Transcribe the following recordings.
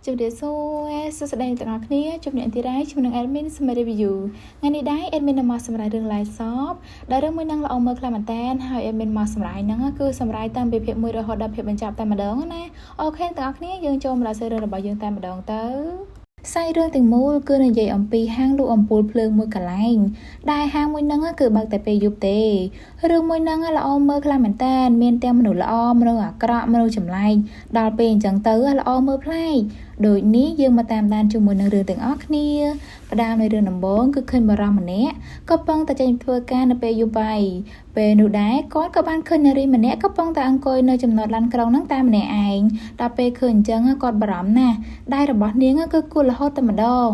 ជម្រាបសួរសួស្តីអ្នកទាំងអស់គ្នាជួបអ្នកអន្តិរាយជាមួយនឹង admin សម្រាប់ review ថ្ងៃនេះដែរ admin នឹងមកសម្រាប់រឿង live shop ដែលរឿងមួយនឹងល្អមើលខ្លាំងមែនតើហើយ admin មកសម្រាប់ហ្នឹងគឺសម្រាប់តាំងពីភាគ1រហូតដល់ភាគបញ្ចប់តែម្ដងណាOK ទាំងអស់គ្នាយើងចូលមកដល់សាច់រឿងរបស់យើងតែម្ដងទៅសាច់រឿងទាំងមូលគឺនិយាយអំពីហាងលក់អំពូលភ្លើងមួយកន្លែងដែលហាងមួយហ្នឹងគឺបើកតែពេលយប់ទេរឿងមួយហ្នឹងល្អមើលខ្លាំងមែនតើមានទាំងមនុស្សល្អមនុស្សអាក្រក់មនុស្សចម្លែកដល់ពេលអញ្ចឹងទៅល្អមើលប្លែកដូចនេះយើងមកតាមដានជាមួយនឹងរឿងទាំងអស់គ្នាផ្ដើមនៃរឿងដំបូងគឺឃើញបុរសម្នាក់កំពុងតែចេញធ្វើការនៅពេលយប់ហើយពេលនោះដែរគាត់ក៏បានឃើញនារីម្នាក់កំពុងតែអង្គុយនៅចំណតឡានក្រុងហ្នឹងតែម្នាក់ឯងដល់ពេលឃើញអញ្ចឹងគាត់បារម្ភណាស់ដៃរបស់នាងគឺគួររហូតតែម្ដង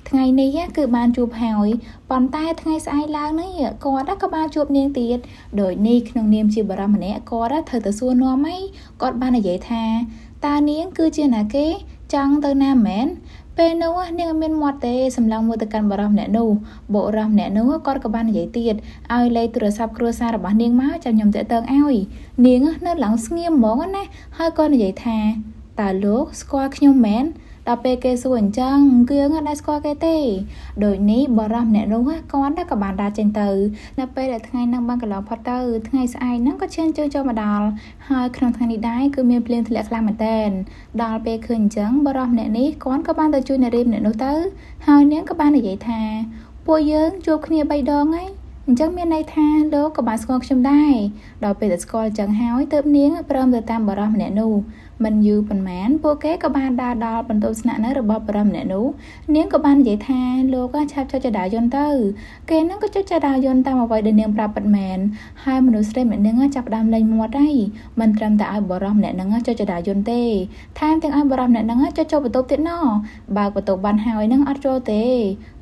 ថ្ងៃនេះគឺបានជួបហើយប៉ុន្តែថ្ងៃស្អែកឡើងនេះគាត់ក៏បានជួបនាងទៀតដូចនេះក្នុងនាមជាបុរសម្នាក់គាត់ត្រូវទៅសួរនាំអីគាត់បាននិយាយថាតើនាងគឺជាណាគេចង់ទៅណាមែនពេលនោះនាងអត់មានមាត់ទេសម្លឹងមើលទៅកាន់បុរសម្នាក់នោះបុរសម្នាក់នោះគាត់ក៏បាននិយាយទៀតឲ្យលេខទូរស័ព្ទគ្រួសាររបស់នាងមកចាំខ្ញុំទាក់ទងឲ្យនាងនៅឡើងស្ងៀមហ្មងណាហើយក៏និយាយថាតើលោកស្គាល់ខ្ញុំមែនដល់ពេលគេសួរអញ្ចឹងគឺអត់ដែលស្គាល់គេទេដូចនេះបុរសម្នាក់នោះគាត់ក៏បានដើរចេញទៅនៅពេលដែលថ្ងៃហ្នឹងបានកន្លងផុតទៅថ្ងៃស្អែកហ្នឹងក៏ឈានជើងចូលមកដល់ហើយក្នុងថ្ងៃនេះដែរគឺមានភ្លៀងធ្លាក់ខ្លាំងមែនទែនដល់ពេលឃើញអញ្ចឹងបុរសម្នាក់នេះគាត់ក៏បានទៅជួយនារីម្នាក់នោះទៅហើយនាងក៏បាននិយាយថាពួកយើងជួបគ្នា3ដងហើយអញ្ចឹងមានន័យថាលោកក៏បានស្គាល់ខ្ញុំដែរដល់ពេលដែលស្គាល់អញ្ចឹងហើយទើបនាងព្រមទៅតាមបុរសម្នាក់នោះមិនយូរប៉ុន្មានពួកគេក៏បានដើរដល់បន្ទប់ស្នាក់នៅរបស់បុរសម្នាក់នោះនាងក៏បាននិយាយថាលោកឆាប់ចុចជណ្ដើរយន្តទៅគេនឹងក៏ចុចជណ្ដើរយន្តតាមអ្វីដែលនាងប្រាប់ពិតមែនហើយមនុស្សស្រីម្នាក់នឹងចាប់ផ្ដើមលេងមាត់ហើយមិនត្រឹមតែឲ្យបុរសម្នាក់នឹងចុចជណ្ដើរយន្តទេថែមទាំងឲ្យបុរសម្នាក់នឹងចុចចូលបន្ទប់ទៀតណបើកបន្ទប់បានហើយនឹងអត់ចូលទេ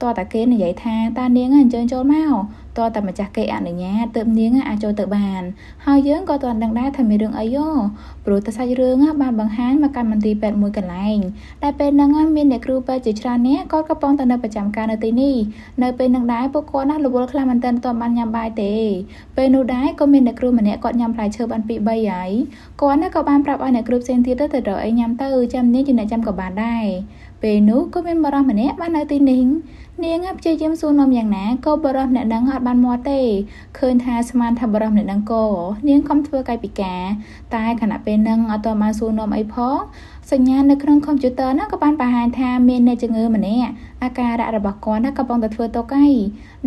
តើតាគេនិយាយថាតានាងអញ្ជើញចូលមកតើតែម្ចាស់គេអនុញ្ញាតទើបនាងអាចចូលទៅបានហើយយើងក៏ទាន់ដឹងដែរថាមានរឿងអីយោព្រោះតែសាច់រឿងបានបង្ហាញមកកាន់មន្ទីរពេទ្យមួយកន្លែងតែពេលហ្នឹងមានអ្នកគ្រូពេទ្យជាច្រើនអ្នកគាត់កំពុងតែនៅប្រចាំការនៅទីនេះនៅពេលហ្នឹងដែរពួកគាត់ណារវល់ខ្លាំងមែនទែនមិនទាន់បានញ៉ាំបាយទេពេលនោះដែរក៏មានអ្នកគ្រូម្នាក់គាត់ញ៉ាំផ្លែឈើបាន2 3ហើយគាត់ណាក៏បានប្រាប់ឲ្យអ្នកគ្រូផ្សេងទៀតទៅរកអីញ៉ាំទៅចាំនេះជាអ្នកចាំក៏បានដែរពេលនោះក៏មានបុរសម្នាក់បាននៅទីនេះនាងព្យាយាមសួរនាំយ៉ាងណាក៏បុរសម្នាក់នឹងអត់បានមាត់ទេឃើញថាស្មានថាបុរសម្នាក់នឹងក៏នាងខំធ្វើកាយពិការតែខណៈពេលនឹងអត់ទាន់បានសួរនាំអីផងសញ្ញានៅក្នុងកុំព្យូទ័រហ្នឹងក៏បានបង្ហាញថាមានអ្នកជំងឺម្នាក់អាការៈរបស់គាត់ណាកំពុងតែធ្វើទុក្ខហើយ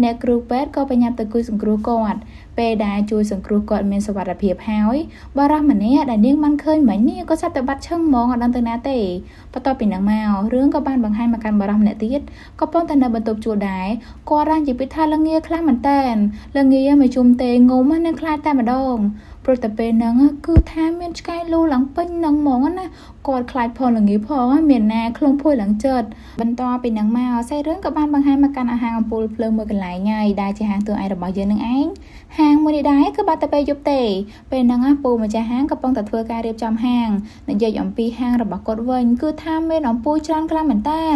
អ្នកគ្រូពេទ្យក៏បញ្ញាប់ទៅគួយសង្គ្រោះគាត់ពេលដែលជួយសង្គ្រោះគាត់មានសុវត្ថិភាពហើយបុរសម្នាក់ដែលនាងបានឃើញមិញនេះក៏ស្រាប់តែបាត់ឈឹងហ្មងអត់ដឹងទៅណាទេបន្ទាប់ពីហ្នឹងមករឿងក៏បានបង្ហាញមកកាន់បុរសម្នាក់ទៀតកំពុងតែនៅបន្ទប់ជួលដែរគាត់រាងជាពិថាលងាខ្លាំងមែនតែនលងាមកជុំទេងុំនឹងខ្លាចតែម្ដងព្រោះតែពេលហ្នឹងគឺថាមានឆ្កែលូឡើងពេញនឹងហ្មងណាគាត់ខ្លាចផងល្ងាផងមានណាឃ្លុំភួយឡើងចិត្តបន្តពីហ្នឹងមកសាច់រឿងក៏បានបង្ហាញមកកាន់អាហារអំពូលភ្លើងមួយកន្លែងហើយដែលជាហាងទួឯងរបស់យើងនឹងឯងហាងមួយនេះដែរគឺបាត់តែពេលយប់ទេពេលហ្នឹងពូម្ចាស់ហាងកំពុងតែធ្វើការរៀបចំហាងនិយាយអំពីហាងរបស់គាត់វិញគឺថាមានអំពូលច្រើនខ្លាំងមែនតើ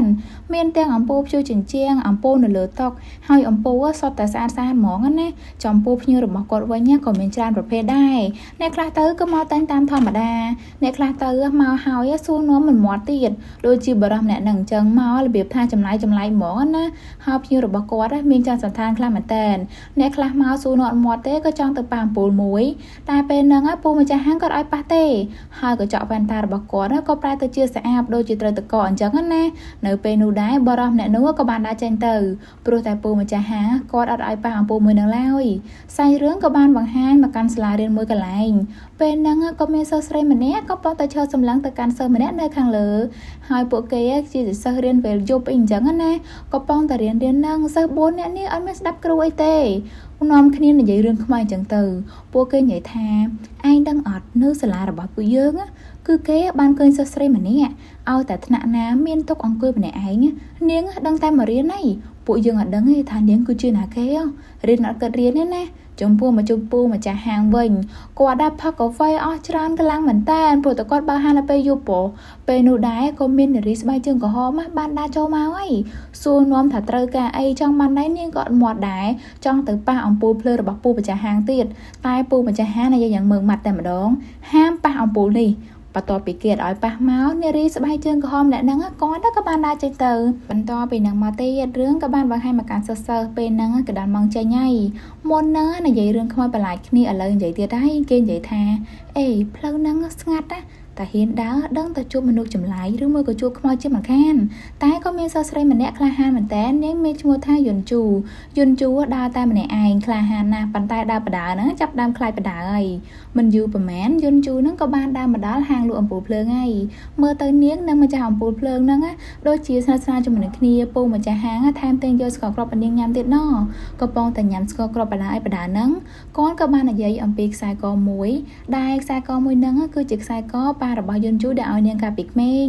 មានទាំងអំពូលព្យួរជញ្ជាំងអំពូលនៅលើតុហើយអំពូលសុទ្ធតែស្អាតស្អាតហ្មងណាចំពោះភ្ញៀវរបស់គាត់វិញក៏មានច្រើនប្រភេទដែរអ្នកខ្លះទៅក៏មកតែងតាមធម្មតាអ្នកខ្លះទៅមកហើយសួរនាំមិនមាត់ទៀតដូចជាបរិសម្នាក់នឹងអញ្ចឹងមករបៀបថាចម្លែកចម្លែកហ្មងណាហើយភ្ញៀវរបស់គាត់មានច័ន្ទសន្តានខ្លះមែនតើអ្នកខ្លះមកសួរនាំអត់មាត់ទេក៏ចង់ទៅប៉ះអំពូលមួយតែពេលហ្នឹងពូម្ចាស់ហាងគាត់ឲ្យប៉ះទេហើយកញ្ចក់វ៉ែនតារបស់គាត់ក៏ប្រែទៅជាស្អាតដូចជាត្រូវតកអញ្ចឹងណានៅពេលនោះដែរបរិសម្នាក់នោះក៏បានដើរចេញទៅព្រោះតែពូម្ចាស់ហាងគាត់អត់ឲ្យប៉ះអំពូលមួយនឹងឡើយសាច់រឿងក៏បានបង្ហាញមកកាន់សាលារៀនមួយកន្លែងពេលហ្នឹងក៏មានសិស្សស្រីម្នាក់ក៏ប៉ុន្តែឈរសម្លឹងទៅកាន់សិស្សម្នាក់នៅខាងលើហើយពួកគេជាសិស្សរៀនពេលយប់អីអញ្ចឹងណាក៏ប៉ុងតែរៀនរៀនហ្នឹងសិស្ស4នាក់នេះអត់មានស្ដាប់គ្រូអីទេនាំគ្នានិយាយរឿងខ្មែរអញ្ចឹងទៅពួកគេនិយាយថាឯងដឹងអត់នៅសាលារបស់ពួកយើងគឺគេបានឃើញសិស្សស្រីម្នាក់ឲ្យតែថ្នាក់ណាមានទុកអង្គុយម្នាក់ឯងនាងដឹងតែមករៀនហីពួកយើងអត់ដឹងទេថានាងគឺជាណាគេរៀនអត់គិតរៀនទេណាចំពោះមកជពូម្ចាស់ហាងវិញគាត់ដាក់ផឹកកាហ្វេអស់ច្រើនខ្លាំងមែនតើព្រោះតែគាត់បើហាងនៅពេលយប់ពោពេលនោះដែរក៏មាននារីស្បែកជើងក្រហមបានដើរចូលមកហើយសួរនាំថាត្រូវការអីចង់បានដែរនាងក៏អត់មាត់ដែរចង់ទៅប៉ះអំពូលភ្លើងរបស់ពូម្ចាស់ហាងទៀតតែពូម្ចាស់ហាងនិយាយយ៉ាងមើងម៉ាត់តែម្ដងហាមប៉ះអំពូលនេះ បន្ទាប់ពីគេអត់ឲ្យប៉ះមកនារីស្បែកជើងក្រហមម្នាក់ហ្នឹងគាត់ក៏បានដើរចេញទៅបន្ទាប់ពីហ្នឹងមកទៀតរឿងក៏បានបង្ហាញមកកាន់សិស្សៗពេលហ្នឹងក៏ដល់ម៉ោងចេញហើយមុនហ្នឹងនិយាយរឿងខ្មោចបន្លាចគ្នាឥឡូវនិយាយទៀតហើយគេនិយាយថាអេផ្លូវហ្នឹងស្ងាត់ណាតែហ៊ានដើរដឹងតែជួបមនុស្សចម្លែកឬមួយក៏ជួបខ្មោចជាមិនខានតែក៏មានសិស្សស្រីម្នាក់ក្លាហានមែនតើនាងមានឈ្មោះថាយុនជូយុនជូដើរតែម្នាក់ឯងក្លាហានណាស់ប៉ុន្តែដើរបដើហ្នឹងចាប់ដើមខ្លាចបដើហើយមិនយូរប្រហែលយុនជូហ្នឹងក៏បានដើរមកដល់ហាងលក់អំពូលភ្លើងហើយមើលទៅនាងនិងម្ចាស់អំពូលភ្លើងហ្នឹងដូចជាស្និទ្ធស្នាលជាមួយនឹងគ្នាពូម្ចាស់ហាងថែមទាំងយកស្ករគ្រាប់ឲ្យនាងញ៉ាំទៀតណកំពុងតែញ៉ាំស្ករគ្រាប់បដើឲ្យបដើហ្នឹងគាត់ក៏បាននិយាយអំពីខ្សែកមួយដែលខ្សែកមួយហ្នឹងគឺជាខ្សែកប៉ារបស់យុនជូដែលឲ្យនាងកាលពីក្មេង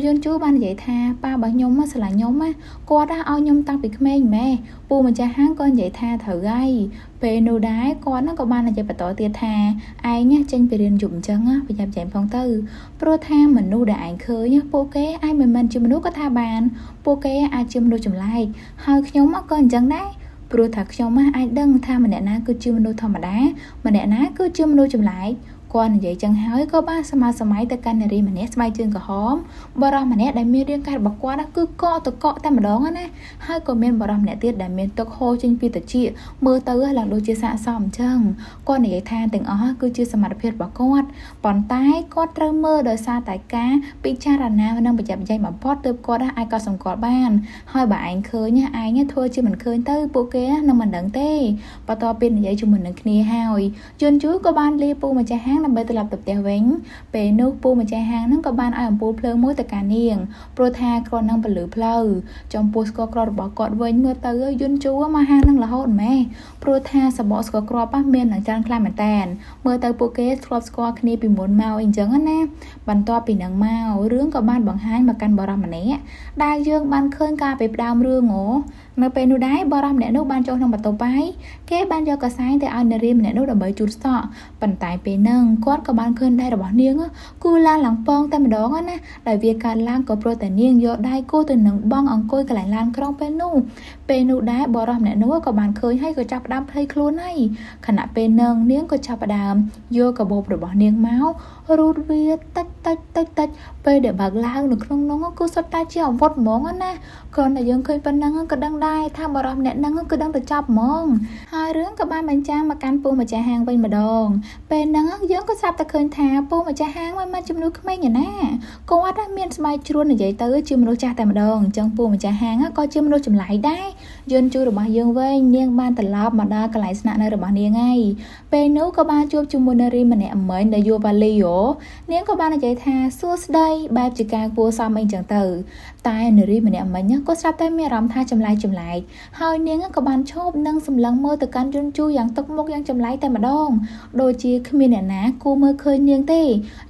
យុនជូបាននិយាយថាប៉ារបស់ខ្ញុំស្រឡាញ់ខ្ញុំគាត់ឲ្យខ្ញុំតាំងពីក្មេងម៉េះពូម្ចាស់ហាងក៏និយាយថាត្រូវហើយពេលនោះដែរគាត់ក៏បាននិយាយបន្តទៀតថាឯងចេញពីរៀនយប់អញ្ចឹងប្រញាប់ចែងផងទៅព្រោះថាមនុស្សដែលឯងឃើញពួកគេអាចមិនមែនជាមនុស្សក៏ថាបានពួកគេអាចជាមនុស្សចម្លែកហើយខ្ញុំក៏អញ្ចឹងដែរព្រោះថាខ្ញុំអាចដឹងថាម្នាក់ណាគឺជាមនុស្សធម្មតាម្នាក់ណាគឺជាមនុស្សចម្លែកគាត់និយាយចឹងហើយក៏បានសម័យសម័យទៅកាន់នារីម្នាក់ស្បែកជើងក្រហមបរិសម្នាក់ដែលមានរាងកាយរបស់គាត់គឺកកទៅកកតែម្ដងណាហើយក៏មានបរិសម្នាក់ទៀតដែលមានទឹកហូរចេញពីត្រចៀកមើលទៅឡើងដូចជាសាកសមអញ្ចឹងគាត់និយាយថាទាំងអស់គឺជាសមត្ថភាពរបស់គាត់ប៉ុន្តែគាត់ត្រូវមើលដោយសារតែការពិចារណានិងប្រយ័ត្នប្រយែងបំផុតទើបគាត់អាចកត់សម្គាល់បានហើយបើឯងឃើញឯងធ្វើជាមិនឃើញទៅពួកគេនឹងមិនដឹងទេបន្ទាប់ពីនិយាយជាមួយនឹងគ្នាហើយយន់ជូក៏បានលាពូម្ចាស់ហាងដើម្បីត្រឡប់ទៅផ្ទះវិញពេលនោះពូម្ចាស់ហាងហ្នឹងក៏បានឲ្យអំពូលភ្លើងមួយទៅកាន់នាងព្រោះថាគ្រាន់នឹងពលឺផ្លូវចំពោះស្ករគ្រាប់របស់គាត់វិញមើលទៅយន់ជូមកហាងហ្នឹងរហូតម៉េះព្រោះថាសបកស្ករគ្រាប់មាននឹងច្រើនខ្លាំងមែនតែនមើលទៅពួកគេធ្លាប់ស្គាល់គ្នាពីមុនមកអីចឹងណាបន្ទាប់ពីនឹងមករឿងក៏បានបង្ហាញមកកាន់បរិសម្នាក់ដែលយើងបានឃើញកាលពីដើមរឿងហ៎នៅពេលនោះដែរបរិសម្នាក់នោះបានចូលក្នុងបន្ទប់បាយគេបានយកកសែងទៅឲ្យនារីម្នាក់នោះដើម្បីជូតសក់ប៉ុន្តែពេលហ្នឹងគាត់ក៏បានឃើញដៃរបស់នាងគូឡានឡើងពងតែម្ដងណាដែលវាកើតឡើងក៏ព្រោះតែនាងយកដៃគូទៅនឹងបងអង្គុយកន្លែងឡានក្រុងពេលនោះដែរបរិសម្នាក់នោះក៏បានឃើញហើយក៏ចាប់ផ្ដើមភ័យខ្លួនហើយខណៈពេលហ្នឹងនាងក៏ចាប់ផ្ដើមយកកាបូបរបស់នាងមករូតវាតិចតិចតិចតិចពេលដែលបើកឡើងនៅក្នុងនោះគឺសុទ្ធតែជាអាវុធហ្មងណាគ្រាន់តែយើងឃើញប៉ុណ្ណឹងក៏ដឹងដែរថាបរិសម្នាក់ហ្នឹងគឺដឹងតែចាប់ហ្មងហើយរឿងក៏បានបញ្ចាំងមកកាន់ពូម្ចាស់ហាងវិញម្ដងពេលហ្នឹងយើងក៏ស្រាប់តែឃើញថាពូម្ចាស់ហាងមិនមែនជំនួសក្មេងឯណាគាត់មានស្បែកជ្រួននិយាយទៅជាមនុស្សចាស់តែម្ដងអញ្ចឹងពូម្ចាស់ហាងក៏ជាមនុស្សចម្លែកដែរយន្តជូរបស់យើងវិញនាងបានត្រឡប់មកដល់កន្លែងស្នាក់នៅរបស់នាងហើយពេលនោះក៏បានជួបជាមួយនារីម្នាក់មិញដែលយួវ៉ាលីយោនាងក៏បាននិយាយថាសួស្តីបែបជាការគួរសមអីចឹងទៅតែនារីម្នាក់មិញក៏ស្រាប់តែមានអារម្មណ៍ថាចម្លែកចម្លែកហើយនាងក៏បានឈប់និងសម្លឹងមើលទៅកាន់យន្តជូយ៉ាងទឹកមុខយ៉ាងចម្លែកតែម្ដងដូចជាគ្មានអ្នកណាគួរមើលឃើញនាងទេ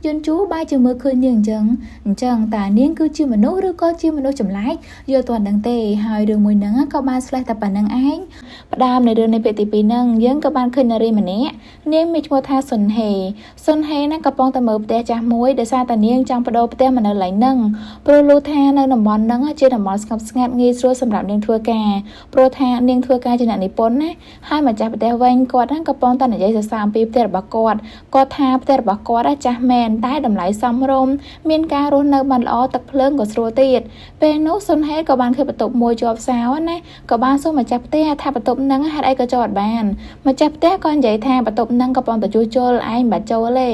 យន្តជូបែរជាមើលឃើញនាងអញ្ចឹងតើនាងគឺជាមនុស្សឬក៏ជាមនុស្សចម្លែកយល់ទាន់ដឹងទេហើយរឿងមួយហ្នឹងក៏បានស្លេះតែប៉ុណ្្នឹងឯងផ្ដើមនៃរឿងនៃពេលទី2ហ្នឹងយើងក៏បានឃើញនារីម្នាក់នាងមានឈ្មោះថាសុនហេសុនហេហ្នឹងកំពុងតែមើលផ្ទះចាស់មួយដោយសារតែនាងចង់បដូរផ្ទះមកនៅកន្លែងហ្នឹងព្រោះលូថានៅតំបន់ហ្នឹងជាតំបន់ស្ងប់ស្ងាត់ងាយស្រួលសម្រាប់នាងធ្វើការព្រោះថានាងធ្វើការជាអ្នកនិពន្ធណាហើយម្ចាស់ផ្ទះវិញគាត់ហ្នឹងកំពុងតែនិយាយសរសើរអំពីផ្ទះរបស់គាត់គាត់ថាផ្ទះរបស់គាត់ចាស់មែនតែតម្លៃសមរម្យមានការរស់នៅបានល្អទឹកភ្លើងក៏ស្រួលទៀតពេលនោះសុនហេក៏បានឃើញបន្ទប់មួយជាប់សោណាក៏បានសួរម្ចាស់ផ្ទះថាបន្ទប់ហ្នឹងហេតុអីក៏ចូលអត់បានម្ចាស់ផ្ទះក៏និយាយថាបន្ទប់ហ្នឹងកំពុងតែជួសជុលឯងមិនបាច់ចូលទេ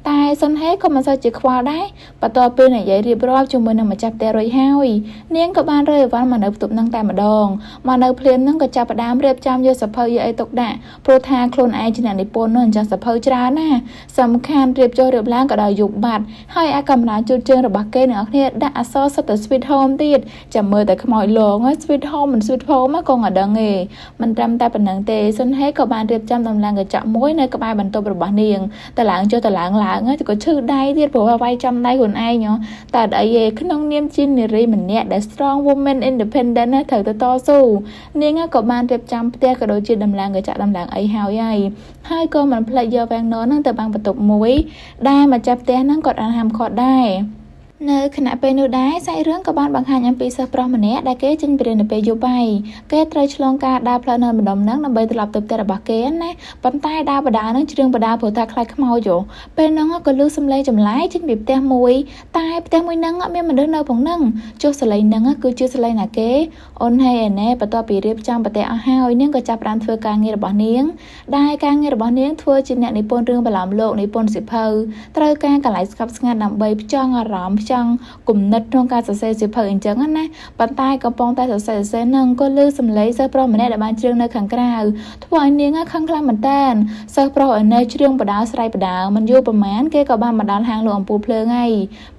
តែសុនហេក៏មិនសូវជាខ្វល់ដែរបន្ទាប់ពីនិយាយរៀបរាប់ជាមួយនឹងម្ចាស់ផ្ទះរួចហើយនាងក៏បានរើអីវ៉ាន់មកនៅបន្ទប់ហ្នឹងតែម្ដងមកនៅភ្លាមហ្នឹងក៏ចាប់ផ្ដើមរៀបចំយកសភៅយកអីទុកដាក់ព្រោះថាខ្លួនឯងជាអ្នកនិពន្ធនោះអញ្ចឹងសភៅច្រើនណាសំខាន់រៀបចុះរៀបឡើងក៏ដល់យប់បាត់ហើយអាកាមេរ៉ាជូតជើងរបស់គេអ្នកនរគ្នាដាក់អក្សរសុទ្ធតែ Sweet Home ទៀតចាំមើលតែខ្មោចលង Sweet Home មិន Sweet Home ក៏មិនដឹងទេមិនត្រឹមតែប៉ុណ្្នឹងទេសុនហេក៏បានរៀបចំដំឡើងកញ្ចក់មួយនៅក្បែរបន្ទប់របស់នាងតឡើងចុះតឡើងឡើងក៏ឈឺដៃទៀតព្រោះវាយចំដៃខ្លួនឯងតែអីទេក្នុងនាមជានារីម្នាក់ដែល strong woman independent ណាត្រូវទៅតស៊ូនាងក៏បានរៀបចំផ្ទះក៏ដូចជាដំឡើងកញ្ចក់ដំឡើងអីហើយហើយក៏មិនភ្លេចយកវាំងននហ្នឹងទៅបាំងបន្ទប់មួយដែលម្ចាស់ផ្ទះហ្នឹងគាត់អានហាមឃាត់ដែរ នៅខណៈពេលនោះដែរសាច់រឿងក៏បានបង្ហាញអំពីសិស្សប្រុសម្នាក់ដែលគេចេញពីរៀននៅពេលយប់ហើយគេត្រូវឆ្លងការដើរផ្លូវនៅម្ដុំហ្នឹងដើម្បីត្រឡប់ទៅផ្ទះរបស់គេណាប៉ុន្តែដើរបដាហ្នឹងច្រៀងបដាព្រោះថាខ្លាចខ្មោចពេលហ្នឹងក៏ឮសំឡេងចម្លែកចេញពីផ្ទះមួយតែផ្ទះមួយហ្នឹងអត់មានមនុស្សនៅផងហ្នឹងចុះសំឡេងហ្នឹងគឺជាសំឡេងណាគេអូនហេឯណែបន្ទាប់ពីរៀបចំប្រទេសអស់ហើយនាងក៏ចាប់ផ្ដើមធ្វើការងាររបស់នាងដែលការងាររបស់នាងធ្វើជាអ្នកនិពន្ធរឿងបន្លំលោកនិពន្ធសៀវភៅត្រូវការកន្លែងស្ងប់ស្ងាត់ដើម្បីផ្ចង់អារម្មណ៍ផ្ចង់គំនិតក្នុងការសរសេរសៀវភៅអញ្ចឹងណាប៉ុន្តែកំពុងតែសរសេរសរសេរហ្នឹងក៏ឮសំឡេងសិស្សប្រុសម្នាក់ដែលបានច្រៀងនៅខាងក្រៅធ្វើឲ្យនាងខឹងខ្លាំងមែនតើសិស្សប្រុសឯនេះច្រៀងបដាស្រែកបដាមិនយូរប្រហែលគេក៏បានមកដល់ហាងលក់អំពូលភ្លើងហើយ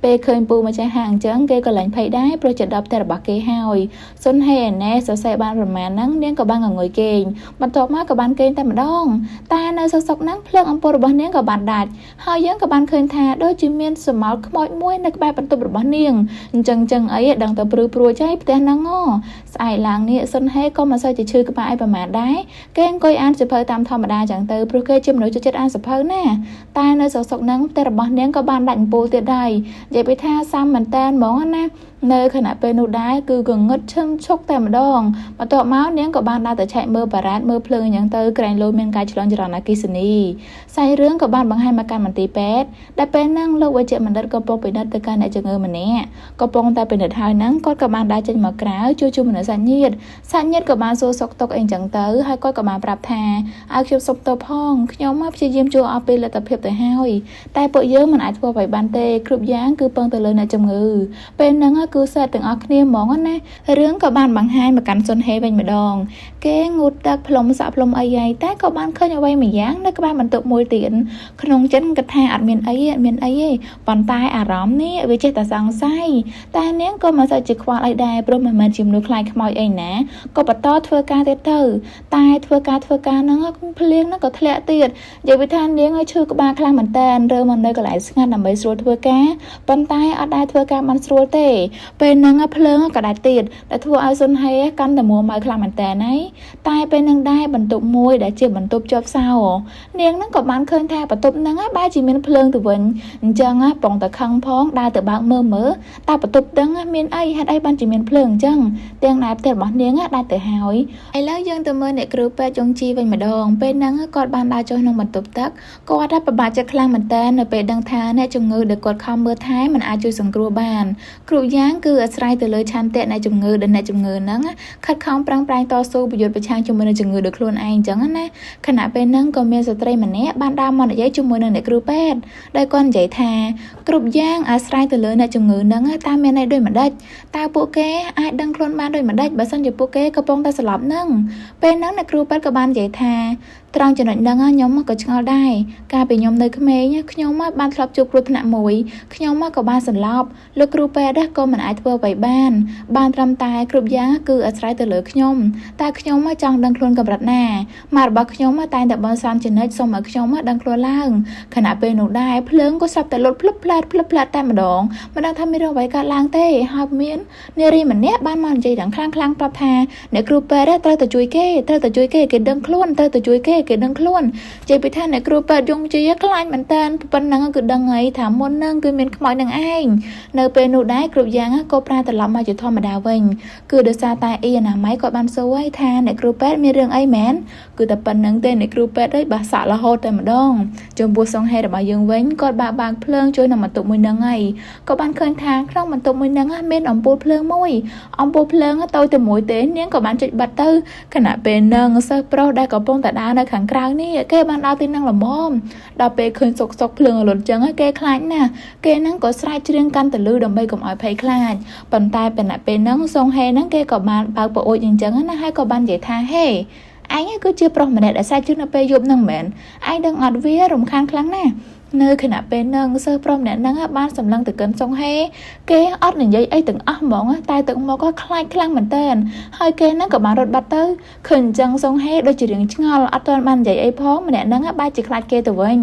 ពេលឃើញពូម្ចាស់ហាងអញ្ចឹងគេក៏លែងភ័យដែរព្រោះចិត្តដល់ផ្ទះរបស់គេហើយសុនហេឯនេះសរសេរបានប្រហែលហ្នឹងនាងក៏បានងងុយគេងបន្ទាប់មកក៏បានគេងតែម្ដងតែនៅសុកសុកហ្នឹងភ្លើងអំពូលរបស់នាងក៏បានដាច់ហើយយើងក៏បានឃើញថាដូចជាមានសមោលខ្មោចមួយនៅក្បែរបន្ទប់របស់នាងអញ្ចឹងចឹងអីដឹងតែព្រឺព្រួចហើយផ្ទះហ្នឹងស្អែកឡើងនេះសុនហេក៏មិនសូវជាឈឺក្បាលអីប្រហែលដែរគេអង្គុយអានសៀវភៅតាមធម្មតាចឹងទៅព្រោះគេជាមនុស្សចូលចិត្តអានសៀវភៅណាតែនៅសុកសុកហ្នឹងផ្ទះរបស់នាងក៏បានដាច់អំពូលទៀតដែរនិយាយពីថាសាំមែនតែនហ្មងណានៅខណៈពេលនោះដែរគឺកងឹតឈឹងឈុកតែម្ដងបន្ទាប់មកនាងក៏បានដើរទៅឆែកមើលបារ៉ាតមើលភ្លើងអញ្ចឹងទៅក្រែងលោមានការឆ្លងចរន្តអគ្គិសនីសាច់រឿងក៏បានបង្ហាញមកកាន់មន្ទីរពេទ្យដែលពេលហ្នឹងលោកវេជ្ជបណ្ឌិតក៏ពុកពិនិត្យទៅកាន់អ្នកជំងឺម្នាក់កំពុងតែពិនិត្យហើយហ្នឹងគាត់ក៏បានដើរចេញមកក្រៅជួបជុំមនុស្សសាច់ញាតិសាច់ញាតិក៏បានសួរសុខទុក្ខអីអញ្ចឹងទៅហើយគាត់ក៏បានប្រាប់ថាឲ្យខ្ញុំសុំទោសផងខ្ញុំមកព្យាយាមជួយអស់ពីលទ្ធភាពទៅហើយតែពួកយើងមិនអាចធ្វើអ្វីបានទេគ្រប់យ៉ាងគឺពឹងទៅលើអ្នកជំងឺពេលហ្នឹងគឺសេតទាំងអស់គ្នាហ្មងណារឿងក៏បានបង្ហាញមកកាន់សុនហេវិញម្ដងគេងូតទឹកផ្លុំសាក់ផ្លុំអីហើយតែក៏បានឃើញអ្វីមួយយ៉ាងនៅក្បែរបន្ទប់មួយទៀតក្នុងចិត្តគិតថាអត់មានអីអត់មានអីទេប៉ុន្តែអារម្មណ៍នេះវាចេះតែសង្ស័យតែនាងក៏មិនសូវជាខ្វល់អីដែរព្រោះមិនមែនជាមនុស្សខ្លាចខ្មោចអីណាក៏បន្តធ្វើការទៀតទៅតែធ្វើការធ្វើការហ្នឹងភ្លៀងហ្នឹងក៏ធ្លាក់ទៀតនិយាយពីថានាងឲ្យឈឺក្បាលខ្លាំងមែនតើរើមកនៅកន្លែងស្ងាត់ដើម្បីស្រួលធ្វើការប៉ុន្តែអត់ដែលធ្វើការបានស្រួលទេពេលហ្នឹងភ្លើងក៏ដាច់ទៀតដែលធ្វើឲ្យសុនហេកាន់តែមួម៉ៅខ្លាំងមែនតើហើយតែពេលហ្នឹងដែរបន្ទប់មួយដែលជាបន្ទប់ជាប់សោនាងហ្នឹងក៏បានឃើញថាបន្ទប់ហ្នឹងបែរជាមានភ្លើងទៅវិញអញ្ចឹងបងតខឹងផងដើរទៅបើកមើលមើលតើបន្ទប់ហ្នឹងមានអីហេតុអីបានជាមានភ្លើងអញ្ចឹងទាំងដែលផ្ទះរបស់នាងដាច់ទៅហើយឥឡូវយើងទៅមើលអ្នកគ្រូពេទ្យចុងជីវិញម្ដងពេលហ្នឹងគាត់បានដើរចុះក្នុងបន្ទប់ទឹកគាត់ថាពិបាកចិត្តខ្លាំងមែនតើនៅពេលដឹងថាអ្នកជំងឺដែលគាត់ខំមើលថែមិនអាចជួយសង្គ្រោះបានគ្រប់យ៉ាងគឺអាស្រ័យទៅលើឆន្ទៈអ្នកជំងឺដែលអ្នកជំងឺហ្នឹងខិតខំប្រឹងប្រែងតស៊ូប្រយុទ្ធប្រឆាំងជាមួយនឹងជំងឺដោយខ្លួនឯងអញ្ចឹងណាខណៈពេលហ្នឹងក៏មានស្ត្រីម្នាក់បានដើរមកនិយាយជាមួយនឹងអ្នកគ្រូពេទ្យដោយគាត់និយាយថាគ្រប់យ៉ាងអាស្រ័យទៅលើអ្នកជំងឺហ្នឹងតើមានន័យដូចម្ដេចតើពួកគេអាចដឹងខ្លួនបានដូចម្ដេចបើសិនជាពួកគេកំពុងតែស្លាប់ហ្នឹងពេលហ្នឹងអ្នកគ្រូពេទ្យក៏បាននិយាយថាត្រង់ចំណុចហ្នឹងខ្ញុំក៏ឆ្ងល់ដែរកាលពីខ្ញុំនៅក្មេងខ្ញុំបានធ្លាប់ជួបគ្រោះថ្នាក់មួយខ្ញុំក៏បានសន្លប់លោកគ្រូពេទ្យក៏មិនអាចធ្វើអ្វីបានបានត្រឹមតែគ្រប់យ៉ាងគឺអាស្រ័យទៅលើខ្ញុំតែខ្ញុំចង់ដឹងខ្លួនកម្រិតណាម៉ាក់របស់ខ្ញុំតែងតែបន់ស្រន់ជានិច្ចសូមឲ្យខ្ញុំដឹងខ្លួនឡើងខណៈពេលនោះដែរភ្លើងក៏ស្រាប់តែលុតភ្លឹបផ្លែតភ្លឹបផ្លែតតែម្ដងមិនដឹងថាមានរឿងអ្វីកើតឡើងទេហើយមាននារីម្នាក់បានមកនិយាយយ៉ាងខ្លាំងខ្លាំងប្រាប់ថាអ្នកគ្រូពេទ្យត្រូវតែជួយគេត្រូវតែជួយគេគេដឹងខ្លួនត្រូវតែជួយគេគេដឹងខ្លួននិយាយពីថាអ្នកគ្រូពេទ្យយងជាខ្លាចមែនតើប៉ុណ្ណឹងគឺដឹងហើយថាមុនហ្នឹងគឺមានខ្មោចនឹងឯងនៅពេលនោះដែរគ្រប់យ៉ាងក៏ប្រែត្រឡប់មកជាធម្មតាវិញគឺដោយសារតែអ៊ីអនាម័យគាត់បានសួរឲ្យថាអ្នកគ្រូពេទ្យមានរឿងអីមែនគឺតែប៉ុណ្្នឹងទេអ្នកគ្រូពេទ្យអើយបាសក់រហូតតែម្ដងចំពោះសង្ហេរបស់យើងវិញគាត់បើកបើកភ្លើងជួយនឹងបន្ទប់មួយហ្នឹងហើយក៏បានឃើញថាក្នុងបន្ទប់មួយហ្នឹងមានអំពូលភ្លើងមួយអំពូលភ្លើងតូចតែមួយទេនាងក៏បានចុចបិទទៅខណៈពេលហ្នឹងសិស្សប្រុសដែលកំពុងតែដើរនៅខាងក្រៅនេះគេបានដើរទីហ្នឹងល្មមដល់ពេលឃើញសុកសុកភ្លើងរលត់ចឹងគេខ្លាចណាស់គេហ្នឹងក៏ស្រែកច្រៀងកាន់តែលឺដើម្បីកុំឲ្យភ័យខ្លាចប៉ុន្តែពេលពេលហ្នឹងសុងហេហ្នឹងគេក៏បានបើកប្អូចអញ្ចឹងណាហើយក៏បាននិយាយថាហេឯងគឺជាប្រុសម្នាក់ដែលស្រែកជឿនៅពេលយប់ហ្នឹងមែនឯងដឹងអត់វារំខានខ្លាំងណាស់នៅខណៈពេលហ្នឹងសិស្សប្រុសម្នាក់ហ្នឹងបានសម្លឹងទៅកិនសុងហេគេអត់និយាយអីទាំងអស់ហ្មងតែទឹកមកក៏ខ្លាចខ្លាំងមែនតើហើយគេហ្នឹងក៏បានរត់បាត់ទៅឃើញអញ្ចឹងសុងហេដូចជារៀងឆ្ងល់អត់ទាន់បាននិយាយអីផងម្នាក់ហ្នឹងបែរជាខ្លាចគេទៅវិញ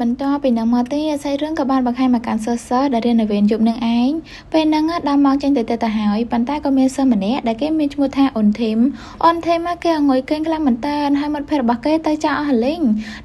បន្ទាប់ពីនឹងមកទេសាច់រឿងក៏បានបង្ហាញមកកាន់សិស្សសិស្សដែលរៀននៅវេនយប់នឹងឯងពេលហ្នឹងដល់ម៉ោងចេញទៅទៅទៅហើយប៉ុន្តែក៏មានសិស្សម្នាក់ដែលគេមានឈ្មោះថាអ៊ុនធីមអ៊ុនធីមគេអង្គុយគេងខ្លាំងមែនតើហើយមិត្តភក្តិរបស់គេទៅចោលអស់លីង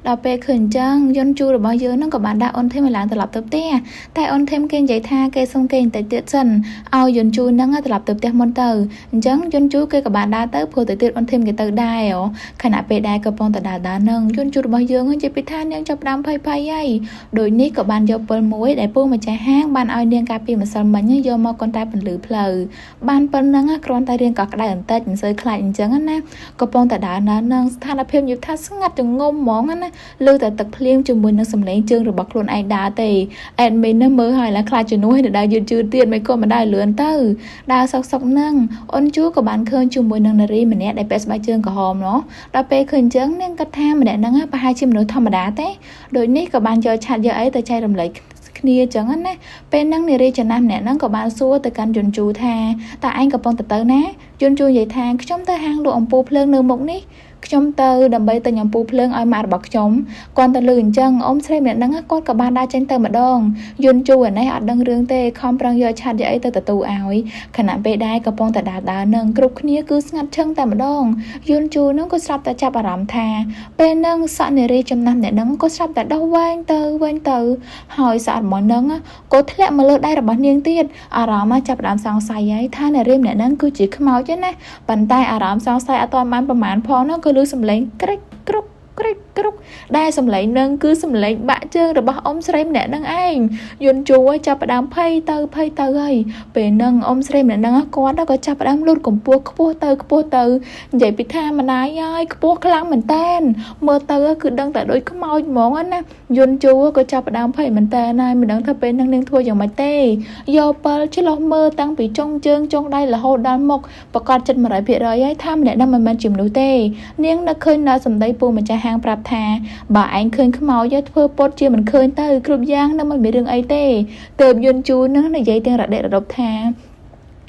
ដល់ពេលឃើញអញ្ចឹងយុនជូរបស់យើងហ្នឹងក៏បានដាក់អ៊ុនធីមឲ្យឡើងត្រឡប់ទៅផ្ទះតែអ៊ុនធីមគេនិយាយថាគេសុំគេបន្តិចទៀតសិនឲ្យយុនជូហ្នឹងត្រឡប់ទៅផ្ទះមុនទៅអញ្ចឹងយុនជូគេក៏បានដើរទៅព្រោះទៅទៀតអ៊ុនធីមគេទៅដែរខណៈពេលដែរកំពុងតែដើរដើរនឹងយុនជូរបស់យើងនិយាយពីថានាងចាប់ផ្ដើមភ័យភ័យហើយដោយនេះក៏បានយកពិលមួយដែលពូម្ចាស់ហាងបានឲ្យនាងកាលពីម្សិលមិញយកមកកន្តែពន្លឺផ្លូវបានប៉ុណ្ណឹងគ្រាន់តែរៀងក៏ក្តៅបន្តិចមិនសូវខ្លាចអញ្ចឹងណាកំពុងតែដើរនៅនឹងស្ថានភាពយល់ថាស្ងាត់ចងំហ្មងណាលើតែទឹកភ្លៀងជាមួយនឹងសំឡេងជើងរបស់ខ្លួនឯងដើរទេអេដមីននឹងមើលហើយឡើងខ្លាចជំនួសឲ្យដើរយឺតយឺតទៀតមិនក៏មិនដើរលឿនទៅដើរសុកសុកនឹងអ៊ុនជូក៏បានឃើញជាមួយនឹងនារីម្នាក់ដែលពាក់ស្បែកជើងក្រហមណោះដល់ពេលឃើញអញ្ចឹងនាងគិតថាម្នាក់ហ្នឹងប្រហែលជាមនុស្សធម្មតាទេដូចនេះក៏បានយកឆាត់យកអីទៅចែករំលែកគ្នាចឹងណាពេលហ្នឹងនារីចំណាស់ម្នាក់ហ្នឹងក៏បានសួរទៅកាន់យុនជូថាតើឯងកំពុងទៅទៅណាយុនជូនិយាយថាខ្ញុំទៅហាងលក់អំពូលភ្លើងនៅមុខនេះខ្ញុំទៅដើម្បីទិញអំពូលភ្លើងឲ្យម៉ាក់របស់ខ្ញុំគាត់ទៅលឺអញ្ចឹងអ៊ំស្រីម្នាក់ហ្នឹងគាត់ក៏បានដើរចេញទៅម្ដងយុនជូអានេះអត់ដឹងរឿងទេខំប្រឹងយកឆាត់យកអីទៅទទួលឲ្យខណៈពេលដែរកំពុងតែដើរដើរនឹងគ្រប់គ្នាគឺស្ងាត់ឈឹងតែម្ដងយុនជូហ្នឹងក៏ស្រាប់តែចាប់អារម្មណ៍ថាពេលហ្នឹងសក់នារីចំណាស់ម្នាក់ហ្នឹងក៏ស្រាប់តែដោះវែងទៅវែងទៅហើយសក់របស់ហ្នឹងក៏ធ្លាក់មកលើដៃរបស់នាងទៀតអារម្មណ៍ចាប់ផ្ដើមសង្ស័យហើយថានារីម្នាក់ហ្នឹងគឺជាខ្មោចណាប៉ុន្តែអារម្មណ៍សង្ស័យអត់ទាន់បានប្រមាណផងហ្នឹងក៏ឮសំឡេងក្រិចគ្រុកក្រិចគ្រុកដែលសំឡេងនឹងគឺសំឡេងបាក់ជើងរបស់អ៊ំស្រីម្នាក់នឹងឯងយុនជូចាប់ផ្ដើមភ័យទៅភ័យទៅហើយពេលនឹងអ៊ំស្រីម្នាក់នឹងគាត់ក៏ចាប់ផ្ដើមលូតកម្ពស់ខ្ពស់ទៅខ្ពស់ទៅនិយាយពីថាម្ដាយហើយខ្ពស់ខ្លាំងមែនតែនមើលទៅគឺដឹងតែដូចខ្មោចហ្មងណាយុនជូក៏ចាប់ផ្ដើមភ័យមែនតែនហើយមិនដឹងថាពេលនឹងនាងធ្វើយ៉ាងម៉េចទេយកពិលឆ្លោះមើលតាំងពីចុងជើងចុងដៃរហូតដល់មុខប្រកាសចិត្ត100%ហើយថាម្នាក់នឹងមិនមែនជាមនុស្សទេនាងនឹកឃើញនៅសម្ដីពូម្ចាស់ហាងប្រាប់ថាបើឯងឃើញខ្មោចធ្វើពុតជាមិនឃើញទៅគ្រប់យ៉ាងនឹងមិនមានរឿងអីទេទើបយុនជូនឹងនិយាយទាំងរដិរដប់ថា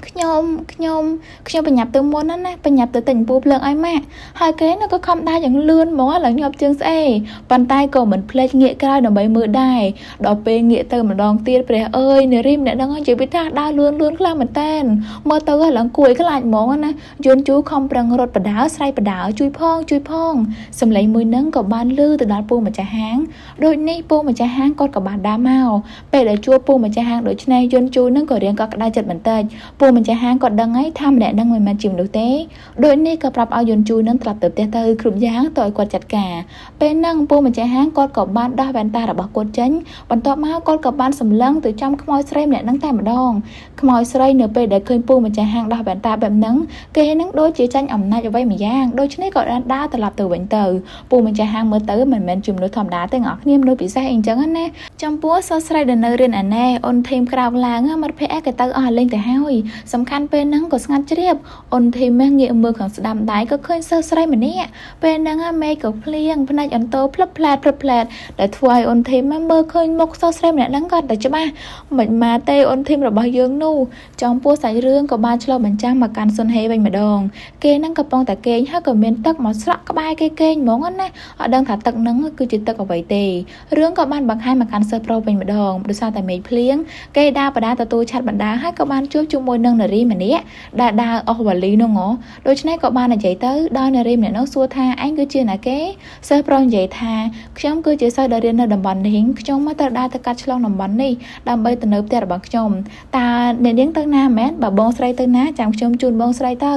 ខ្ញុំខ្ញុំខ្ញុំបញ្ញាប់ទៅមុនណាណាបញ្ញាប់ទៅទិញអំពូលភ្លើងឲ្យម៉ាក់ហើយគេនោះក៏ខំដើរយ៉ាងលឿនហ្មងឡើងញាប់ជើងស្អេប៉ុន្តែក៏មិនភ្លេចងាកក្រោយដើម្បីមើលដែរដល់ពេលងាកទៅម្ដងទៀតព្រះអើយនារីម្នាក់ហ្នឹងនិយាយពីថាដើរលឿនលឿនខ្លាំងមែនតែនមើលទៅឡើងគួយខ្លាចហ្មងណាយន្តជូខំប្រឹងរត់បដើស្រែកបដើជួយផងជួយផងសំឡេងមួយហ្នឹងក៏បានលឺទៅដល់ពូម្ចាស់ហាងដូចនេះពូម្ចាស់ហាងគាត់ក៏បានដើរមកពេលដែលជួបពូម្ចាស់ហាងដូច្នេះយន្តជូហ្នឹងក៏រៀងក៏ក្តៅចិត្តបន្តិចពូម្ចាស់ហាងគាត់ដឹងហើយថាម្នាក់ហ្នឹងមិនមែនជាមនុស្សទេដូចនេះក៏ប្រាប់ឲ្យយន្តជូនឹងត្រឡប់ទៅផ្ទះទៅគ្រប់យ៉ាងទៅឲ្យគាត់ចាត់ការពេលហ្នឹងពូម្ចាស់ហាងគាត់ក៏បានដោះវ៉ែនតារបស់គាត់ចេញបន្ទាប់មកគាត់ក៏បានសម្លឹងទៅចំខ្មោចស្រីម្នាក់ហ្នឹងតែម្ដងខ្មោចស្រីនៅពេលដែលឃើញពូម្ចាស់ហាងដោះវ៉ែនតាបែបហ្នឹងគេហ្នឹងដូចជាចាញ់អំណាចអ្វីម្យ៉ាងដូច្នេះក៏បានដើរត្រឡប់ទៅវិញទៅពូម្ចាស់ហាងមើលទៅមិនមែនជាមនុស្សធម្មតាទេអ្នកគ្នាមនុស្សពិសេសអីចឹងណាចំពោះសិស្សស្រីដែលនៅរៀនអាណេអ៊ុនធីមក្រោកឡើងមិត្តភក្តិក៏ទៅអស់លេងទៅហើយសំខាន់ពេលហ្នឹងក៏ស្ងាត់ជ្រាបអ៊ុនធីមងាកមើលខាងស្ដាំដៃក៏ឃើញសិស្សស្រីម្នាក់ពេលហ្នឹងមេឃក៏ភ្លៀងភ្នែកអន្ទោភ្លឹបផ្លែតភ្លឹបផ្លែតដែលធ្វើឲ្យអ៊ុនធីមមើលឃើញមុខសិស្សស្រីម្នាក់ហ្នឹងក៏តែច្បាស់មិនមកទេអ៊ុនធីមរបស់យើងនោះចំពោះសាច់រឿងក៏បានឆ្លុះបញ្ចាំងមកកាន់សុនហេវិញម្ដងគេហ្នឹងកំពុងតែគេងហើយក៏មានទឹកមកស្រក់ក្បែរគេគេងហ្មងណាអត់ដឹងថាទឹកហ្នឹងគឺជាទឹកអ្វីទេរឿងក៏បានបង្ហាញមកកាន់សិស្សប្រុសវិញម្ដងដោយសារតែមេឃភ្លៀងគេដើរបដាទទួលឆាត់បណ្ដាហើយក៏បានជួបជាមួយនឹងនារីម្នាក់ដែលដើរអស់វ៉ាលីនោះងដូច្នេះក៏បាននិយាយទៅដល់នារីម្នាក់នោះសួរថាឯងគឺជាណាគេសិស្សប្រុសនិយាយថាខ្ញុំគឺជាសិស្សដែលរៀននៅតំបន់នេះខ្ញុំមកត្រូវដើរទៅកាត់ឆ្លងតំបន់នេះដើម្បីទៅនៅផ្ទះរបស់ខ្ញុំតើអ្នកនាងទៅណាមែនបើបងស្រីទៅណាចាំខ្ញុំជូនបងស្រីទៅ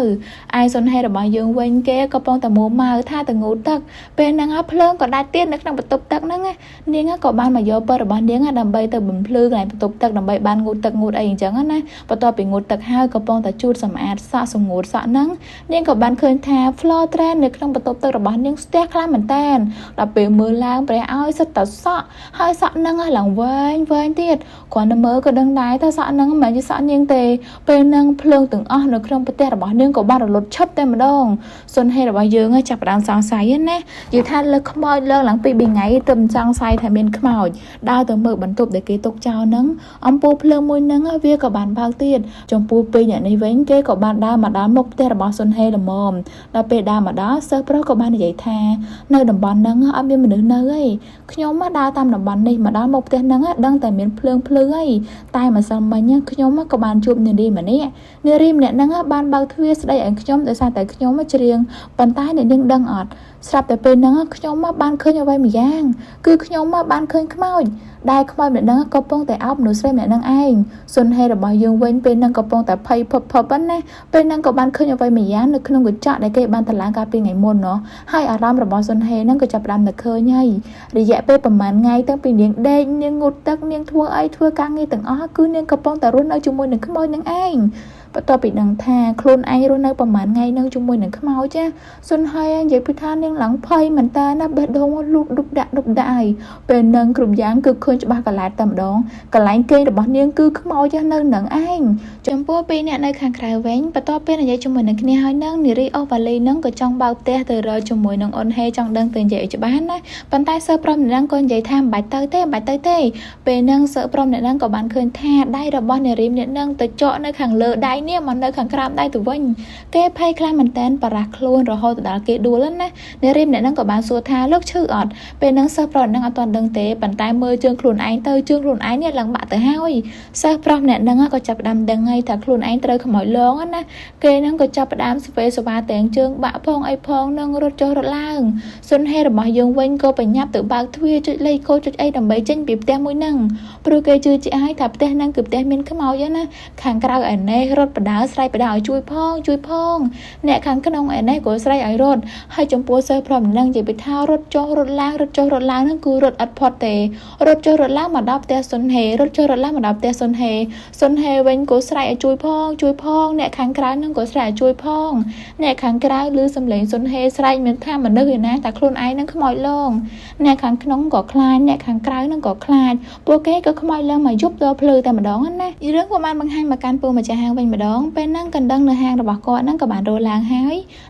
ឯសុនហេរបស់យើងវិញគេក៏ប៉ុងតែមួម៉ៅថាទៅងូតទឹកពេលហ្នឹងភ្លើងក៏ដាច់ទៀតនៅក្នុងបន្ទប់ទឹកហ្នឹងនាងក៏បានមកយកពើរបស់នាងដើម្បីទៅបំភ្លឺកន្លែងបន្ទប់ទឹកដើម្បីបានងូតទឹកងូតអីអញ្ចឹងណាបន្ទាប់ពីងូតទឹកហើយក៏ប៉ុងតែជូតសម្អាតសក់សម្ងួតសក់ហ្នឹងនាងក៏បានឃើញថា floor train នៅក្នុងបន្ទប់ទឹករបស់នាងស្ទះខ្លាំងមែនតែនដល់ពេលមើលឡើងព្រះឲ្យសិតតែសក់ហើយសក់ហ្នឹងឡើងវែងវែងទៀតគ្រាន់តែមើលក៏ដឹងដែរថាសក់ហ្នឹងមិនមែនជាសក់នាងទេពេលហ្នឹងភ្លើងទាំងអស់នៅក្នុងប្រទេសរបស់នាងក៏បានរលត់ឈប់តែម្ដងសុនហេរបស់យើងចាប់ផ្ដើមសង្ស័យណានិយាយថាលើខ្មោចលើកឡើងពី2ថ្ងៃទៅមិនចង់ស័យថាមានខ្មោចដើរទៅមើលបន្ទប់ដែលគេទុកចោលហ្នឹងអំពូលភ្លើងមួយហ្នឹងវាក៏បានបើកទៀតចំ ពោះពីរអ្នកនេះវិញគេក៏បានដើរមកដល់មុខផ្ទះរបស់សុនហេល្មមដល់ពេលដើរមកដល់សិស្សប្រុសក៏បាននិយាយថានៅតំបន់ហ្នឹងអត់មានមនុស្សនៅទេខ្ញុំមកដើរតាមតំបន់នេះមកដល់មុខផ្ទះហ្នឹងដឹងតែមានភ្លើងភ្លឺហើយតែម្សិលមិញខ្ញុំក៏បានជួបនារីម្នាក់នារីម្នាក់ហ្នឹងបានបើកទ្វារស្ដីឲ្យខ្ញុំដោយសារតែខ្ញុំច្រៀងប៉ុន្តែអ្នកនាងដឹងអត់ស្រាប់តែពេលហ្នឹងខ្ញុំបានឃើញអ្វីម្យ៉ាងគឺខ្ញុំបានឃើញខ្មោចដែលខ្មោចម្នាក់ហ្នឹងកំពុងតែអោបមនុស្សស្រីម្នាក់ហ្នឹងឯងសុនហេរបស់យើងវិញពេលហ្នឹងកំពុងតែភ័យភឹបភឹបណាពេលហ្នឹងក៏បានឃើញអ្វីម្យ៉ាងនៅក្នុងកញ្ចក់ដែលគេបានតម្លើងកាលពីថ្ងៃមុនណោះហើយអារម្មណ៍របស់សុនហេហ្នឹងក៏ចាប់ផ្ដើមតែឃើញហើយរយៈពេលប្រហែលថ្ងៃតាំងពីនាងដេកនាងងូតទឹកនាងធ្វើអីធ្វើការងារទាំងអស់គឺនាងកំពុងតែរស់នៅជាមួយនឹងខ្មោចនឹងឯងបន្ទាប់ពីដឹងថាខ្លួនឯងរស់នៅប្រហែលថ្ងៃនឹងជាមួយនឹងខ្មោចចាសុនហេនិយាយពីថានាងឡើងភ័យមែនតើណាបេះដូងលូតឌុបដាក់ឌុបដាក់ហើយពេលនឹងគ្រប់យ៉ាងគឺឃើញច្បាស់កន្លែងតែម្ដងកន្លែងគេងរបស់នាងគឺខ្មោចនៅនឹងឯងចំពោះពីរអ្នកនៅខាងក្រៅវិញបន្ទាប់ពេលនិយាយជាមួយនឹងគ្នាហើយនឹងនារីអូវ៉ាលីនឹងក៏ចង់បើកផ្ទះទៅរកជាមួយនឹងអ៊ុនហេចង់ដឹងទៅនិយាយឲ្យច្បាស់ណាប៉ុន្តែសើប្រុសម្នាក់ក៏និយាយថាមិនបាច់ទៅទេមិនបាច់ទៅទេពេលនឹងសើប្រុសម្នាក់នឹងក៏បានឃើញថាដៃរបស់នារីម្នាក់នឹងទៅចកនៅខាងលើដៃនេះមកនៅខាងក្រោមដៃទៅវិញគេភ័យខ្លាំងមែនតែនបារះខ្លួនរហូតដល់គេដួលណានារីម្នាក់នឹងក៏បានសួរថាលោកឈឺអត់ពេលនឹងសិស្សប្រុសម្នាក់អត់ទាន់ដឹងទេប៉ុន្តែមើលជើងខ្លួនឯងទៅជើងខ្លួនឯងនេះឡើងបាក់ទៅហើយសិស្សប្រុសម្នាក់នឹងក៏ចាប់ផ្ដើមដឹងហើយថាខ្លួនឯងត្រូវខ្មោចលងណាគេនឹងក៏ចាប់ផ្ដើមស្វេស្វាទាំងជើងបាក់ផងអីផងនឹងរត់ចុះរត់ឡើងសុនហេរបស់យើងវិញក៏បញ្ញាប់ទៅបើកទ្វារចុចលេខកូដចុចអីដើម្បីចេញពីផ្ទះមួយហ្នឹងព្រោះគេជឿជាក់ហើយថាផ្ទះហ្នឹងគឺផ្ទះមានខ្មោចណាខាងក្រៅឯនេះរត់បដើស្រែកបដើឲ្យជួយផងជួយផងអ្នកខាងក្នុងឯនេះក៏ស្រែកឲ្យរត់ហើយចំពោះសិស្សប្រុសម្នាក់និយាយពីថារត់ចុះរត់ឡើងរត់ចុះរត់ឡើងហ្នឹងគឺរត់អត់ផុតទេរត់ចុះរត់ឡើងមកដល់ផ្ទះសុនហេរត់ចុះរត់ឡើងមកដល់ផ្ទះសុនហេសុនហេវិញក៏ស្រែកឲ្យជួយផងជួយផងអ្នកខាងក្រៅហ្នឹងក៏ស្រែកឲ្យជួយផងអ្នកខាងក្រៅឮសំឡេងសុនហេស្រែកមានថាមនុស្សឯណាតែខ្លួនឯងហ្នឹងខ្មោចលងអ្នកខាងក្នុងក៏ខ្លាចអ្នកខាងក្រៅហ្នឹងក៏ខ្លាចពួកគេក៏ខ្មោចឡើងមកយប់ដល់ភ្លឺតែម្ដងណារឿងក៏បានបង្ហាញមកកាន់ពូម្ចាស់ហាងវិញម្ដងពេលហ្នឹងកណ្ដឹងនៅហាងរបស់គាត់ហ្នឹងក៏បានរស់ឡើងហើ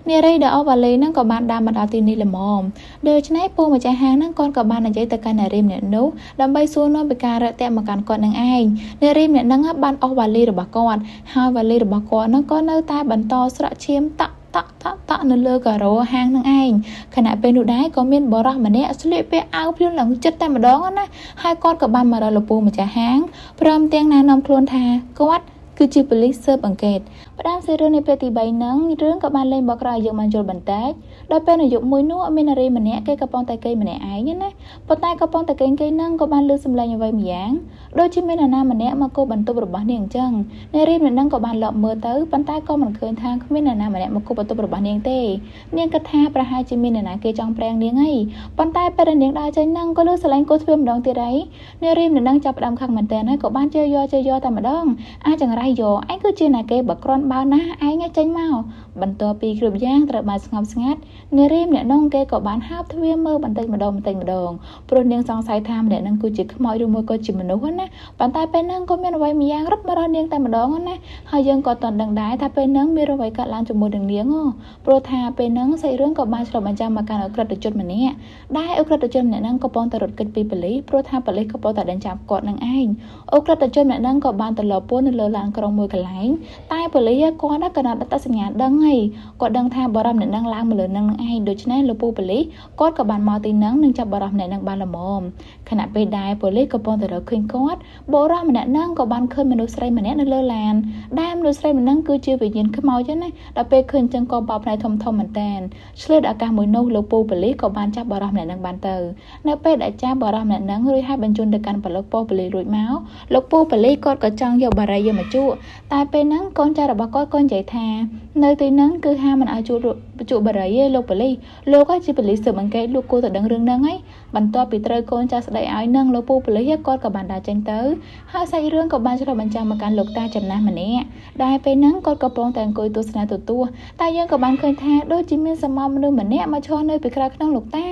យនារីដ៏អូវ៉ាលីហ្នឹងក៏បានដើរមកដល់ទីនេះល្មមដូច្នេះពូម្ចាស់ហាងហ្នឹងគាត់ក៏បាននិយាយទៅកាន់នារីម្នាក់នោះដើម្បីសួរនាំពីការរកតាក់មកកាន់គាត់នឹងឯងនារីម្នាក់ហ្នឹងបានអស់វ៉ាលីរបស់គាត់ហើយវ៉ាលីរបស់គាត់ហ្នឹងក៏នៅតែបន្តស្រក់ឈាមតក់តក់តក់តក់នៅលើការ៉ូហាងនឹងឯងខណៈពេលនោះដែរក៏មានបរិសម្នាក់ស្លៀកពាក់អាវភ្លាមឡើងចិត្តតែម្ដងណាហើយគាត់ក៏បានមករកលោកពូម្ចាស់ហាងព្រមទាំងណែនាំខ្លួនថាគាត់គឺជាប៉ូលីសស៊ើបអង្កេតផ្ដើមសាច់រឿងនៃពេលទី3ហ្នឹងរឿងក៏បានលេងបកក្រោយឲ្យយើងបានយល់បន្តិចដល់ពេលនៅយប់មួយនោះមាននារីម្នាក់គេកំពុងតែគេម្នាក់ឯងណាប៉ុន្តែកំពុងតែគេគេហ្នឹងក៏បានលឺសំឡេងអ្វីម្យ៉ាងដូចជាមាននរណាម្នាក់មកគោបន្ទប់របស់នាងអញ្ចឹងនារីម្នាក់ហ្នឹងក៏បានលបមើលទៅប៉ុន្តែក៏មិនឃើញថាគ្មាននរណាម្នាក់មកគោបន្ទប់របស់នាងទេនាងគិតថាប្រហែលជាមាននរណាគេចង់ប្រាំងនាងហើយប៉ុន្តែពេលដែលនាងដើរចេញហ្នឹងក៏លឺសំឡេងគោទ្វារម្ដងទៀតហើយនារីម្នាក់ហ្នឹងចាប់ផ្ដើមខឹងមែនទែនហើយក៏បានជឿយកជឿយកតែម្ដងអាចង្រៃយកឯងគឺជាណាគេបើគ្រាន់បើណាឯងចេញមកបន្ទាប់ពីគ្រប់យ៉ាងត្រូវបានស្ងប់ស្ងាត់នារីម្នាក់នោះគេក៏បានហើបទ្វារមើលបន្តិចម្ដងបន្តិចម្ដងព្រោះនាងសង្ស័យថាម្នាក់នឹងគឺជាខ្មោចឬមួយក៏ជាមនុស្សណាប៉ុន្តែពេលហ្នឹងក៏មានអ្វីម្យ៉ាងរត់មករកនាងតែម្ដងណាហើយយើងក៏ទាន់ដឹងដែរថាពេលហ្នឹងមានអ្វីកើតឡើងជាមួយនឹងនាងព្រោះថាពេលហ្នឹងសាច់រឿងក៏បានឆ្លុះបញ្ចាំងមកកាន់អក្រិតជនម្នាក់ដែលអក្រិតជនម្នាក់ហ្នឹងកំពុងតែរត់គេចពីប៉ូលីសព្រោះថាប៉ូលីសកំពុងតែដេញចាប់គាត់នឹងឯងអក្រិតជនម្នាក់ហ្នឹងក៏បានត្រឡប់ពួននៅលើឡានក្រុងមួយកន្លែងតែប៉ូលីសគាត់ក៏ណត់សញ្ញាដឹងហើយគាត់ដឹងថាបរិសម្នាក់នឹងឡើងមកលើនឹងឯងដូច្នេះលោកពូប៉ូលីសគាត់ក៏បានមកទីនឹងនិងចាប់បរិសម្នាក់នឹងបានល្មមខណៈពេលដែលប៉ូលីសកំពុងតែរកឃើញគាត់បរិសម្នាក់នឹងក៏បានឃើញមនុស្សស្រីម្នាក់នៅលើឡានដែលមនុស្សស្រីម្នាក់គឺជាវិញ្ញាណខ្មោចណាដល់ពេលឃើញចឹងក៏បោកផ្នែកធំធំមែនតែនឆ្លៀតឱកាសមួយនោះលោកពូប៉ូលីសក៏បានចាប់បរិសម្នាក់នឹងបានទៅនៅពេលដែលចាប់បរិសម្នាក់នឹងរួចហើយបញ្ជូនទៅកាន់ប៉ូលីសរួចមកលោកពូប៉ូលីសគាត់ក៏ចង់យកបារីយកមកជក់តែពេលហ្នឹងកូនចៅរបស់គាត់ក៏និយាយថានៅទីហ្នឹងគឺហាមមិនឲ្យជក់បារីទេលោកប៉ូលីសលោកជាប៉ូលីសស៊ើបអង្កេតលោកគួរតែដឹងរឿងហ្នឹងហើយបន្ទាប់ពីត្រូវកូនចៅស្ដីឲ្យនឹងលោកពូប៉ូលីសគាត់ក៏បានដើរចេញទៅហើយសាច់រឿងក៏បានឆ្លុះបញ្ចាំងមកកាន់លោកតាចំណាស់ម្នាក់ដែលពេលហ្នឹងគាត់កំពុងតែអង្គុយទស្សនាទូទស្សន៍តែយើងក៏បានឃើញថាដូចជាមានសមោមនុស្សម្នាក់មកឈរនៅពីក្រៅខ្នងលោកតា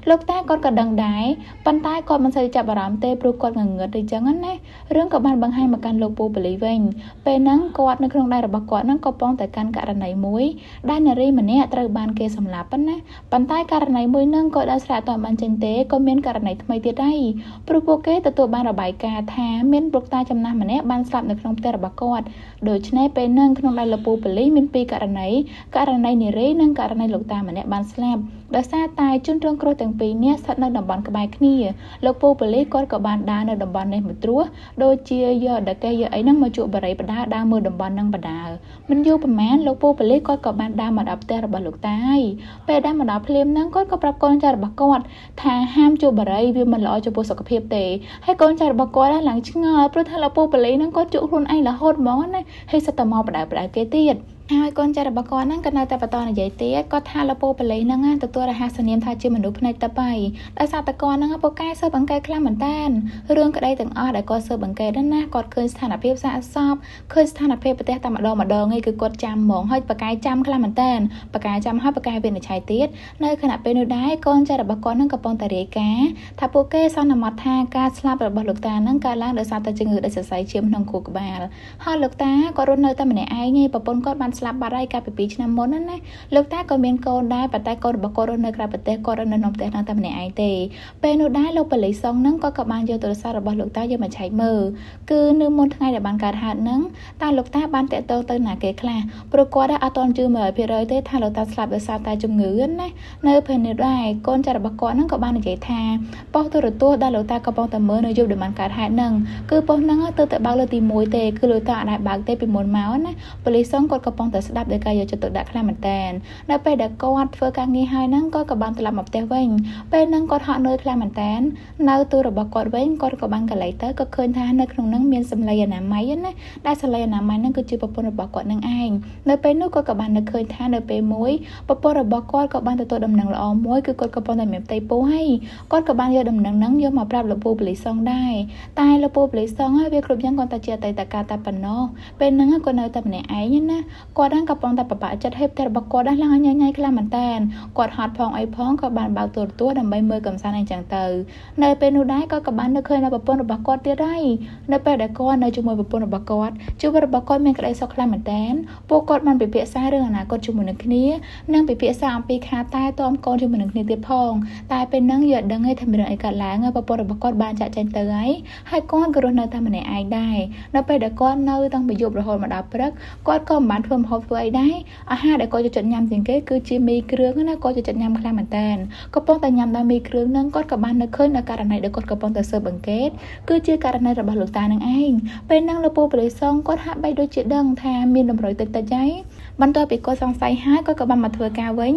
លោកតាគាត់ក៏ដឹងដែរប៉ុន្តែគាត់មិនសូវចាប់អារម្មណ៍ទេព្រោះគាត់ងងឹតអីចឹងណារឿងក៏បានបង្ហាញមកកាន់លោកពូប៉ូលីសវិញពេលហ្នឹងគាត់នៅក្នុងដៃរបស់គាត់ហ្នឹងកំពុងតែកាន់ករណី មួយដែលនារីម្នាក់ត្រូវបានគេសម្លាប់ណាប៉ុន្តែករណីមួយនឹងក៏ដល់ស្រាក់អត់បានចេញទេក៏មានករណីថ្មីទៀតដែរព្រោះពួកគេទទួលបានរបាយការណ៍ថាមានលោកតាចំណាស់ម្នាក់បានស្លាប់នៅក្នុងផ្ទះរបស់គាត់ដូច្នេះពេលហ្នឹងក្នុងដៃលោកពូប៉ូលីសមានពីរករណីករណីនារីនិងករណីលោកតាម្នាក់បានស្លាប់ដោយសារតែជនរងគ្រោះទាំងពីរនាក់ស្ថិតនៅតំបន់ក្បែរគ្នាលោកពូប៉ូលីសគាត់ក៏បានដើរនៅតំបន់នេះមួយត្រួសដូចជាយកដកេះយកអីហ្នឹងមកជក់បារីបដាដើរមើលតំបន់ហ្នឹងបដាមិនយូរប្រហែលលោកពូប៉ូលីសគាត់ក៏បានដើរមកដល់ផ្ទះរបស់លោកតាហើយពេលដើរមកដល់ភ្លាមហ្នឹងគាត់ក៏ប្រាប់កូនចៅរបស់គាត់ថាហាមជក់បារីវាមិនល្អចំពោះសុខភាពទេហើយកូនចៅរបស់គាត់ឡើងឆ្ងល់ព្រោះថាលោកពូប៉ូលីសហ្នឹងគាត់ជក់ខ្លួនឯងរហូតហ្មងណាហើយសិតតែមកបដៅបដៅគេទៀតហើយកូនចៅរបស់គាត់ហ្នឹងក៏នៅតែបន្តនិយាយទៀតគាត់ថាលោកពូប៉ូលីសហ្នឹងទទួលរហស្សនាមថាជាមនុស្សភ្នែកទឹកហើយដោយសារតែគាត់ហ្នឹងពូកែស៊ើបអង្កេតខ្លាំងមែនតើរឿងក្តីទាំងអស់ដែលគាត់ស៊ើបអង្កេតហ្នឹងណាគាត់ឃើញស្ថានភាពសាកសពឃើញស្ថានភាពប្រទេសតែម្ដងម្ដងឯងគឺគាត់ចាំហ្មងហើយពូកែចាំខ្លាំងមែនតើពូកែចាំហើយពូកែវិនិច្ឆ័យទៀតនៅខណៈពេលនោះដែរកូនចៅរបស់គាត់ហ្នឹងកំពុងតែរាយការណ៍ថាពួកគេសន្មតថាការស្លាប់របស់លោកតាហ្នឹងកើតឡើងដោយសារតែជំងឺដាច់សរសៃឈាមក្នុងខួរក្បាលហើយលោកតាគាត់រស់នៅតែម្នាក់ឯងឯងប្រពន្ធគាត់បានស្លាប់បាត់ហើយកាលពី2ឆ្នាំមុនណាណាលោកតាក៏មានកូនដែរប៉ុន្តែកូនរបស់គាត់រស់នៅក្រៅប្រទេសគាត់រស់នៅក្នុងផ្ទះហ្នឹងតែម្នាក់ឯងទេពេលនោះដែរលោកប៉ូលីសសុងហ្នឹងគាត់ក៏បានយកទូរស័ព្ទរបស់លោកតាយកមកឆែកមើលគឺនៅមុនថ្ងៃដែលបានកើតហេតុហ្នឹងតើលោកតាបានតាក់ទងទៅណាគេខ្លះព្រោះគាត់អត់ទាន់ជឿ100%ទេថាលោកតាស្លាប់ដោយសារតែជំងឺណានៅពេលនេះដែរកូនចៅរបស់គាត់ហ្នឹងក៏បាននិយាយថាប៉ុស្តិ៍ទូរទស្សន៍ដែលលោកតាកំពុងតែមើលនៅយប់ដែលបានកើតហេតុហ្នឹងគឺប៉ុស្តិ៍ហ្នឹងទៅតែបើកលើទី1ទេគឺលោកតាអត់ដែលបើកទេពីមុនមកណាប៉ូលីសសុងគាត់កំពុងតែស្ដាប់ដោយការយកចិត្តទុកដាក់ខ្លាំងមែនតើនៅពេលដែលគាត់ធ្វើការងារហើយហ្នឹងគាត់ក៏បានត្រឡប់មកផ្ទះវិញពេលហ្នឹងគាត់ហក់នឿយខ្លាំងមែនតើនៅទូរបស់គាត់វិញគាត់ក៏បានកលៃទៅក៏ឃើញថានៅក្នុងហ្នឹងមានសម្លៃអនាម័យណាដែលសម្លៃអនាម័យហ្នឹងគឺជាប្រពន្ធរបស់គាត់នឹងឯងនៅពេលនោះគាត់ក៏បាននឹកឃើញថានៅពេលមួយប្រពន្ធរបស់គាត់ក៏បានទទួលដំណឹងល្អមួយគឺគាត់កំពុងតែមានផ្ទៃពោះហើយគាត់ក៏បានយកដំណឹងហ្នឹងយកមកប្រាប់លោកពូប៉ូលីសសុងដែរតែលោកពូប៉ូលីសសុងហើយវាគ្រប់យ៉ាងគាត់តែជាអតីតកាលតែប៉ុណ្ណោះពេលហ្នឹងគាត់នៅតែម្នាក់ឯងណាគាត់ហ្នឹងកំពុងតែពិបាកចិត្តហើយផ្ទះរបស់គាត់ឡើងញ៉ៃញ៉ៃខ្លាំងមែនតើគាត់ហត់ផងអីផងក៏បានបើកទូរទស្សន៍ដើម្បីមើលកំសាន្តអីចឹងទៅនៅពេលនោះដែរគាត់ក៏បាននឹកឃើញដល់ប្រពន្ធរបស់គាត់ទៀតហើយនៅពេលដែលគាត់នៅជាមួយប្រពន្ធរបស់គាត់ជីវិតរបស់គាត់មានក្តីសុខខ្លាំងមែនតើពួកគាត់បានពិភាក្សារឿងអនាគតជាមួយនឹងគ្នានិងពិភាក្សាអំពីខាតែតមកូនជាមួយនឹងគ្នាទៀតផងតែពេលហ្នឹងយកដឹងឯងថាមានរឿងអីកើតឡើងប្រពន្ធរបស់គាត់បានចាក់ចែងទៅហើយហើយគាត់ក៏រស់នៅតែម្នាក់ឯងដែរនៅពេលដែលគាត់នៅតាំងពីយប់រហូតមកដល់ព្រឹកគាត់ក៏មិនបានធ្វើម្ហូបធ្វើអីដែរអាហារដែលគាត់ចូលចិត្តញ៉ាំជាងគេគឺជាមីគ្រឿងណាគាត់ចូលចិត្តញ៉ាំខ្លាំងមែនតើកំពុងតែញ៉ាំដល់មីគ្រឿងហ្នឹងគាត់ក៏បាននឹកឃើញដល់ករណីដែលគាត់កំពុងតែស៊ើបអង្កេតគឺជាករណីរបស់លោកតានឹងឯងពេលហ្នឹងលោកពូប៉ូលីសសុងគាត់ហាក់បីដូចជាដឹងថាមានតម្រុយតិចតិចហើយបន្ទាប់ពីគាត់សង្ស័យហើយគាត់ក៏បានមកធ្វើការវិ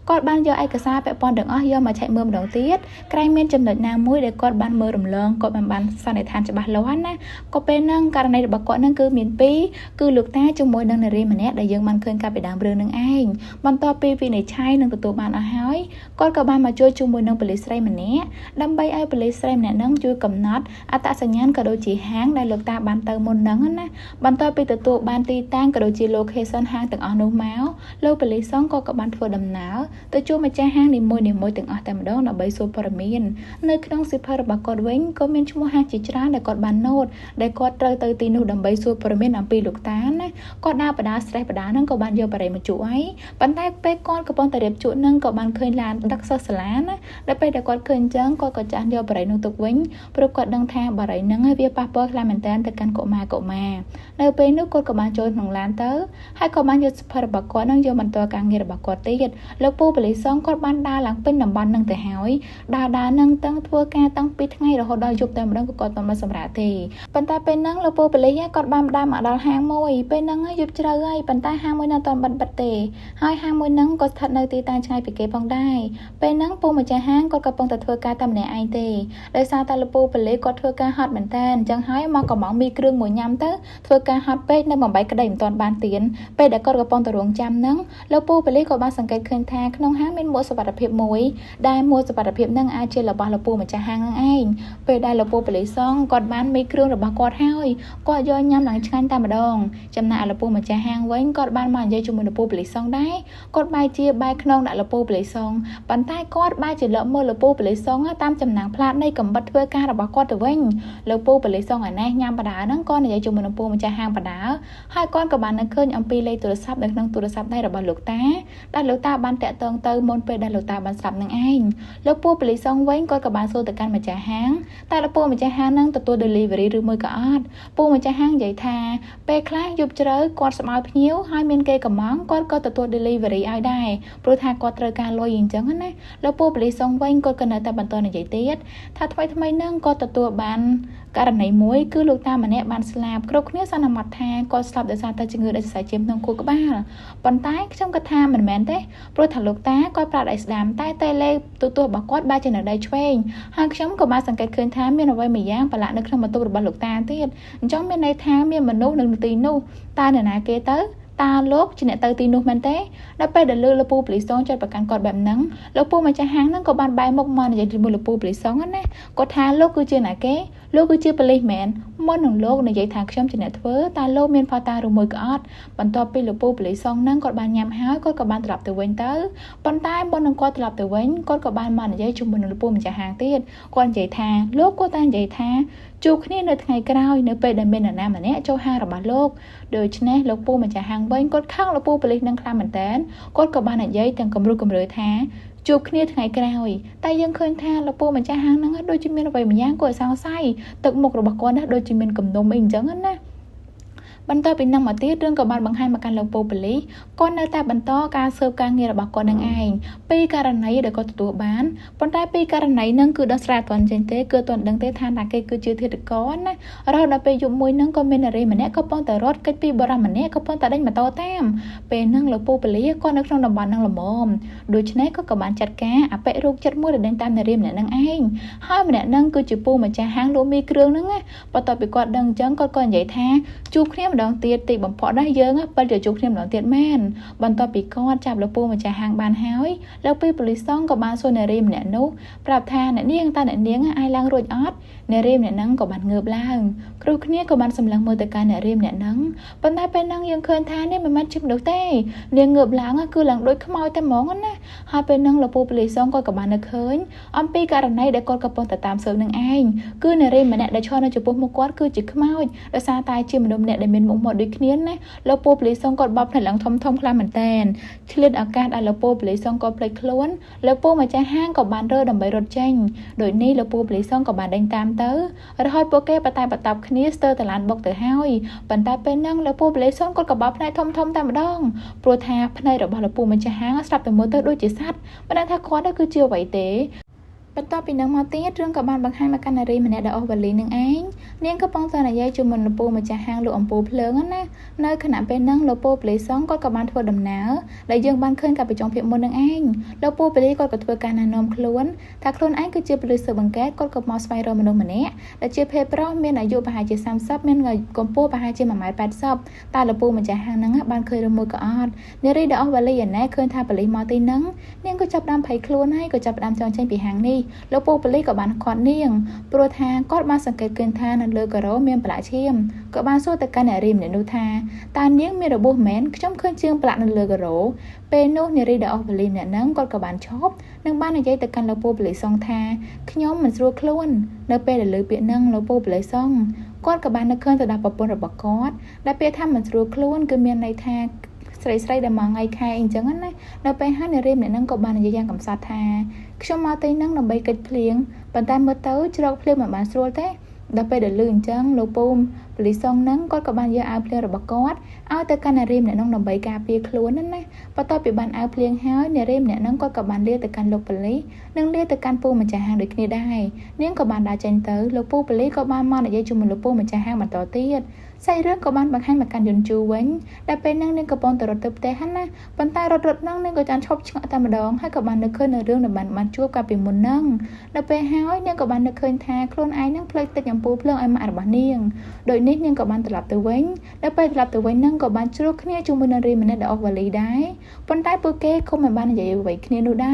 ញគាត់បានយកឯកសារពាក់ព័ន្ធទាំងអស់យកមកឆែកមើលម្ដងទៀតក្រែងមានចំណុចណាមួយដែលគាត់បានមើលរំលងគាត់មិនបានសន្និដ្ឋានច្បាស់លាស់ណាក៏ពេលហ្នឹងករណីរបស់គាត់ហ្នឹងគឺមានពីរគឺលោកតាជាមួយនឹងនារីម្នាក់ដែលយើងបានឃើញកាលពីដើមរឿងនឹងឯងបន្ទាប់ពីវិនិច្ឆ័យនឹងទទួលបានអស់ហើយគាត់ក៏បានមកជួយជាមួយនឹងប៉ូលីសស្រីម្នាក់ដើម្បីឲ្យប៉ូលីសស្រីម្នាក់ហ្នឹងជួយកំណត់អត្តសញ្ញាណក៏ដូចជាហាងដែលលោកតាបានទៅមុនហ្នឹងណាបន្ទាប់ពីទទួលបានទីតាំងក៏ដូចជា location ហាងទាំងអស់នោះមកលោកប៉ូលីសសុងក៏បានធ្វើដំណើរទៅជួបម្ចាស់ហាងនីមួយៗទាំងអស់តែម្ដងដើម្បីសួរព័ត៌មាននៅក្នុងសៀវភៅរបស់គាត់វិញក៏មានឈ្មោះហាងជាច្រើនដែលគាត់បានណូតដែលគាត់ត្រូវទៅទីនោះដើម្បីសួរព័ត៌មានអំពីលោកតាណាគាត់ដើរបដា stress បដាហ្នឹងក៏បានយកបារីមកជក់ហើយប៉ុន្តែពេលគាត់កំពុងតែរៀបជក់ហ្នឹងក៏បានឃើញឡានដឹកសិស្សសាលាណាដល់ពេលដែលគាត់ឃើញអញ្ចឹងគាត់ក៏ចាស់យកបារីនោះទុកវិញព្រោះគាត់ដឹងថាបារីហ្នឹងវាប៉ះពាល់ខ្លាំងមែនទែនទៅកាន់កុមារកុមារនៅពេលនោះគាត់ក៏បានចូលក្នុងឡានទៅហើយក៏បានយកសៀវភៅរបស់គាត់នឹងយកបន្តការងាររបស់គាត់ទៀតលោកពូប៉ូលីសសុងគាត់បានដើរឡើងពេញតំបន់នឹងទៅហើយដើរដើរនឹងតាំងធ្វើការតាំងពីថ្ងៃរហូតដល់យប់តែម្ដងក៏គាត់មិនបានសម្រាកទេប៉ុន្តែពេលហ្នឹងលោកពូប៉ូលីសគាត់បានដើរមកដល់ហាងមួយពេលហ្នឹងយប់ជ្រៅហើយប៉ុន្តែហាងមួយនៅអត់ទាន់បិទបិទទេហើយហាងមួយហ្នឹងក៏ស្ថិតនៅទីតាំងឆ្ងាយពីគេផងដែរពេលហ្នឹងពូម្ចាស់ហាងគាត់កំពុងតែធ្វើការតែម្នាក់ឯងទេដោយសារតែលោកពូប៉ូលីសគាត់ធ្វើការហត់មែនតើអញ្ចឹងហើយមកកំងមីគ្រឿងមួយញ៉ាំទៅធ្វើការហត់ពេកនៅបំបីក្តីមិនទាន់បានទៀនពេលដែលគាត់កំពុងតែរងចាំហ្នឹងលោកពូប៉ូលីសក៏បានសង្កេតឃើញថាក្នុងហាងមានមួកសុវត្ថិភាពមួយដែលមួកសុវត្ថិភាពហ្នឹងអាចជារបស់លោកពូម្ចាស់ហាងហ្នឹងឯងពេលដែលលោកពូប៉ូលីសសុងគាត់បានមីគ្រឿងរបស់គាត់ហើយគាត់យកញ៉ាំឡើងឆ្ងាញ់តែម្ដងចំណែកលោកពូម្ចាស់ហាងវិញគាត់បានមកនិយាយជាមួយលោកពូប៉ូលីសសុងដែរគាត់បែរជាបែរខ្នងដាក់លោកពូប៉ូលីសសុងប៉ុន្តែគាត់បែរជាលក់មើលលោកពូប៉ូលីសសុងតាមចំណាំងផ្លាតនៃកំបិតធ្វើការរបស់គាត់ទៅវិញលោកពូប៉ូលីសសុងឯណេះញ៉ាំបដាហ្នឹងក៏និយាយជាមួយលោកពូម្ចាស់ហាងបដាហើយគាត់ក៏បាននឹកឃើញអំពីលេខទូរស័ព្ទដែល នៅក្នុងទូរស័ព្ទដៃរបស់លោកតាដែលលោកតាបានតាក់ទងទៅមុនពេលដែលលោកតាបានស្លាប់នឹងឯងលោកពូប៉ូលីសសងវិញគាត់ក៏បានសួរទៅកាន់ម្ចាស់ហាងតែលោកពូម្ចាស់ហាងនឹងទទួល delivery ឬមួយក៏អត់ពូម្ចាស់ហាងនិយាយថាពេលខ្លះយប់ជ្រៅគាត់ស្មោយភ្ញៀវហើយមានគេកំងគាត់ក៏ទទួល delivery ឲ្យដែរព្រោះថាគាត់ត្រូវការលុយអញ្ចឹងណាលោកពូប៉ូលីសសងវិញគាត់ក៏នៅតែបន្តនិយាយទៀតថាថ្មីថ្មីនឹងគាត់ទទួលបានករណីមួយគឺលោកតាម្នាក់បានស្លាប់គ្រប់គ្នាសន្មតថាគាត់ស្លាប់ដោយសារតែជំងឺដាច់សរសៃឈាមក្នុងខួរក្បាលប៉ុន្តែខ្ញុំគិតថាមិនមែនទេព្រោះថាលោកតាគាត់ប្រើដៃស្ដាំតែតេលេទូទស្សន៍របស់គាត់បែរជានៅដៃឆ្វេងហើយខ្ញុំក៏បានសង្កេតឃើញថាមានអ្វីមួយយ៉ាងប្រឡាក់នៅក្នុងបន្ទប់របស់លោកតាទៀតអញ្ចឹងមានន័យថាមានមនុស្សនៅទីនោះតើនរណាគេទៅតើលោកជាអ្នកទៅទីនោះមែនទេដល់ពេលដែលលើលោកពូប៉ូលីសចាត់ប្រកាន់គាត់បែបហ្នឹងលោកពូម្ចាស់ហាងហ្នឹងក៏បានបែរមុខមកនិយាយជាមួយលោកពូប៉ូលីសណាគាត់ថាលោកគឺជាណាគេលោកគឺជាប៉ូលីសមែនមុននឹងលោកនិយាយថាខ្ញុំជាអ្នកធ្វើតើលោកមានផតាឬមួយក៏អត់បន្ទាប់ពីលោកពូប៉ូលីសហ្នឹងគាត់បានញ៉ាំហើយគាត់ក៏បានត្រឡប់ទៅវិញទៅប៉ុន្តែមុននឹងគាត់ត្រឡប់ទៅវិញគាត់ក៏បានមកនិយាយជាមួយនឹងលោកពូម្ចាស់ហាងទៀតគាត់និយាយថាលោកគាត់តែនិយាយថាជួបគ្នានៅថ្ងៃក្រោយនៅពេលដែលមាននរណាម្នាក់ចូលហាងរបស់លោកដូច្នេះលោកពូម្ចាស់ហាងវិញគាត់ខឹងលោកពូប៉ូលីសនឹងខ្លាំងមែនតើគាត់ក៏បាននិយាយទាំងគំរោះគំរើយថាជួបគ្នាថ្ងៃក្រោយតែយើងឃើញថាលោកពូម្ចាស់ហាងហ្នឹងដូចជាមានអ្វីម្យ៉ាងគួរឲ្យសង្ស័យទឹកមុខរបស់គាត់ណាដូចជាមានគំនុំអីអញ្ចឹងណាបន្ទាប់ពីនឹងមកទៀតរឿងក៏បានបង្ហាញមកកាន់លោកពូប៉ូលីសគាត់នៅតែបន្តការស៊ើបការងាររបស់គាត់នឹងឯងពីករណីដែលគាត់ទទួលបានប៉ុន្តែពីករណីនឹងគឺដោះស្រាយអត់ទាន់ចេញទេគឺអត់ទាន់ដឹងទេថាណាគេគឺជាធាតុករណារហូតដល់ពេលយប់មួយនឹងក៏មាននារីម្នាក់កំពុងតែរត់គេចពីបុរសម្នាក់កំពុងតែដេញម៉ូតូតាមពេលហ្នឹងលោកពូប៉ូលីសគាត់នៅក្នុងតំបន់ហ្នឹងល្មមដូច្នេះគាត់ក៏បានចាត់ការអបិរោគចិត្តមួយដែលដេញតាមនារីម្នាក់ហ្នឹងឯងហើយម្នាក់ហ្នឹងគឺជាពូម្ចាស់ហាងលក់មីគ្រឿងហ្នឹងណាបន្ទាប់ពីគាត់ដឹងអញ្ចឹងគាត់ក៏និយាយថាជួបគ្នាម្ដងទៀតទីបំផុតណាយើងពិតជាជួបគ្នាម្ដងទៀតមែនបន្ទាប់ពីគាត់ចាប់លោកពូម្ចាស់ហាងបានហើយលោកពីប៉ូលីសក៏បានសួរនារីម្នាក់នោះប្រាប់ថាអ្នកនាងតើអ្នកនាងអាចឡើងរួចអត់នារីម្នាក់ហ្នឹងក៏បានងើបឡើងគ្រប់គ្នាក៏បានសម្លឹងមើលទៅកាន់នារីម្នាក់ហ្នឹងប៉ុន្តែពេលហ្នឹងយើងឃើញថានេះមិនមែនជាមនុស្សទេនាងងើបឡើងគឺឡើងដូចខ្មោចតែហ្មងណាហើយពេលហ្នឹងលោកពូប៉ូលីសគាត់ក៏បាននឹកឃើញអំពីករណីដែលគាត់កំពុងតែតាមស៊ើបនឹងឯងគឺនារីម្នាក់ដែលឈរនៅចំពោះមុខគាត់គឺជាខ្មោចដោយសារតែជាមនុស្សម្នាក់ដែលមានមុខមាត់ដូចគ្នាណាលោកពូប៉ូលីសគាត់បបផ្នែកឡើងធំធំខ្លាំងមែនតែនឆ្លៀតឱកាសដែលលោកពូប៉ូលីសគាត់ភ្លេចខ្លួនលោកពូម្ចាស់ហាងក៏បានរើដើម្បីរត់ចេញដូចនេះលោកពូប៉ូលីសក៏បានដេញតាមទៅរហូតពួកគេបតែបតប់គ្នាស្ទើរតឡានបុកទៅហើយប៉ុន្តែពេលហ្នឹងលោកពូប៉ូលីសគាត់ក៏បបផ្នែកធំធំតែម្ដងព្រោះថាផ្នែករបស់លោកពូម្ចាស់ហាងស្រាប់តែមើលទៅដូចជាសត្វមិនដឹងថាគាត់គឺជាអ្វីទេបន្ទាប់ពីនឹងមកទៀតរឿងក៏បានបង្ហាញមកកាន់នារីម្នាក់ដែលអូសវ៉ាលីនឹងឯងនាងកំពុងតែនិយាយជាមួយលោកពូម្ចាស់ហាងលក់អំពូលភ្លើងណានៅខណៈពេលហ្នឹងលោកពូប៉ូលីសគាត់ក៏បានធ្វើដំណើរដែលយើងបានឃើញកាលពីចុងភាគមុននឹងឯងលោកពូប៉ូលីសគាត់ក៏ធ្វើការណែនាំខ្លួនថាខ្លួនឯងគឺជាប៉ូលីសស៊ើបអង្កេតគាត់ក៏មកស្វែងរកមនុស្សម្នាក់ដែលជាភេទប្រុសមានអាយុប្រហែលជា30មានកម្ពស់ប្រហែលជា1.80ម៉ែត្រតែលោកពូម្ចាស់ហាងហ្នឹងបានឃើញឬមួយក៏អត់នារីដែលអូសវ៉ាលីឯណែឃើញថាប៉ូលីសមកទីហ្នឹងនាងក៏ចាប់ផ្ដើមភ័យខ្លួនហើយក៏ចាប់ផ្ដើមចង់ចេញពីហាងនេះលោកពូប៉ូលីសក៏បានខាត់នាងព្រោះថាគាត់បានសង្កេតឃើញថានៅលើការ៉ូមានប្រឡាក់ឈាមក៏បានសួរទៅកាន់នារីម្នាក់នោះថាតើនាងមានរបួសមែនខ្ញុំឃើញជើងប្រឡាក់នៅលើការ៉ូពេលនោះនារីដែលអូសវ៉ាលីម្នាក់ហ្នឹងគាត់ក៏បានឈប់និងបាននិយាយទៅកាន់លោកពូប៉ូលីសថាខ្ញុំមិនស្រួលខ្លួននៅពេលដែលលើពាក្យហ្នឹងលោកពូប៉ូលីសគាត់ក៏បាននឹកឃើញទៅដល់ប្រពន្ធរបស់គាត់ដែលពាក្យថាមិនស្រួលខ្លួនគឺមានន័យថាស្រីស្រីដែលមកថ្ងៃខែអញ្ចឹងណាដល់ពេលហើយនារីម្នាក់ហ្នឹងក៏បាននិយាយយ៉ាងកំសត់ថាខ្ញុំមកទីហ្នឹងដើម្បីកិច្ចភ្លៀងប៉ុន្តែមើលទៅជ្រកភ្លៀងមិនបានស្រួលទេដល់ពេលដែលលឺអញ្ចឹងលោកពូប៉ូលីសហ្នឹងគាត់ក៏បានយកអាវភ្លៀងរបស់គាត់ឲ្យទៅកាន់នារីម្នាក់ហ្នឹងដើម្បីការពារខ្លួនណាណាបន្ទាប់ពីបានអាវភ្លៀងហើយនារីម្នាក់ហ្នឹងគាត់ក៏បានលាទៅកាន់លោកប៉ូលីសនិងលាទៅកាន់ពូម្ចាស់ហាងដូចគ្នាដែរនាងក៏បានដើរចេញទៅលោកពូប៉ូលីសក៏បានមកនិយាយជាមួយលោកពូម្ចាស់ហាងបន្តទៀតសាច់រឿងក៏បានបង្ហាញមកកាន់យុនជូវិញដែលពេលហ្នឹងនាងកំពុងតែរត់ទៅផ្ទះហ្នឹងណាប៉ុន្តែរត់ហ្នឹងនាងក៏ចាំឈប់ឆ្ងាក់តែម្ដងហើយក៏បាននឹកឃើញនៅរឿងដែលបានជួបកាលពីមុនហ្នឹងដល់ពេលហើយនាងក៏បាននឹកឃើញថាខ្លួនឯងហ្នឹងភ្លេចទិញអំពូលភ្លើងឲ្យម៉ាក់របស់នាងដូចនេះនាងក៏បានត្រឡប់ទៅវិញដល់ពេលត្រឡប់ទៅវិញហ្នឹងក៏បានជ្រុះគ្នាជាមួយនារីម្នាក់ដែលអូសវ៉ាលីដែរប៉ុន្តែពួកគេក៏មិនបាននិយាយអ្វីគ្នានោះដែ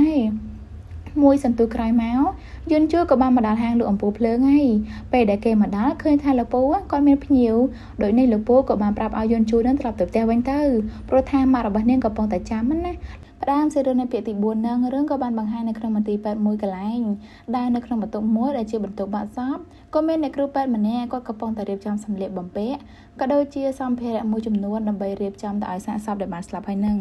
រមួយសន្ទុះក្រោយមកយុនជូក៏បានមកដល់ហាងលក់អំពូលភ្លើងហើយពេលដែលគេមកដល់ឃើញថាលោកពូគាត់មានភ្ញៀវដោយនេះលោកពូក៏បានប្រាប់ឲ្យយុនជូនឹងត្រឡប់ទៅផ្ទះវិញទៅព្រោះថាម៉ាក់របស់នាងកំពុងតែចាំណា ផ្ដើមសាច់រឿងនៃភាគទី4នឹងរឿងក៏បានបង្ហាញនៅក្នុងមន្ទីរពេទ្យមួយកន្លែងដែលនៅក្នុងបន្ទប់មួយដែលជាបន្ទប់បាក់សពក៏មានអ្នកគ្រូពេទ្យម្នាក់គាត់កំពុងតែរៀបចំសម្លៀកបំពាក់ក៏ដូចជាសម្ភារៈមួយចំនួនដើម្បីរៀបចំទៅឲ្យសាកសពដែលបានស្លាប់ហើយនឹ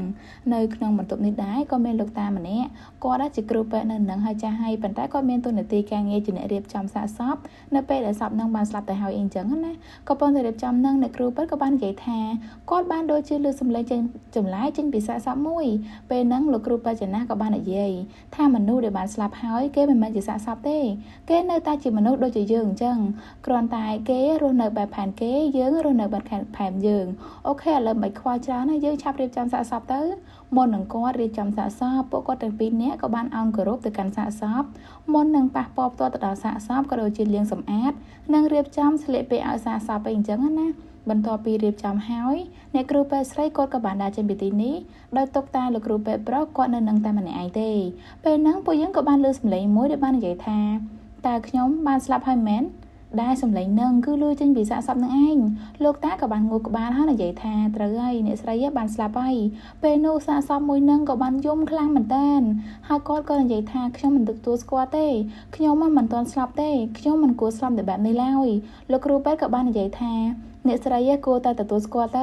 ងនៅក្នុងបន្ទប់នេះដែរក៏មានលោកតាម្នាក់គាត់ជាគ្រូពេទ្យនៅនឹងហើយចាស់ហើយប៉ុន្តែគាត់មានតួនាទីការងារជាអ្នករៀបចំសាកសពនៅពេលដែលសពនឹងបានស្លាប់ទៅហើយអីចឹងណាក៏ប៉ុន្តែរៀបចំនឹងអ្នកគ្រូពេទ្យក៏បាននិយាយថាគាត់បានដូចជាលើសំឡេងចេញចម្លែកចេញពីសាកសពមួយពេលហ្នឹងលោកគ្រូពេទ្យចំណាស់ក៏បាននិយាយថាមនុស្សដែលបានស្លាប់ហើយគេមិនមែនជាសាកសពទេគេនៅតែជាមនុស្សដូចជាយើងអញ្ចឹងគ្រាន់តែគេរស់នៅបែបផែនគេយើងរស់នៅបែបផែនយើងអូខេឥឡូវមិនខ្វល់ច្រើនណាយើងឆាប់រៀបចំសាកសពទៅមុននឹងគាត់រៀបចំសាកសពពួកគាត់ទាំងពីរនាក់ក៏បានអោនគោរពទៅកាន់សាកសពមុននឹងប៉ះពាល់ផ្ទាល់ទៅដល់សាកសពក៏ដូចជាលាងសម្អាតនិងរៀបចំស្លៀកពាក់ឲ្យសាកសពអីអញ្ចឹងណាបន្ទាប់ពីរៀបចំហើយអ្នកគ្រូពេទ្យស្រីគាត់ក៏បានដើរចេញពីទីនេះដោយទុកតែលោកគ្រូពេទ្យប្រុសគាត់នៅនឹងតែម្នាក់ឯងទេពេលហ្នឹងពួកយើងក៏បានលើសំឡេងមួយដែលបាននិយាយថាតើខ្ញុំបានស្លាប់ហើយមែនដែលសំឡេងនឹងគឺលឺចេញពីសាកសពនឹងឯងលោកតាក៏បានងក់ក្បាលហើយនិយាយថាត្រូវហើយអ្នកស្រីបានស្លាប់ហើយពេលនោះសាកសពមួយនឹងក៏បានយំខ្លាំងមែនតើហើយគាត់ក៏និយាយថាខ្ញុំមិនទទួលស្គាល់ទេខ្ញុំមិនទាន់ស្លាប់ទេខ្ញុំមិនគួរស្លាប់នៅបែបនេះឡើយលោកគ្រូពេទ្យក៏បាននិយាយថាអ្នកស្រីគួរតែទទួលស្គាល់ទៅ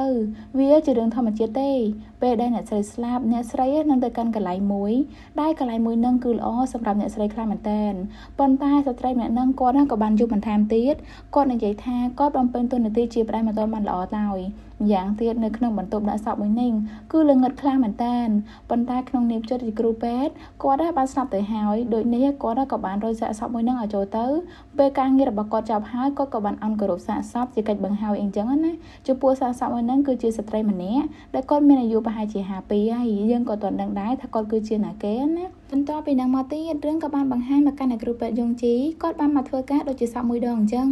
វាជារឿងធម្មជាតិទេពេលដែលអ្នកស្រីស្លាប់អ្នកស្រីនឹងទៅកាន់កន្លែងមួយដែលកន្លែងមួយនឹងគឺល្អសម្រាប់អ្នកស្រីខ្លាំងមែនទែនប៉ុន្តែស្ត្រីម្នាក់នឹងគាត់ក៏បានយល់បន្ថែមទៀតគាត់និយាយថាគាត់បំពេញតួនាទីជាប្តីមិនទាន់បានល្អឡើយយ៉ាងទៀតនៅក្នុងបន្ទប់ដាក់សពមួយនេះគឺល្ងឹតខ្លាំងមែនតើប៉ុន្តែក្នុងនាមចិត្តជាគ្រូពេទ្យគាត់បានស្លាប់ទៅហើយដូចនេះគាត់ក៏បានរយសាកសពមួយនឹងឲ្យចូលទៅពេលការងាររបស់គាត់ចប់ហើយគាត់ក៏បានអន់គោរពសាកសពជាកិច្ចបង្ហើយអីចឹងណាចំពោះសាកសពមួយនឹងគឺជាស្ត្រីម្នាក់ដែលគាត់មានអាយុប្រហែលជា52ហើយយើងក៏ទាន់ដឹងដែរថាគាត់គឺជាណាគេណាបន្ទាប់ពីនឹងមកទៀតរឿងក៏បានបង្ហាញមកកាន់អ្នកគ្រូពេទ្យយងជីគាត់បានមកធ្វើការដូចជាសពមួយដងអញ្ចឹង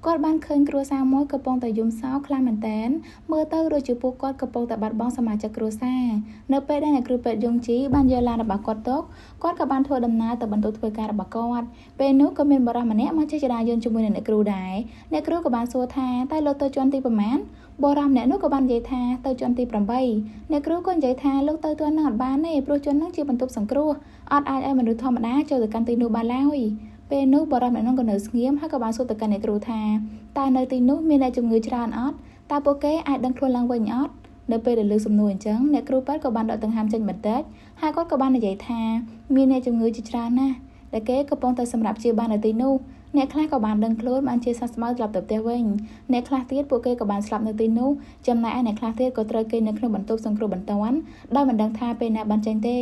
គាត់បានឃើញគ្រួសារមួយកំពុងតែយំសោកខ្លាំងមែនទែនមើលទៅដូចជាពួកគាត់កំពុងតែបាត់បង់សមាជិកគ្រួសារនៅពេលដែលអ្នកគ្រូពេទ្យយងជីបានយកឡានរបស់គាត់ទុកគាត់ក៏បានធ្វើដំណើរទៅបន្ទប់ធ្វើការរបស់គាត់ពេលនោះក៏មានបុរសម្នាក់មកជិះចរាយន្តជាមួយនឹងអ្នកគ្រូដែរអ្នកគ្រូក៏បានសួរថាតើលោកទៅជាន់ទីប្រមាណបុរសម្នាក់នោះក៏បាននិយាយថាទៅជាន់ទី8អ្នកគ្រូក៏និយាយថាលោកទៅទាន់នឹងអត់បានទេព្រោះជាន់នឹងជាបន្ទប់សង្គ្រោះអត់អាចឲ្យមនុស្សធម្មតាចូលទៅកាន់ទីនោះបានឡើយពេលនោះបុរសម្នាក់នោះក៏នៅស្ងៀមហើយក៏បានសួរទៅកាន់អ្នកគ្រូថាតើនៅទីនោះមានអ្នកជំងឺច្រើនអត់តើពួកគេអាចដឹងខ្លួនឡើងវិញអត់នៅពេលដែលលើសំណួរអញ្ចឹងអ្នកគ្រូពេទ្យក៏បានដកដង្ហើមចេញបន្តិចហើយគាត់ក៏បាននិយាយថាមានអ្នកជំងឺជាច្រើនណាស់ដែលគេកំពុងតែសម្រាប់ព្យាបាលនៅទីនោះអ្នកខ្លះក៏បានដឹងខ្លួនបានជាសះស្បើយត្រឡប់ទៅផ្ទះវិញអ្នកខ្លះទៀតពួកគេក៏បានស្លាប់នៅទីនោះចំណែកឯអ្នកខ្លះទៀតក៏ត្រូវគេនៅក្នុងបន្ទប់សង្គ្រោះបន្ទាន់ដោយមិនដឹងថាពេលណាបានចេញទេ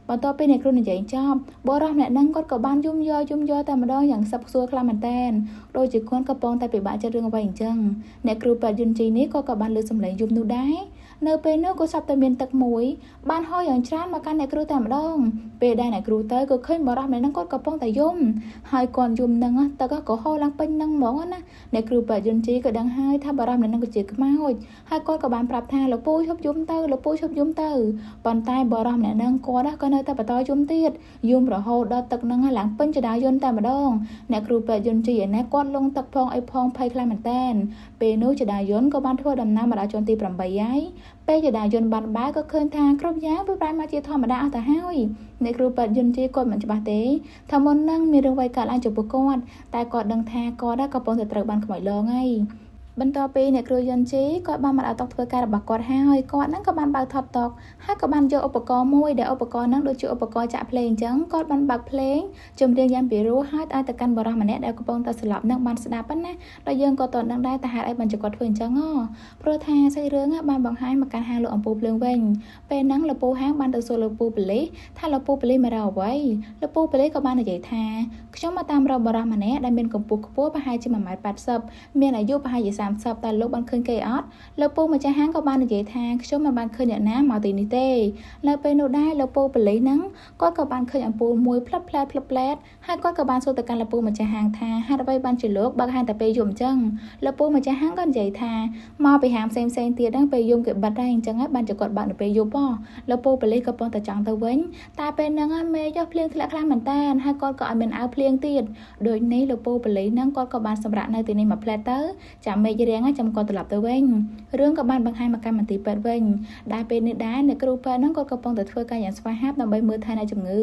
បន្ទាប់ពីអ្នកគ្រូនិយាយចប់បុរសម្នាក់ហ្នឹងគាត់ក៏បានយំយល់យំយល់តែម្ដងយ៉ាងសឹបខ្សួលខ្លាំងមែនទែនដូចជាគាត់កំពុងតែពិបាកចិត្តរឿងអ្វីអញ្ចឹងអ្នកគ្រូពេទ្យយុនជីនេះក៏បានលើសំឡេងយំនោះដែរនៅពេលនោះក៏ស្រាប់តែមានទឹកមួយបានហូរយ៉ាងច្រើនមកកាន់អ្នកគ្រូតែម្ដងពេលដែលអ្នកគ្រូទៅក៏ឃើញបុរសម្នាក់ហ្នឹងគាត់កំពុងតែយំហើយគាត់យំហ្នឹងទឹកក៏ហូរឡើងពេញហ្នឹងហ្មងណាអ្នកគ្រូពេទ្យយុនជីក៏ដឹងហើយថាបុរសម្នាក់ហ្នឹងក៏ជាខ្មោចហើយគាត់ក៏បានប្រាប់ថាលោកពូឈប់យំទៅលោកពូឈប់យំទៅប៉ុន្តែបុរសម្នាក់ហ្នឹងគាត់ក៏នៅតែបន្តយំទៀតយំរហូតដល់ទឹកហ្នឹងឡើងពេញចដាយន្តតែម្ដងអ្នកគ្រូពេទ្យយុនជីឯណាគាត់លងទឹកផងអីផងភ័យខ្លាំងមែនតើពេលនោះចដាយន្តក៏បានធ្វើដំណើរមកដល់ជាន់ទី8ហើយពេលចដាយន្តបានបើក៏ឃើញថាគ្រប់យ៉ាងវាប្រែមកជាធម្មតាអស់ទៅហើយអ្នកគ្រូពេទ្យយុនជីគាត់មិនច្បាស់ទេថាមុននឹងមានរឿងអ្វីកើតឡើងចំពោះគាត់តែគាត់ដឹងថាគាត់កំពុងតែត្រូវបានខ្មោចលងហើយបន្ទាប់ពីអ្នកគ្រូយុនជីគាត់បានមកដល់តុធ្វើការរបស់គាត់ហើយគាត់ហ្នឹងក៏បានបើកថតតុហើយក៏បានយកឧបករណ៍មួយដែលឧបករណ៍ហ្នឹងដូចជាឧបករណ៍ចាក់ភ្លេងអញ្ចឹងគាត់បានបើកភ្លេងចម្រៀងយ៉ាងពីរោះហើយឲ្យទៅកាន់បុរសម្នាក់ដែលកំពុងតែស្លាប់ហ្នឹងបានស្ដាប់ណាដល់យើងក៏តន់ដឹងដែរតែហេតុអីបានជាគាត់ធ្វើអញ្ចឹងព្រោះថាសាច់រឿងបានបង្ហាញមកកាន់ហាងលក់អំពូលភ្លើងវិញពេលហ្នឹងលោកពូហាងបានទៅសួរលោកពូប៉ូលីសថាលោកពូប៉ូលីសមករកអ្វីលោកពូប៉ូលីសក៏បាននិយាយថាខ្ញុំមកតាមរកបុរសម្នាក់ដែលមានកម្ពស់ខ្ពស់ប្រហែលជា 1.80 ម៉ែត្រមានអាយុប្រហែលជា30តើលោកបានឃើញគេអត់លោកពូម្ចាស់ហាងក៏បាននិយាយថាខ្ញុំមិនបានឃើញអ្នកណាមកទីនេះទេនៅពេលនោះដែរលោកពូប៉ូលីសហ្នឹងគាត់ក៏បានឃើញអំពូលមួយផ្លិតផ្លែតផ្លិតផ្លែតហើយគាត់ក៏បានសួរទៅកាន់លោកពូម្ចាស់ហាងថាហេតុអ្វីបានជាលោកបើកហាងតែពេលយប់អញ្ចឹងលោកពូម្ចាស់ហាងក៏និយាយថាមកពីហាងផ្សេងផ្សេងទៀតហ្នឹងពេលយំគេបិទដែរអញ្ចឹងហើយបានជាគាត់បើកនៅពេលយប់លោកពូប៉ូលីសក៏ប៉ុន្តែចង់ទៅវិញតែពេលហ្នឹងមេចុះភ្លៀងធ្លាក់ខ្លាំងមែនតើហើយគាត់ក៏អត់មានអាវភ្លៀងទៀតដូចនេះលោកពូប៉ូលីសហ្នឹងគាត់ក៏បានសម្រាកនៅទីនេះមួយផ្លែតទៅចាំមេ មេឃរាំងចាំគាត់ត្រឡប់ទៅវិញរឿងក៏បានបង្ហាញមកកម្មមន្ទីរពេទ្យវិញដែលពេលនេះដែរអ្នកគ្រូពេទ្យហ្នឹងគាត់កំពុងតែធ្វើការយ៉ាងស្វាហាប់ដើម្បីមើលថែអ្នកជំងឺ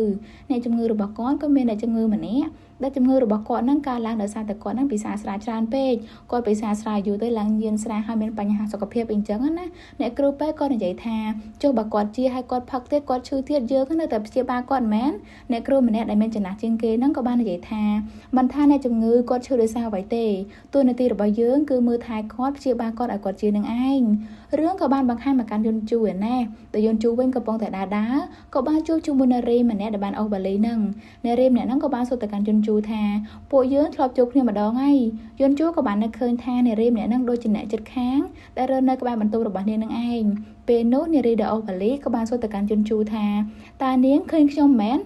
អ្នកជំងឺរបស់គាត់ក៏មានអ្នកជំងឺម្នាក់ដែលជំងឺរបស់គាត់ហ្នឹងកើតឡើងដោយសារតែគាត់ហ្នឹងពិសាស្រាច្រើនពេកគាត់ពិសាស្រាយូរទៅឡើងញៀនស្រាហើយមានបញ្ហាសុខភាពអីចឹងណាអ្នកគ្រូពេទ្យក៏និយាយថាចុះបើគាត់ជាហើយគាត់ផឹកទៀតគាត់ឈឺទៀតយើងនៅតែព្យាបាលគាត់មែនអ្នកគ្រូម្នាក់ដែលមានចំណាស់ជាងគេហ្នឹងក៏បាននិយាយថាមិនថាអ្នកជំងឺគាត់ឈឺដោយសារអ្វីទេតួនាទីរបស់យើងគឺមើលថែគាត់ព្យាបាលគាត់ឲ្យគាត់ជានឹងឯងរឿងក៏បានបង្ហាញមកកាន់យុនជូឯណេះតែយុនជូវិញកំពុងតែដើរដើរក៏បានជួបជាមួយនារីម្នាក់ដែលបានអូសបាលីហ្នឹងនារីម្នាក់ហ្នឹងក៏បានសួរទៅកាន់យុនជូថាពួកយើងធ្លាប់ជួបគ្នាម្ដងហើយយុនជូក៏បាននឹកឃើញថានារីម្នាក់ហ្នឹងដូចជាអ្នកជិតខាងដែលរស់នៅក្បែរបន្ទប់របស់នាងនឹងឯងពេលនោះនារីដែលអូសបាលីក៏បានសួរទៅកាន់យុនជូថាតើនាងឃើញខ្ញុំមែន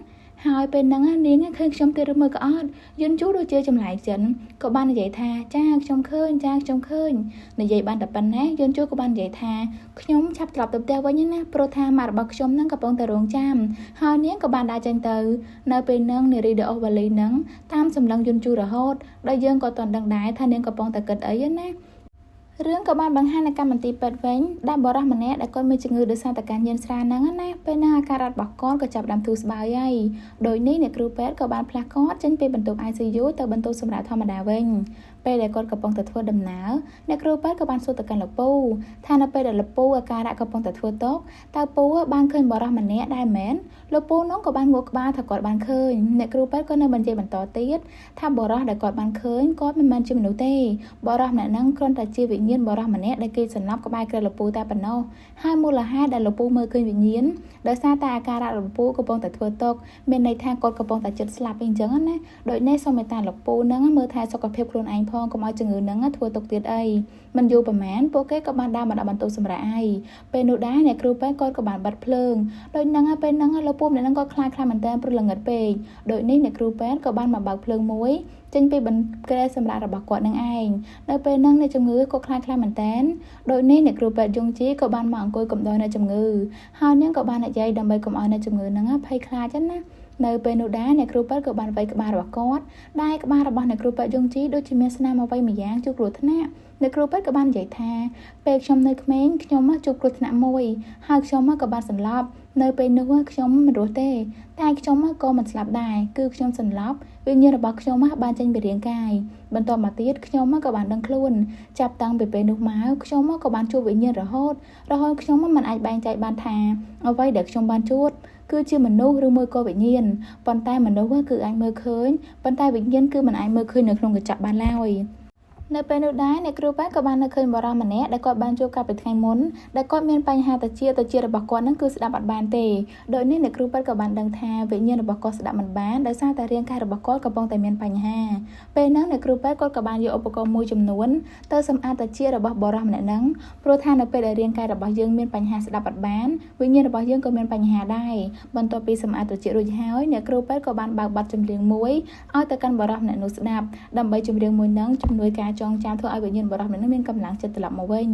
ហើយពេលហ្នឹងនាងឃើញខ្ញុំទៀតឬមួយក៏អត់យុនជូដូចជាចម្លែកចិនក៏បាននិយាយថាចាខ្ញុំឃើញចាខ្ញុំឃើញនិយាយបានតែប៉ុណ្ណេះយុនជូក៏បាននិយាយថាខ្ញុំឆាប់ត្រឡប់ទៅផ្ទះវិញណាព្រោះថាម៉ាក់របស់ខ្ញុំហ្នឹងកំពុងតែរងចាំហើយនាងក៏បានដើរចេញទៅនៅពេលហ្នឹងនារីដអូវ៉ាលីហ្នឹងតាមសម្លឹងយុនជូរហូតដោយយើងក៏ទាន់ដឹងដែរថានាងកំពុងតែគិតអីណារឿងក៏បានបង្ហាញនៅកម្មមន្ទីរពេទ្យវិញដែលបុរសម្នាក់ដែលគាត់មានជំងឺដោយសារតែការញៀនស្រាហ្នឹងណាពេលហ្នឹងអាការៈរបស់គាត់ក៏ចាប់ផ្ដើមធូរស្បើយហើយដោយនេះអ្នកគ្រូពេទ្យក៏បានផ្លាស់គាត់ចេញពីបន្ទប់ ICU ទៅបន្ទប់សម្រាប់ធម្មតាវិញពេលដែលគាត់កំពុងតែធ្វើដំណើរអ្នកគ្រូពេទ្យក៏បានសួរទៅកាន់លោកពូថានៅពេលដែលលោកពូអាការៈកំពុងតែធ្វើទុក្ខតើពូបានឃើញបុរសម្នាក់ដែរមែនលោកពូនោះក៏បានងក់ក្បាលថាគាត់បានឃើញអ្នកគ្រូពេទ្យក៏នៅបញ្ជាក់បន្តទៀតថាបុរសដែលគាត់បានឃើញគាត់មិនមែនជាមនុស្សទេបុរសម្នាក់ហ្នឹងគ្រាន់តែជាវិញ្ញាណបុរសម្នាក់ដែលគេសន្លប់ក្បែរគ្រែលោកពូតែប៉ុណ្ណោះហើយមូលហេតុដែលលោកពូមើលឃើញវិញ្ញាណដោយសារតែអាការៈលោកពូកំពុងតែធ្វើទុក្ខមានន័យថាគាត់កំពុងតែចិត្តស្លាប់អីចឹងណាដូចនេះសូមមេត្តាលោកពូហ្នឹងមើលថែសុខភាពខ្លួនឯងផងកុំឲ្យជំងឺហ្នឹងធ្វើទុកទៀតអីមិនយូរប្រហែលពួកគេក៏បានដើរមកដល់បន្ទប់សម្រាប់ឯងពេលនោះដែរអ្នកគ្រូពេទ្យគាត់ក៏បានបាត់ភ្លើងដូចហ្នឹងពេលហ្នឹងលោកពូម្នាក់ហ្នឹងក៏ខ្លាចខ្លាំងមែនតើព្រោះល្ងិតពេកដូចនេះអ្នកគ្រូពេទ្យក៏បានមកបើកភ្លើងមួយចេញពីបន្គ្រែសម្រាប់របស់គាត់នឹងឯងនៅពេលហ្នឹងអ្នកជំងឺក៏ខ្លាចខ្លាំងមែនតើដូចនេះអ្នកគ្រូពេទ្យយងជីក៏បានមកអង្គុយកំដរអ្នកជំងឺហើយនាងក៏បាននិយាយដើម្បីកុំឲ្យអ្នកជំងឺហ្នឹងភ័យខ្លាចណានៅពេលនោះដែរអ្នកគ្រូពេទ្យក៏បានវាយក្បាលរបស់គាត់ដែលក្បាលរបស់អ្នកគ្រូពេទ្យយងជីដូចជាមានស្នាមអ្វីម្យ៉ាងជួបគ្រោះថ្នាក់អ្នកគ្រូពេទ្យក៏បាននិយាយថាពេលខ្ញុំនៅក្មេងខ្ញុំជួបគ្រោះថ្នាក់មួយហើយខ្ញុំក៏បានសន្លប់នៅពេលនោះខ្ញុំមិនរស់ទេតែខ្ញុំក៏មិនស្លាប់ដែរគឺខ្ញុំសន្លប់វិញ្ញាណរបស់ខ្ញុំបានចេញពីរាងកាយបន្ទាប់មកទៀតខ្ញុំក៏បានដឹងខ្លួនចាប់តាំងពីពេលនោះមកខ្ញុំក៏បានជួបវិញ្ញាណរហូតខ្ញុំមិនអាចបែងចែកបានថាអ្វីដែលខ្ញុំបានជួបគឺជាមនុស្សឬមួយក៏វិញ្ញាណប៉ុន្តែមនុស្សគឺអាចមើលឃើញប៉ុន្តែវិញ្ញាណគឺមិនអាចមើលឃើញនៅក្នុងកញ្ចក់បានឡើយនៅពេលនោះដែរអ្នកគ្រូពេទ្យក៏បាននៅឃើញបុរសម្នាក់ដែលគាត់បានជួបកាលពីថ្ងៃមុនដែលគាត់មានបញ្ហាត្រចៀករបស់គាត់នឹងគឺស្ដាប់អត់បានទេដោយនេះអ្នកគ្រូពេទ្យក៏បានដឹងថាវិញ្ញាណរបស់គាត់ស្ដាប់មិនបានដោយសារតែរាងកាយរបស់គាត់កំពុងតែមានបញ្ហាពេលហ្នឹងអ្នកគ្រូពេទ្យគាត់ក៏បានយកឧបករណ៍មួយចំនួនទៅសម្អាតត្រចៀករបស់បុរសម្នាក់ហ្នឹងព្រោះថានៅពេលដែលរាងកាយរបស់យើងមានបញ្ហាស្ដាប់អត់បានវិញ្ញាណរបស់យើងក៏មានបញ្ហាដែរបន្ទាប់ពីសម្អាតត្រចៀករួចហើយអ្នកគ្រូពេទ្យក៏បានបើកបទចម្រៀងមួយឲ្យទៅកាន់បុរសម្នាក់នោះស្ដាប់ដើម្បីចម្រៀងមួយហ្នឹងជំនួយការចងចាំធ្វើឲ្យវិញ្ញាណបុរសម្នាក់នោះមានកម្លាំងចិត្តត្រឡប់មកវិញ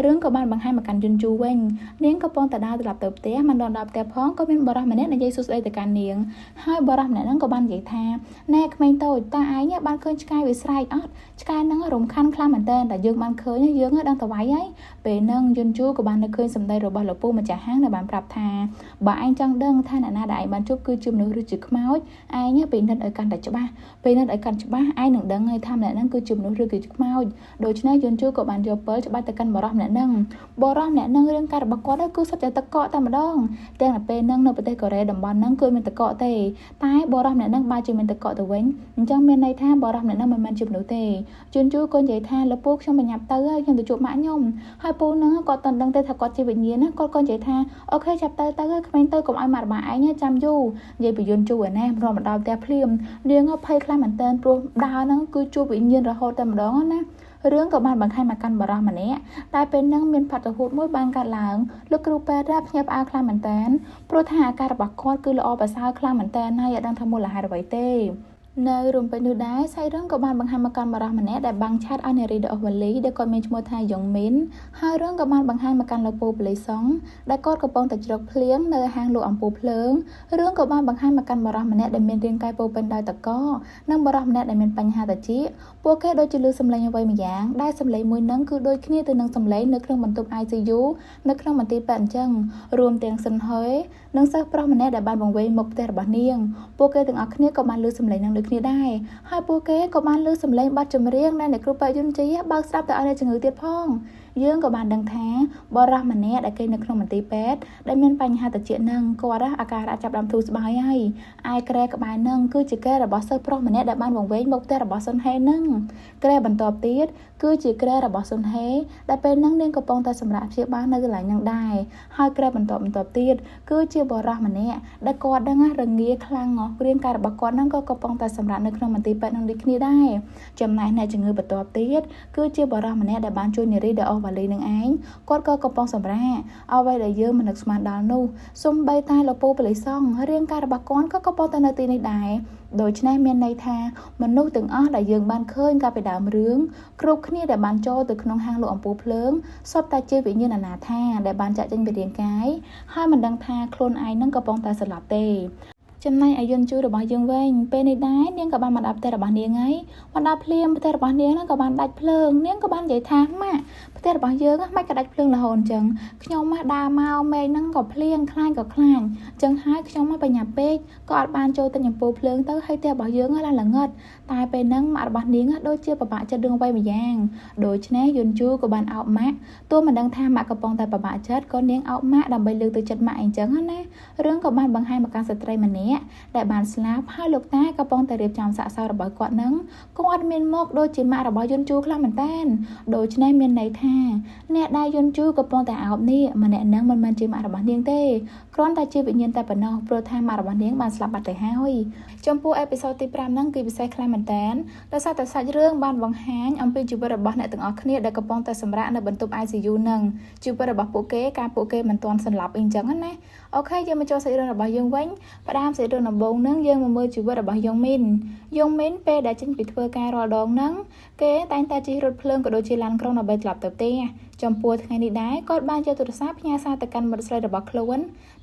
រឿងក៏បានបង្ហាញមកកាន់យុនជូវិញនាងក៏កំពុងតែដើរត្រឡប់ទៅផ្ទះមិនដល់ផ្ទះផងក៏មានបុរសម្នាក់និយាយសួស្តីទៅកាន់នាងហើយបុរសម្នាក់ហ្នឹងក៏បាននិយាយថាណែក្មេងតូចតើឯងបានឃើញឆ្កែវាស្រែកអត់ឆ្កែហ្នឹងរំខានខ្លាំងមែនតើតែយើងបានឃើញយើងដឹងទៅវាយហើយពេលហ្នឹងយុនជូក៏បាននឹកឃើញសម្ដីរបស់លោកពូម្ចាស់ហាងដែលបានប្រាប់ថាបើឯងចង់ដឹងថាអ្នកណាដែលឯងបានជួបគឺជាមនុស្សឬជាខ្មោចឯងពិនិត្យឲ្យកាន់តែច្បាស់ពេលនិត្យឲ្យកាន់ច្បាស់ឯងនឹងដឹងហើយថាម្នាក់ហ្នឹងគឺជាមនុស្សឬគឺជាខ្មោចដូច្នេះយុនជូក៏បានយកពិលច្បាច់ទៅកាន់បុរសម្នាក់ហ្នឹងបុរសម្នាក់ហ្នឹងរាងកាយរបស់គាត់គឺសុទ្ធតែទឹកកកតែម្ដងទាំងតែពេលហ្នឹងនៅប្រទេសកូរ៉េតំបន់ហ្នឹងគឺមានទឹកកកទេតែបុរសម្នាក់ហ្នឹងបែរជាមានទឹកកកទៅវិញអញ្ចឹងមានន័យថាបុរសម្នាក់ហ្នឹងមិនមែនជាមនុស្សទេយុនជូក៏និយាយថាលោកពូខ្ញុំបញ្ញាប់ទៅហើយខ្ញុំទៅជួបម៉ាក់ខ្ញុំហើយពូហ្នឹងគាត់តន់ដឹងទេថាគាត់ជាវិញ្ញាណណាគាត់ក៏និយាយថាអូខេចាប់ទៅទៅក្មេងទៅកុំឲ្យម៉ាក់របស់ឯងចាំយូរនិយាយពីយុនជូឯណេះរំមកដល់ផ្ទះភ្លាមនាងភ័យខ្លាំងមែនទែនព្រោះដើរហ្នឹងគឺជួបវិញ្ញាណរហូតតែម្ដងណារឿងក៏បានបង្ហាញមកកាន់បុរសម្នាក់តែពេលហ្នឹងមានបាតុភូតមួយបានកើតឡើងលោកគ្រូពេទ្យភ្ញាក់ផ្អើលខ្លាំងមែនទែនព្រោះថាអាការរបស់គាត់គឺល្អប្រសើរខ្លាំងមែនទែនហើយអត់ដឹងថាមូលហេតុអ្វីទេ នៅរំពេចនោះដែរសាច់រឿងក៏បានបង្ហាញមកកាន់បរិះម្នាក់ដែលបាំងឆាតឲ្យនារីដអូសវ៉ាលីដែលគាត់មានឈ្មោះថាយ៉ុងមីនហើយរឿងក៏បានបង្ហាញមកកាន់លោកពូប៉ូលីសសុងដែលគាត់កំពុងតែជ្រកភ្លៀងនៅហាងលក់អំពូលភ្លើងរឿងក៏បានបង្ហាញមកកាន់បរិះម្នាក់ដែលមានរាងកាយពោពេញដោយតកនិងបរិះម្នាក់ដែលមានបញ្ហាត្រចៀកពួកគេដូចជាឮសំឡេងអ្វីម្យ៉ាងដែលសំឡេងមួយនឹងគឺដូចគ្នាទៅនឹងសំឡេងនៅក្នុងបន្ទប់ ICU នៅក្នុងមន្ទីរពេទ្យអញ្ចឹងរួមទាំងស៊ិនហុយនិងសិស្សប្រុសម្នាក់ដែលបានបង្វេងមុខផ្ទះរបស់នាងពួកគេទាំងអស់គ្នាក៏បានឮសំឡេងនឹងដូចគ្នាដែរហើយពួកគេក៏បានឮសំឡេងបទចម្រៀងដែលអ្នកគ្រូពេទ្យយុនជីបើកស្ដាប់ទៅឲ្យអ្នកជំងឺទៀតផងយើងក៏បានដឹងថាបរិះម្នាក់ដែលគេនៅក្នុងមន្ទីរពេទ្យដែលមានបញ្ហាត្រចៀកនឹងគាត់អាការៈចាប់ដើមធូរស្បើយហើយឯក្រែក្បែរនឹងគឺជាក្រែរបស់សិស្សប្រុសម្នាក់ដែលបានបង្វេងមុខផ្ទះរបស់សុនហេនឹងក្រែបន្ទាប់ទៀតគឺជាក្រែរបស់សុនហេដែលពេលហ្នឹងនាងកំពុងតែសម្រាកព្យាបាលនៅកន្លែងហ្នឹងដែរហើយក្រែបន្ទាប់បន្ទាប់ទៀតគឺជាបរិះម្នាក់ដែលគាត់ដឹងរងាខ្លាំងងរាងកាយរបស់គាត់ហ្នឹងក៏កំពុងតែសម្រាកនៅក្នុងមន្ទីរពេទ្យនឹងដូចគ្នាដែរចំណែកអ្នកជំងឺបន្ទាប់ទៀតគឺជាបរិះម្នាក់ដែលបានជួយនារីដល់អូសវ៉ាលីនឹងឯងគាត់ក៏កំពុងសម្រាកអ្វីដែលយើងមិននឹកស្មានដល់នោះសំបីតែលោកពូប៉ូលីសង់រាងកាយរបស់គាត់ក៏កំពុងតែនៅទីនេះដែរដូច្នេះមានន័យថាមនុស្សទាំងអស់ដែលយើងបានឃើញកាលពីដើមរឿងគ្រប់គ្នាដែលបានចូលទៅក្នុងហាងលក់អំពូលភ្លើងសុទ្ធតែជាវិញ្ញាណអនាថាដែលបានចាក់ចេញពីរាងកាយហើយមិនដឹងថាខ្លួនឯងនឹងកំពុងតែស្លាប់ទេចំណែកអាយុនជូរបស់យើងវិញពេលនេះដែរនាងក៏បានមកដល់ផ្ទះរបស់នាងហើយមកដល់ភ្លាមផ្ទះរបស់នាងហ្នឹងក៏បានដាច់ភ្លើងនាងក៏បាននិយាយថាម៉ាក់ផ្ទះរបស់យើងមិនក៏ដាច់ភ្លើងរហូតអញ្ចឹងខ្ញុំមកដើរមកមេឃហ្នឹងក៏ភ្លៀងខ្លាញ់ក៏ខ្លាញ់អញ្ចឹងហើយខ្ញុំមកបញ្ញាពេកក៏អត់បានចូលទិញអំពូលភ្លើងទៅហើយផ្ទះរបស់យើងឡើងល្ងឹតតែពេលហ្នឹងម៉ាក់របស់នាងដូចជាពិបាកចិត្តរឿងអ្វីម្យ៉ាងដូច្នេះយុនជូក៏បានអោបម៉ាក់ទោះមិនដឹងថាម៉ាក់កំពុងតែពិបាកចិត្តក៏នាងអោបម៉ាក់ដើម្បីលើកទឹកចិត្តម៉ាក់អីចឹងណារឿងក៏បានបង្ហាញមកកាន់ស្ត្រីម្នាក់ដែលបានស្លាប់ហើយលោកតាកំពុងតែរៀបចំសាកសពរបស់គាត់នឹងគាត់មានមុខដូចជាម៉ាក់របស់យុនជូខ្លាំងមែនតើដូច្នេះមានន័យថាអ្នកដែលយុនជូកំពុងតែអោបនេះម្នាក់នឹងមិនមែនជាម៉ាក់របស់នាងទេគ្រាន់តែជាវិញ្ញាណតែប៉ុណ្ណោះព្រោះថាម៉ាក់របស់នាងបានស្លាប់បាត់ទៅហើយចំពោះអេពីសូតទី5ហ្នឹងគឺពិសេសខ្លាំងមែនតើដោយសារតែសាច់រឿងបានបង្ហាញអំពីជីវិតរបស់អ្នកទាំងអស់គ្នាដែលកំពុងតែសម្រាកនៅបន្ទប់ ICU ហ្នឹងជីវិតរបស់ពួកគេការពួកគេមិនទាន់សន្លប់អីចឹងណាអូខេយើងមកចូលសាច់រឿងរបស់យើងវិញផ្ដើមសាច់រឿងដំបូងហ្នឹងយើងមកមើលជីវិតរបស់យ៉ុងមីនយ៉ុងមីនពេលដែលចេញពីធ្វើការរាល់ដងហ្នឹងគេតែងតែជិះរថភ្លើងក៏ដូចជាឡានក្រុងដើម្បីត្រឡប់ទៅផ្ទះចំពោះថ្ងៃនេះដែរគាត់បានយកទូរស័ព្ទផ្ញើសារទៅកាន់មិត្តស្រីរបស់ខ្លួ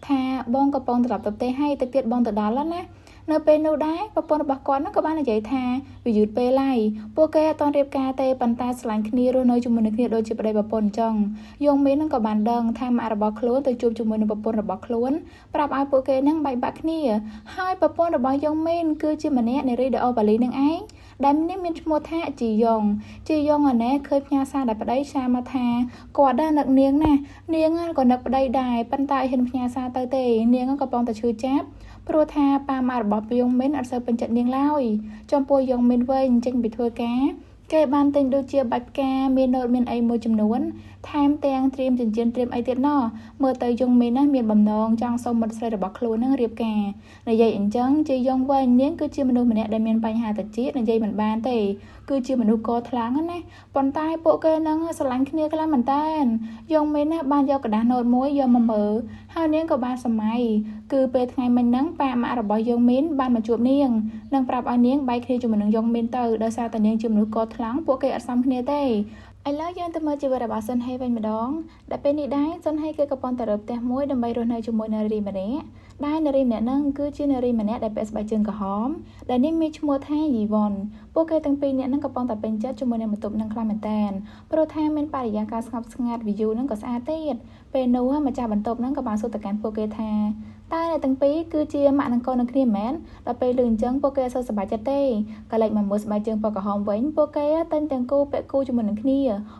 នថាបងកំពុងត្រឡប់ទៅផ្ទះហើយតិចទៀតបងទៅដល់แล้วណានៅពេលនោះដែរប្រពន្ធរបស់គាត់ហ្នឹងក៏បាននិយាយថាវាយឺតពេលហើយពួកគេអត់ទាន់រៀបការទេប៉ុន្តែស្រឡាញ់គ្នារស់នៅជាមួយនឹងគ្នាដូចជាប្តីប្រពន្ធអញ្ចឹងយ៉ុងមីនហ្នឹងក៏បានដឹងថាម៉ាក់របស់ខ្លួនទៅជួបជាមួយនឹងប្រពន្ធរបស់ខ្លួនប្រាប់ឲ្យពួកគេហ្នឹងបែកបាក់គ្នាហើយប្រពន្ធរបស់យ៉ុងមីនគឺជាម្នាក់នារីដអូបាលីនឹងឯងដែលនេះមានឈ្មោះថាជីយ៉ុងជីយ៉ុងអាណែឃើញផ្ញើសារដល់ប្តីសាមកថាគាត់ដែរនឹកនាងណានាងក៏នឹកប្តីដែរប៉ុន្តែហ៊ានផ្ញើសារទៅទេនាងក៏កំពុងតែឈឺចាប់ព្រោះថាប៉ាម៉ាក់របស់យ៉ុងមីនអត់សូវពេញចិត្តនាងឡើយចំពោះយ៉ុងមីនវិញចេញពីធ្វើការគេបានទិញដូចជាបាច់ផ្កាមានណូតមានអីមួយចំនួនថែមទាំងត្រៀមចិញ្ចៀនត្រៀមអីទៀតណោះមើលទៅយ៉ុងមីនណាមានបំណងចង់សុំមិត្តស្រីរបស់ខ្លួននឹងរៀបការនិយាយអញ្ចឹងជាយ៉ុងវិញនាងគឺជាមនុស្សម្នាក់ដែលមានបញ្ហាតិចនិយាយមិនបានទេគឺជាមនុស្សកថ្លាំងណាប៉ុន្តែពួកគេនឹងស្រឡាញ់គ្នាខ្លាំងមែនតើយ៉ុងមីនណាបានយកกระดาษណូតមួយយកមកមើលហើយនាងក៏បានសម័យគឺពេលថ្ងៃមិញហ្នឹងប៉ាម៉ាក់របស់យ៉ុងមីនបានមកជួបនាងនិងប្រាប់ឲ្យនាងបែកគ្នាជាមួយនឹងយ៉ុងមីនទៅដោយសារតែនាងជាមនុស្សកថ្លាំងពួកគេអត់សមគ្នាទេឥឡូវយើងទៅមើលជីវិតរបស់សុនហេវិញម្ដងដែលពេលនេះដែរសុនហេគឺកំពុងតែរើផ្ទះមួយដើម្បីរស់នៅជាមួយនារីម្នាក់ដែលនារីម្នាក់ហ្នឹងគឺជានារីម្នាក់ដែលពាក់ស្បែកជើងក្រហមដែលនេះមានឈ្មោះថាយីវ៉ុនពួកគេទាំងពីរនាក់ហ្នឹងកំពុងតែពេញចិត្តជាមួយនឹងបន្ទប់ហ្នឹងខ្លាំងមែនតើព្រោះថាមានបរិយាកាសស្ងប់ស្ងាត់ view ហ្នឹងក៏ស្អាតទៀតពេលនោះម្ចាស់បន្ទប់ហ្នឹងក៏បានសួរទៅកាន់ពួកគេថាតើអ្នកទាំងពីរគឺជាម៉ាក់និងកូននឹងគ្នាមែនដល់ពេលលឺអញ្ចឹងពួកគេអត់សូវសប្បាយចិត្តទេក៏លេចមកមើលស្បែកជើងពណ៌ក្រហមវិញពួកគេតែងទាំងគូពាក់គូជាមួយនឹងគ្នា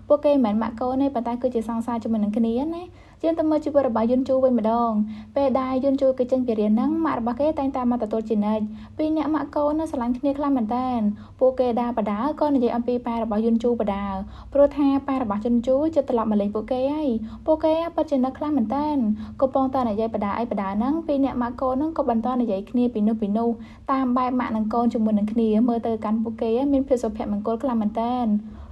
ពួកគេមិនមែនម៉ាក់កូនទេប៉ុន្តែគឺជាសង្សារជាមួយនឹងគ្នាណាយើងទៅមើលជីវិតរបស់យុនជូវិញម្ដងពេលដែលយុនជូគេចេញពីរៀនហ្នឹងម៉ាក់របស់គេតែងតែមកទទួលជានិច្ចពីរអ្នកម៉ាក់កូននៅស្រឡាញ់គ្នាខ្លាំងមែនតើពួកគេដើរបដាក៏និយាយអំពីប៉ែរបស់យុនជូបដាព្រោះថាប៉ែរបស់យុនជូចិត្តត្រឡប់មកលេងពួកគេហើយពួកគេពិតជានឹកខ្លាំងមែនតើកំពុងតែនិយាយបដាអីបដាហ្នឹងពីរអ្នកម៉ាក់កូនហ្នឹងក៏បន្តនិយាយគ្នាពីនោះពីនោះតាមបែបម៉ាក់និងកូនជាមួយនឹងគ្នាមើលទៅកាន់ពួកគេមានភាពសុភមង្គលខ្លាំងមែនតើ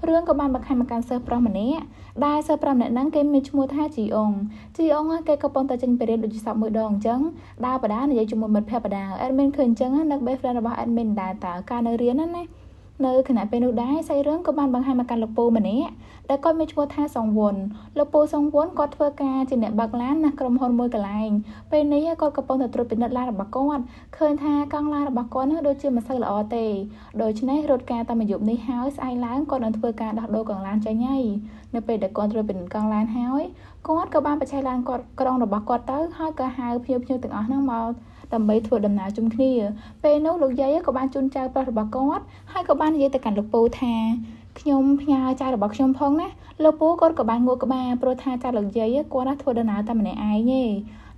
រឿងក៏បានបង្ហាញមកកាន់សិស្សប្រុសម្នាក់ដែលសិស្សប្រុសម្នាក់ហ្នឹងគេមានឈ្មោះថាជីអុងជីអុងគេកំពុងតែចេញពីរៀនដូចជាសពមួយដងអញ្ចឹងដើរបដានិយាយជាមួយមិត្តភក្តិបដា admin ឃើញអញ្ចឹងនឹក best friend របស់ admin ដែរតើកាលនៅរៀនណាណានៅខណៈពេលនោះដែរសាច់រឿងក៏បានបង្ហាញមកកាន់លោកពូម្នាក់ដែលគាត់មានឈ្មោះថាសុងវុនលោកពូសុងវុនគាត់ធ្វើការជាអ្នកបើកឡានណាក្រុមហ៊ុនមួយកន្លែងពេលនេះគាត់កំពុងតែត្រួតពិនិត្យឡានរបស់គាត់ឃើញថាកង់ឡានរបស់គាត់នោះដូចជាមិនសូវល្អទេដូច្នេះរត់ការតាមយប់នេះហើយស្អែកឡើងគាត់នឹងធ្វើការដោះដូរកង់ឡានចេញហើយនៅពេលដែលគាត់ត្រួតពិនិត្យកង់ឡានហើយគាត់ក៏បានបច្ចេកឡានគាត់ក្រុងរបស់គាត់ទៅហើយក៏ហៅភ្ញៀវភ្ញៀវទាំងអស់ហ្នឹងមកដើម្បីធ្វើដំណើរជុំគ្នាពេលនោះលោកយាយក៏បានជូនចៅប្រុសរបស់គាត់ហើយក៏បាននិយាយទៅកាន់លោកពូថាខ្ញុំផ្ញើចៅរបស់ខ្ញុំផងណាលោកពូគាត់ក៏បានងក់ក្បាលព្រោះថាចៅលោកយាយគាត់ធ្វើដំណើរតែម្នាក់ឯងទេ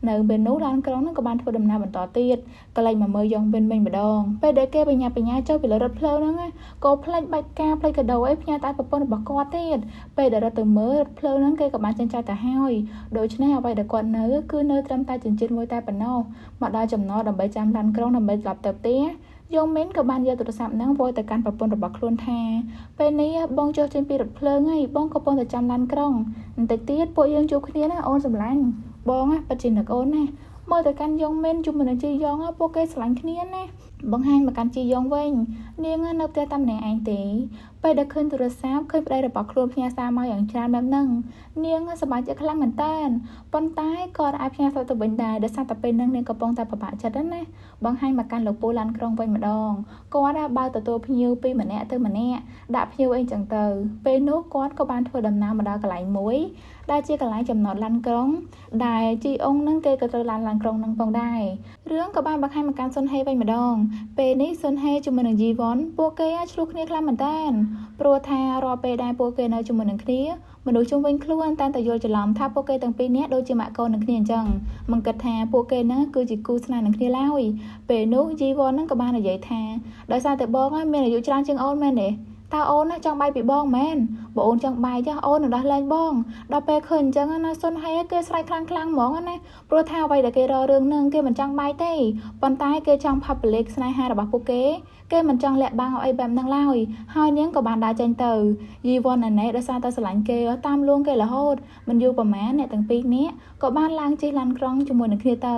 នៅពេលនោះឡានក្រុងនឹងក៏បានធ្វើដំណើរបន្តទៀតកន្លែងមកមើលយ៉ងវិញវិញម្ដងពេលដែលគេបញ្ញាបញ្ញាចូលពីលើរថភ្លើងហ្នឹងក៏ផ្លេចបាច់ការផ្លេចកាដូអីផ្ញើតែប្រពន្ធរបស់គាត់ទៀតពេលដែលរត់ទៅមើលរថភ្លើងហ្នឹងគេក៏បានចិញ្ចើទៅហើយដូច្នេះអ្វីដែលគាត់នៅគឺនៅត្រឹមតែចិញ្ចៀនមួយតែប៉ុណ្ណោះមកដល់ចំណតដើម្បីចាំឡានក្រុងដើម្បីត្រឡប់ទៅផ្ទះយ៉ងមីនក៏បានយកទូរស័ព្ទហ្នឹងវល់ទៅកាន់ប្រពន្ធរបស់ខ្លួនថាពេលនេះបងចុះចេញពីរថភ្លើងហើយបងកំពុងតែចាំឡានក្រុងបន្តិចទៀតពួកយើងជួបគ្នាណាអូនសម្លាញ់បងណាពិតជានឹកអូនណាមើលទៅកាន់យ៉ងមីនជាមួយនឹងជីយ៉ងពួកគេស្រឡាញ់គ្នាណាបង្ហាញមកកាន់ជីយ៉ងវិញនាងនៅផ្ទះតែម្នាក់ឯងទេពេលដែលឃើញទូរស័ព្ទឃើញប្តីរបស់ខ្លួនផ្ញើសារមកយ៉ាងច្រើនបែបហ្នឹងនាងសប្បាយចិត្តខ្លាំងមែនតើប៉ុន្តែក៏អាចផ្ញើសារទៅវិញដែរដោយសារតែពេលហ្នឹងនាងកំពុងតែពិបាកចិត្តណាបង្ហាញមកកាន់លោកពូឡានក្រុងវិញម្ដងគាត់បើទទួលភ្ញៀវពីម្នាក់ទៅម្នាក់ដាក់ភ្ញៀវអីចឹងទៅពេលនោះគាត់ក៏បានធ្វើដំណើរមកដល់កន្លែងមួយដែលជាកន្លែងចំណតឡានក្រុងដែលជីអ៊ុងនឹងគេក៏ត្រូវឡានឡានក្រុងនឹងផងដែររឿងក៏បានបង្ហាញមកកាន់សុនហេវិញម្ដងពេលនេះសុនហេជាមួយនឹងយីវ៉ុនពួកគេឆ្លោះគ្នាខ្លាំងមែនតើព្រោះថារាល់ពេលដែលពួកគេនៅជាមួយនឹងគ្នាមនុស្សជុំវិញខ្លួនតែតែយល់ច្រឡំថាពួកគេទាំងពីរនាក់ដូចជាម៉ាក់កូននឹងគ្នាអញ្ចឹងមិនគិតថាពួកគេហ្នឹងគឺជាគូស្នេហ៍នឹងគ្នាឡើយពេលនោះយីវ៉ុនហ្នឹងក៏បាននិយាយថាដោយសារតែបងមានអាយុច្រើនជាងអូនមែនទេតើអូនណាចង់បាយពីបងមែនបើអូនចង់បាយចាស់អូននឹងដោះលែងបងដល់ពេលឃើញអញ្ចឹងណាសុនហេគេស្រែកខ្លាំងខ្លាំងហ្មងណាព្រោះថាអ្វីដែលគេរករឿងនឹងគេមិនចង់បាយទេប៉ុន្តែគេចង់ public ស្នេហារបស់ពួកគេគេមិនចង់លាក់បាំងអីបែបហ្នឹងឡើយហើយនាងក៏បានដើរចេញទៅយីវ៉ុនណែដោយសារតែស្រឡាញ់គេតាមលួងគេរហូតមិនយូរប្រហែលអ្នកទាំងពីរនាក់ក៏បានឡើងជិះឡានក្រុងជាមួយនឹងគ្នាទៅ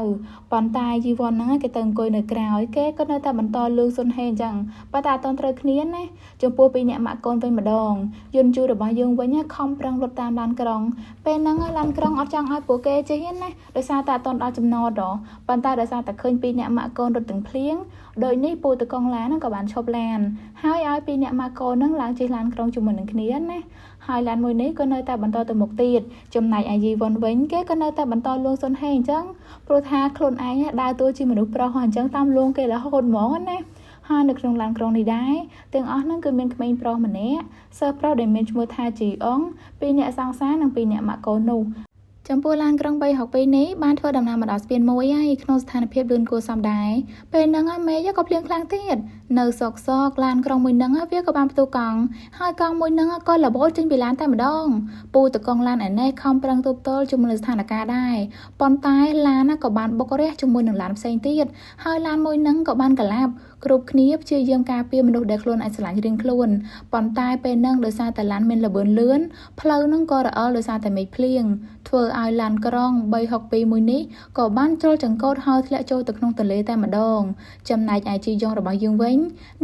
ប៉ុន្តែយីវ៉ុនហ្នឹងគេទៅអង្គុយនៅក្រោយគេក៏នៅតែបន្តលឺសុនហេអញ្ចឹងប៉ុន្តែអត់ទាន់ត្រូវគ្នាណាចំពោះពីអ្នកម៉ាក់កូនវិញម្ដងយន្តជូររបស់យើងវិញខំប្រឹងរត់តាមឡានក្រុងពេលហ្នឹងឡានក្រុងអត់ចង់ឲ្យពួកគេជិះទេណាដោយសារតែអត់ទាន់ដល់ចំណតប៉ុន្តែដោយសារតែឃើញពីអ្នកម៉ាក់កូនរត់ទាំងភ្លៀងដោយនេះពូតកងឡានហ្នឹងក៏បានឈប់ឡានហើយឲ្យពីអ្នកម៉ាក់កូនហ្នឹងឡើងជិះឡានក្រុងជាមួយនឹងគ្នាណាហើយឡានមួយនេះក៏នៅតែបន្តទៅមុខទៀតចំណែកឯយីវ៉ុនវិញគេក៏នៅតែបន្តលួងសុនហេអញ្ចឹងព្រោះថាខ្លួនឯងដើរតួជាមនុស្សប្រុសអញ្ចឹងតាមលួងគេរហូតហ្មងណាហើយនៅក្នុងឡានក្រុងនេះដែរទាំងអស់ហ្នឹងគឺមានក្មេងប្រុសម្នាក់សិស្សប្រុសដែលមានឈ្មោះថាជីអុងពីរអ្នកសង្សារនិងពីរអ្នកម៉ាក់កូននោះចំពោះឡានក្រុង362នេះបានធ្វើដំណើរមកដល់ស្ពានមួយហើយក្នុងស្ថានភាពលឿនគួរសមដែរពេលហ្នឹងមេឃក៏ភ្លៀងខ្លាំងទៀតនៅសកសកឡានក្រុងមួយហ្នឹងវាក៏បានផ្ទុះកង់ហើយកង់មួយហ្នឹងក៏របូតចេញពីឡានតែម្ដងពូតកង់ឡានឯនេះខំប្រឹងទប់ទល់ជាមួយនឹងស្ថានភាពដែរប៉ុន្តែឡានក៏បានបុករះជាមួយនឹងឡានផ្សេងទៀតហើយឡានមួយហ្នឹងក៏បានកលាប់គ្រប់គ្នាព្យាយាមការពារមនុស្សដែលខ្លួនអាចស្រឡាញ់រៀងខ្លួនប៉ុន្តែពេលហ្នឹងដោយសារតែឡានមានល្បឿនលឿនផ្លូវហ្នឹងក៏រអិលដោយសារតែមេឃភ្លៀងធ្វើឲ្យឡានក្រុង362មួយនេះក៏បានជ្រុលចង្កូតហើយធ្លាក់ចូលទៅក្នុងទន្លេតែម្ដងចំណែកឯជីយ៉ងរបស់យើងវិញ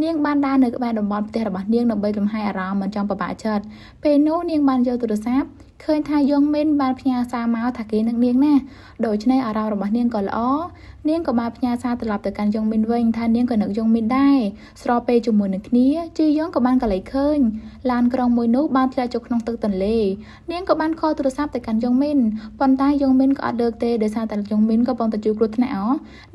នាងបានដើរនៅក្បែរតំបន់ផ្ទះរបស់នាងដើម្បីលំហែអារម្មណ៍មិនចង់ពិបាកចិត្តពេលនោះនាងបានយកទូរស័ព្ទឃើញថាយ៉ងមីនបានផ្ញើសារមកថាគេនឹងនាងណាដូច្នេះអារម្មណ៍របស់នាងក៏ល្អនាងក៏បានផ្ញើសារត្រឡប់ទៅកាន់យ៉ងមីនវិញថានាងក៏នឹកយ៉ងមីនដែរស្របពេលជាមួយនឹងគ្នាជីយ៉ងក៏បានកលៃឃើញឡានក្រុងមួយនោះបានធ្លាក់ចូលក្នុងទឹកទន្លេនាងក៏បានខលទូរស័ព្ទទៅកាន់យ៉ងមីនប៉ុន្តែយ៉ងមីនក៏អត់លើកទេដោយសារតែយ៉ងមីនក៏កំពុងតែជួបគ្រោះថ្នាក់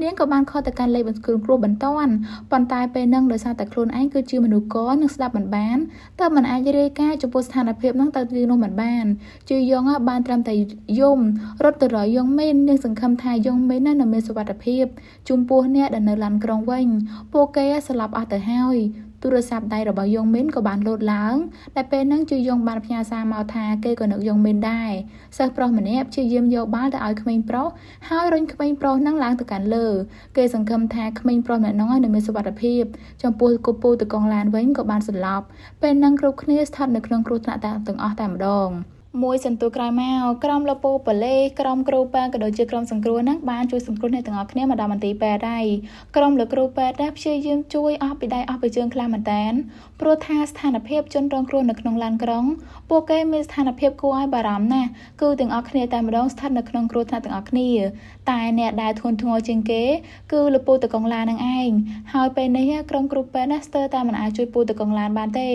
នាងក៏បានខលទៅកាន់លេខបញ្គ្រោះបន្ទាន់ប៉ុន្តែពេលហ្នឹងដោយសារតែខ្លួនឯងគឺជាមនុស្សកនិងស្ដាប់មិនបានតើមិនអាចរាយការណ៍ចំពោះស្ថានភាពហ្នឹងទៅទីនោះមិនបានជីយ៉ងបានត្រឹមតែយំរត់ទៅរកយ៉ងមីននាងសង្ឃឹមថាយ៉ងមីននឹងមានសុវត្ថិភាពចំពោះអ្នកដែលនៅឡានក្រុងវិញពួកគេស្លាប់អស់ទៅហើយ ទូរស័ព្ទដៃរបស់យ៉ុងមីនក៏បានលោតឡើងដែលពេលហ្នឹងជឺយ៉ុងបានផ្ញើសារមកថាគេក៏នឹកយ៉ុងមីនដែរសិស្សប្រុសម្នាក់ព្យាយាមយកបាល់ទៅឲ្យក្មេងប្រុសហើយរុញក្មេងប្រុសហ្នឹងឡើងទៅកាន់លើគេសង្ឃឹមថាក្មេងប្រុសម្នាក់ហ្នឹងនឹងមានសុវត្ថិភាពចំពោះគពូតកងឡានវិញក៏បានសន្លប់ពេលហ្នឹងគ្រប់គ្នាស្ថិតនៅក្នុងគ្រោះថ្នាក់ទាំងអស់តែម្ដងមួយសន្ទុះក្រោយមកក្រុមលពូប៉ូលីសក្រុមគ្រូពេទ្យក៏ដូចជាក្រុមសង្គ្រោះហ្នឹងបានជួយសង្គ្រោះអ្នកទាំងអស់គ្នាមកដល់មន្ទីរពេទ្យហើយក្រុមលោកគ្រូពេទ្យដែរព្យាយាមជួយអស់ពីដៃអស់ពីជើងខ្លាំងមែនតើព្រោះថាស្ថានភាពជនរងគ្រោះនៅក្នុងឡានក្រុងពួកគេមានស្ថានភាពគួរឲ្យបារម្ភណាស់គឺទាំងអស់គ្នាតែម្ដងស្ថិតនៅក្នុងគ្រោះថ្នាក់ទាំងអស់គ្នាតែអ្នកដែលធ្ងន់ធ្ងរជាងគេគឺលោកពូតកងឡាននឹងឯងហើយពេលនេះក្រុមគ្រូពេទ្យណាស្ទើរតែមិនអាចជួយពូតកងឡានបានទេ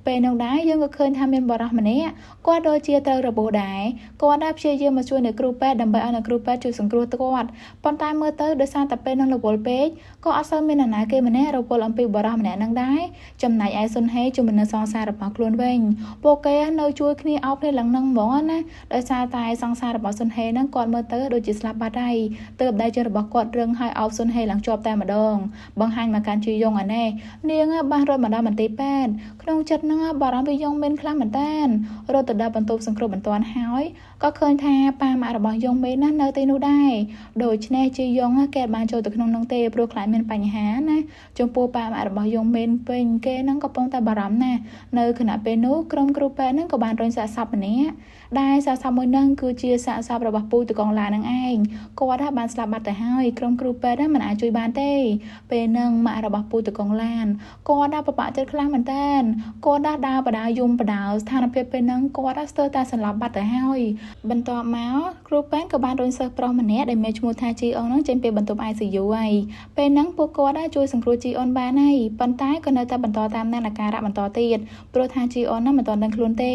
ពេលនោះដែរយើងក៏ឃើញថាមានបរិះម្នាក់គាត់ដូចជាត្រូវរបួសដែរគាត់ដែរព្យាយាមមកជួយអ្នកគ្រូពេទ្យដើម្បីឲ្យអ្នកគ្រូពេទ្យជួយសង្គ្រោះគាត់ប៉ុន្តែមើលទៅដោយសារតែពេលនោះរវល់ពេកក៏អត់សូវមាននរណាគេម្នាក់រវល់អំពីបរិះម្នាក់នឹងដែរចំណែកឯសុនហេជាមួយនឹងសង្សាររបស់ខ្លួនវិញពួកគេនៅជួយគ្នាអោបគ្នាឡើងនឹងហ្មងណាដោយសារតែសង្សាររបស់សុនហេហ្នឹងគាត់មើលទៅដូចជាស្លាប់បាត់ហើយទើបដៃជើងរបស់គាត់រឹងហើយអោបសុនហេឡើងជាប់តែម្ដងបង្ហាញមកកាន់ជាយងអានេះនាងបានរត់មកដល់មន្ទីរពេទ្យក្នុងចិត្តហ្នឹងបារម្ភពីយងមានខ្លាំងមែនតើរត់ទៅដល់បន្ទប់សង្គ្រោះបន្ទាន់ហើយក៏ឃើញថាប៉ាម៉ាក់របស់យងមេណានៅទីនោះដែរដូច្នេះជាយងគេបានចូលទៅក្នុងនោះទេព្រោះខ្លាចមានបញ្ហាណាចំពោះប៉ាម៉ាក់របស់យងមេវិញគេហ្នឹងកំពុងតែបារម្ភណាស់នៅខណៈពេលនោះក្រុមគ្រូពេទ្យហ្នឹងក៏បានរុញសាកសពម្នាក់ដែលសាកសពមួយហ្នឹងគឺជាសាកសពរបស់ពូតកងឡានឹងឯងគាត់បានស្លាប់បាត់ទៅហើយក្រុមគ្រូពេទ្យមិនអាចជួយបានទេពេលហ្នឹងម៉ាក់របស់ពូតកងឡានគាត់បានពិបាកចិត្តខ្លាំងមែនតើគាត់ដើរបដាយំបដាស្ថានភាពពេលហ្នឹងគាត់ស្ទើរតែសន្លប់បាត់ទៅហើយបន្ទាប់មកគ្រូពេទ្យក៏បានរុញសិស្សប្រុសម្នាក់ដែលមានឈ្មោះថាជីអុងហ្នឹងចេញពីបន្ទប់ ICU ហើយពេលហ្នឹងពួកគាត់ដែរជួយសង្គ្រោះជីអុនបានហើយប៉ុន្តែក៏នៅតែបន្តតាមដានអាការៈបន្តទៀតព្រោះថាជីអុនហ្នឹងមិនទាន់ដឹងខ្លួនទេ